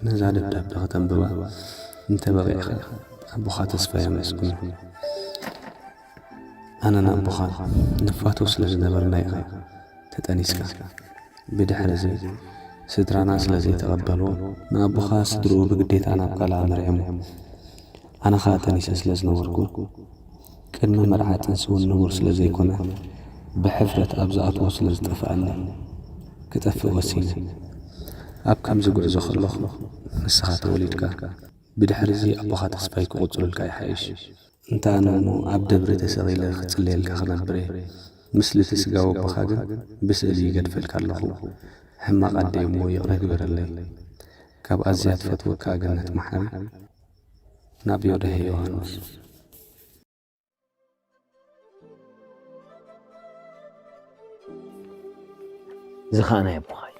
ነዛ ደብዳበ ከተንብባ እንተ በቒዕካ፣ ኣቦኻ ተስፋይ ኣመስግኖ። ኣነን ኣቦኻን ንፋቶ ስለ ዝነበርና ኢኻ ተጠኒስካ። ብድሕሪ እዚ ስድራና ስለ ዘይተቐበልዎ፣ ንኣቦኻ ስድርኡ ብግዴታ ናብ ካልእ ኣምሪሖም። ኣነ ኸኣ ጠኒሰ ስለ ዝነበርኩ፣ ቅድሚ መርዓ ጥንሲ እውን ንቡር ስለ ዘይኮነ፣ ብሕፍረት ኣብ ዝኣትዎ ስለ ዝጠፍኣኒ፣ ክጠፍእ ወሲነ። ኣብ ከምዚ ጉዕዞ ከለኹ ንስኻ ተወሊድካ። ብድሕሪ እዚ ኣቦኻ ተስፋይ ክቕጽሉልካ ይሓይሽ። እንተ ኣነ እሞ ኣብ ደብሪ ተሰቒለ ክጽለየልካ ክነብር እየ። ምስልቲ ስጋዊ ኣቦኻ ግን ብስእሊ ይገድፈልካ ኣለኹ። ሕማቕ ኣደ እየ እሞ ይቕረ ግበረለይ። ካብ ኣዝያ ትፈትወካ ገነት መሓሪ፣ ናብ ዮዳሄ ዮሃንስ። እዚ ኸኣ ናይ ኣቦኻ እዩ።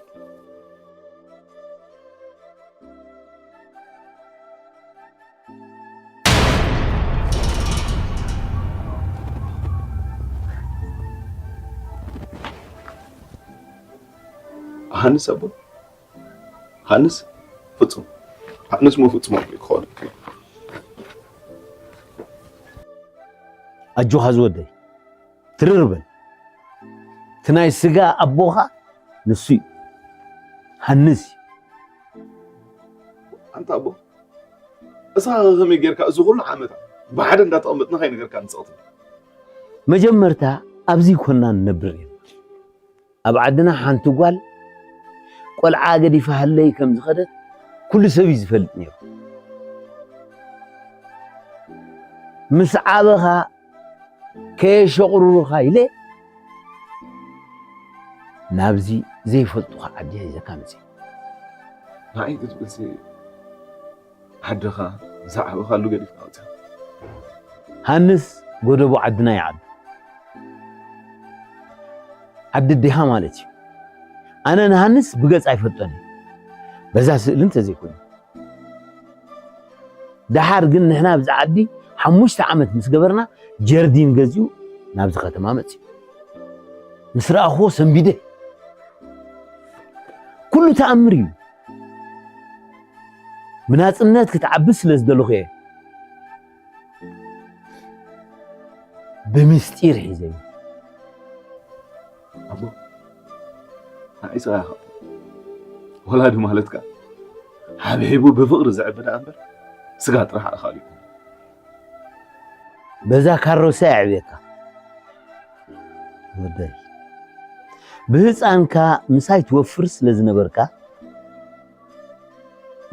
ሃንስ ኣቦ፣ ሃንስ ፍጹም፣ ሃንስ ሞ ፍጹም ኣቦይ ክኸውን ኣይክእልን። ኣጆኻ ዝወደይ፣ ትርር በል። እቲ ናይ ስጋ ኣቦኻ ንሱ እዩ። ሃንስ እዩ። ኣንታ ኣቦ፣ እስኻ ከ ከመይ ጌርካ እዚ ኩሉ ዓመታት ብሓደ እንዳተቐመጥና ከይነገርካኒ ስቕ ትብል? መጀመርታ ኣብዚ ኮና ንነብር ነርና። ኣብ ዓድና ሓንቲ ጓል ቆልዓ ገዲፋ ሃለይ ከም ዝኸደት ኩሉ ሰብ እዩ ዝፈልጥ ነይሩ። ምስ ዓበኻ ከየሸቑርሩኻ ኢለ ናብዚ ዘይፈልጡኻ ዓዲ ሒዘካ መጺአ። ንዓይ ክትብልሲ ዓድኻ ዝዓበኻሉ ገዲፍካ ወጺኻ። ሃንስ ጎደቦ ዓድና ይዓቢ። ዓዲ ዲሃ ማለት እዩ። ኣነ ንሃንስ ብገጽ ኣይፈልጦን እየ። በዛ ስእሊ እንተዘይኮይኑ። ደሓር ግን ንሕና ኣብዚ ዓዲ ሓሙሽተ ዓመት ምስ ገበርና ጀርዲን ገዚኡ ናብዚ ከተማ መጺኡ። ምስ ረኣኽዎ ሰንቢደ። ኩሉ ተኣምር እዩ። ብናጽነት ክትዓቢ ስለ ዝደለኹ እየ። ብምስጢር ሒዘዮ። ኣቦ፣ ንዓይ ስጋ ኢኻ። ወላዲ ማለትካ ሓብሒቡ ብፍቕሪ ዘዕቢ ደኣ እምበር ስጋ ጥራሕ ኣኻሊ ይኹን። በዛ ካሮሳ የዕብየካ። ወደይ፣ ብህፃንካ ምሳይ ትወፍር ስለ ዝነበርካ፣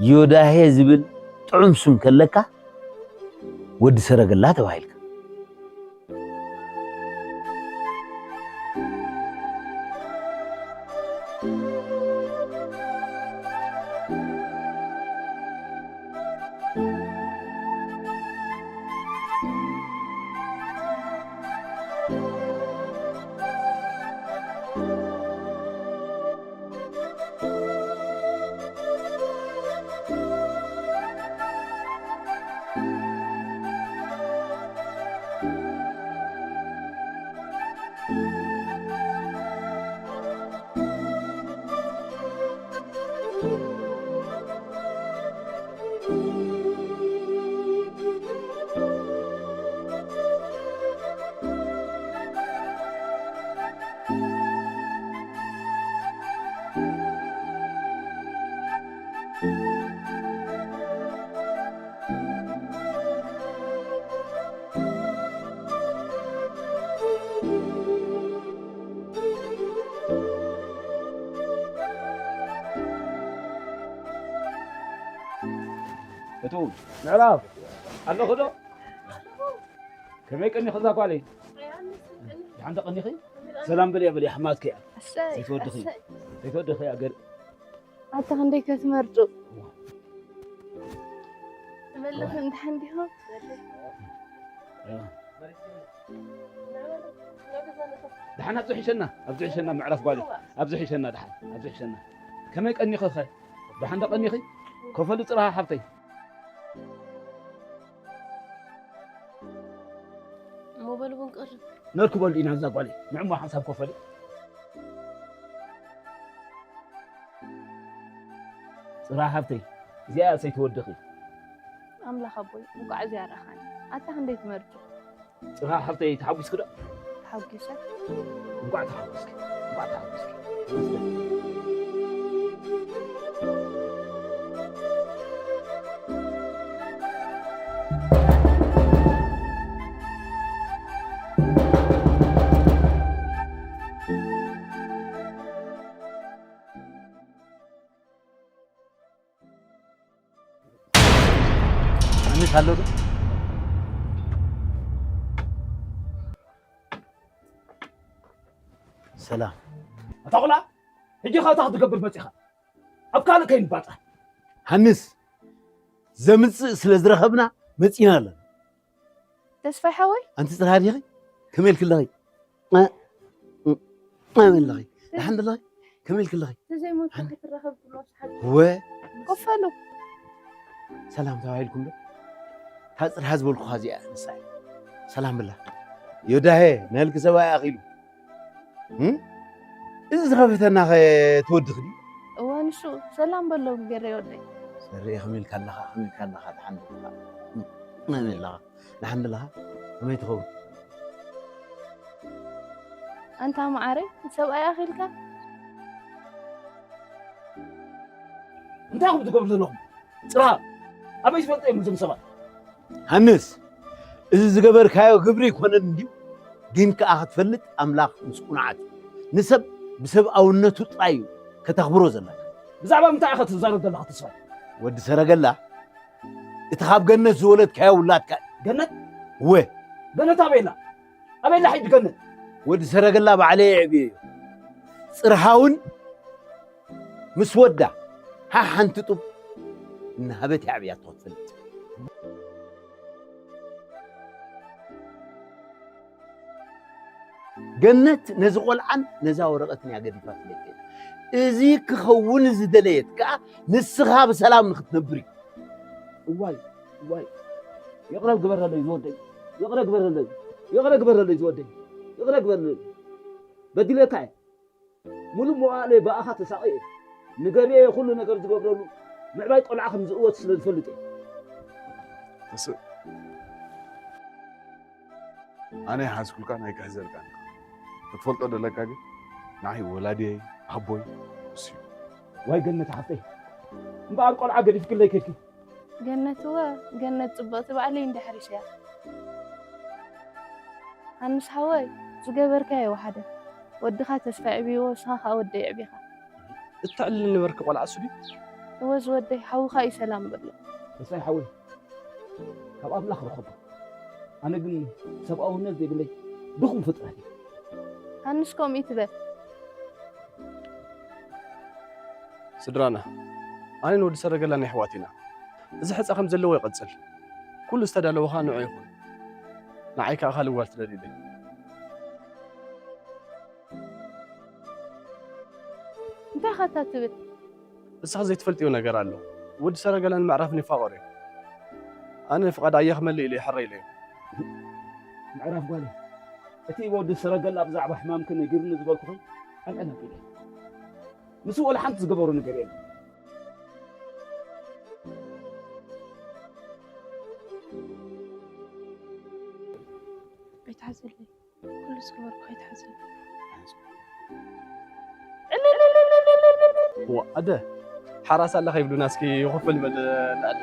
ዮዳሄ ዝብል ጥዑም ስም ከለካ፣ ወዲ ሰረገላ ተባሂልካ። እቱ ምዕራፍ ኣለኹ ዶ? ከመይ ቀኒኺ እዛ ጓለይ? ደሓን ዶ ቀኒኺ? ሰላም በልያ በልያ፣ ሕማትኪ እያ። እሰይ፣ ዘይትወድኺ፣ እሰይ። ዘይትወድኺ እያ ገር-፣ ኣታ ክንደይ ከትመርጡ? ትመለኹ እንድሓን ዲኹም? ደሓን ኣብዚ ሒሸና፣ ኣብዚ ሒሸና ምዕራፍ ጓለይ። ኣብዚ ሒሸና ደሓን፣ ኣብዚ ሒሸና። ከመይ ቀኒኺ ኸ? ደሓን ዶ ቀኒኺ? ከፈሉ ጽራሃ ሓብተይ። እሞ በሉ ቡን ቅርብ። ነርክበሉ ኢና እዛ ጓለይ። ንዕሞ ሓንሳብ ከፈሉ። ጽራሃ ሓብተይ፣ እዚኣ እያ ሰይቲ ወድኺ። ኣምላኽ ኣቦይ፣ እንቋዕ እዚኣ ረኣኻኒ። ኣታ ክንደይ ትመርጹ? ጽራሃ ሓብተይ፣ ተሓጒስኪ ዶ? ተሓጒሰ። እንቋዕ ተሓጒስኪ፣ እንቋዕ ተሓጒስኪ። ኣንስ ኣሎ ዶ? ሰላም። ኣታ ቆልዓ፣ ሕጂ ኸ እንታይ ክትገብር መጺኻ? ኣብ ካልእ ከይንባጻሕ። ሃንስ፣ ዘምጽእ ስለ ዝረኸብና መጺና ኣለና። ተስፋይ ሓወይ? ኣንቲ ጽርሃ ዲኺ? ከመይ ኢልኪ ኣለኺ? እ፣ እ፣ ከመይ ኣለኺ? ደሓን ዶ ኣለኺ? ከመይ ኢልኪ ኣለኺ? ተዘይሞት ኣነ ክትራኸብ ብሎ ሰሓብ። ወ? ኮፈሉ። ሰላም ተባሂልኩም ዶ? እታ ጽርሃ ዝበልኩኻ እዚኣ ንሳ እያ። ሰላም ብላ። ዮዳሄ፣ ነልኪ ሰብኣይ ኣኺሉ። እም? እዚ ዝኸፈተና ኸ ትወድኺ ድዩ? እወ፣ ንሱ ሰላም በሎ ገሬ ወደይ። ሰሪኤ፣ ከመይ ኢልካ ኣለኻ? ከመይ ኢልካ ኣለኻ? ደሓን ዲኻ? ከመይ ኣለኻ? ደሓን ዲኻ? ከመይ ትኸውን? ኣንታ መዓረይ፣ ሰብኣይ ኣኺልካ? እንታይ ኢኹም ትገብሩ ዘለኹም? ጽራ፣ ኣበይ ዝፈልጦ እዮም እዞም ሰባት? ሃንስ፣ እዚ ዝገበርካዮ ግብሪ ኣይኮነን እንድዩ፣ ግን ከኣ ክትፈልጥ ኣምላኽ ምስ ቁኑዓት እዩ። ንሰብ ብሰብኣውነቱ ጥራይ እዩ ከተኽብሮ ዘለካ። ብዛዕባ ምንታይ ኢኻ ትዛረብ ዘለኻ ተስፋይ? ወዲ ሰረገላ፣ እቲ ካብ ገነት ዝወለድካዮ ውላድካ እዩ። ገነት? እወ። ገነት ኣበይ ኣላ? ኣበይ ኣላ ሕጂ ገነት? ወዲ ሰረገላ ባዕለይ የዕብየዮ። ጽርሃውን ምስ ወዳ ሓሓንቲ ጡብ እናሃበት የዕብያቶ ክትፈልጥ። ገነት ነዚ ቆልዓን ነዛ ወረቐትን እያ ገዲፋትለይ ከይዳ። እዚ ክኸውን ዝደለየት ከኣ ንስኻ ብሰላም ንኽትነብር እዩ። እዋይ፣ እዋይ። ይቕረ ግበረለይ ዝወደይ። ይቕረ ግበረለይ። ይቕረ ግበረለይ ዝወደይ። ይቕረ ግበረለይ። በዲለካ እየ። ሙሉእ መዋእለይ ብኣኻ ተሳቒየ። ንገርየ ኩሉ ነገር ዝገብረሉ ምዕባይ ቆልዓ ከም ዝእወት ስለ ዝፈልጥ እየ። ተስእ ኣነ ይሓዝኩልካን ኣይክሕዘልካን። ክትፈልጦ ደለካ ግን ንዓይ ወላዲየይ ኣቦይ እሱ እዩ። ዋይ ገነት ሓፍተይ እምበኣር ቆልዓ ገዲፍክለይ ከድኪ። ገነት እወ ገነት ጽብቕቲ ባዕለይ እንድሕር እያ። ሃንስ ሓወይ ዝገበርካዮ ወሓደ ወድኻ ተስፋ የዕብይዎ ንስኻ ከዓ ወደይ የዕቢኻ። እተዕልል ነበርኪ ቆልዓ እሱ ድዩ? እወ ዝወደይ ሓውኻ እዩ ሰላም በሎ። ተስፋይ ሓወይ ካብ ኣምላኽ ረኸቦ። ኣነ ግን ሰብኣውነት ዘይብለይ ድኹም ፍጥረት እየ። ሃንስ ከምኡ ይትበል። ስድራና ኣነን ወዲ ሰረገላን ኣሕዋት ኢና። እዚ ሕፃ ከም ዘለዎ ይቐጽል። ኩሉ ዝተዳለወ ኸኣ ንዑ ይኹን። ንዓይ ከኣ ካልእ ጓል ትደልዩለይ። እንታይ ኸታ ትብል? ንስኺ ዘይትፈልጥዮ ነገር ኣሎ። ወዲ ሰረገላን ምዕራፍን ይፋቐሩ እዮም። ኣነ ፍቓድ ኣያ ክመልእ ኢለ ይሕረ ኢለ እዮም። ምዕራፍ ጓለይ እቲ ወዲ ሰረገላ ብዛዕባ ሕማምኪ ነጊሩኒ ዝበልኩኺ ቀልዕል ኣቢለ ምስኡ ወላ ሓንቲ ዝገበሮ ነገር የለን። ኣይትሓዘለይ፣ ኩሉ ዝገበርኩ ኣይትሓዘለይ። ዋ ኣደ ሓራስ ኣለኻ ይብሉና እስኪ ይኹፍል በል ንኣደ።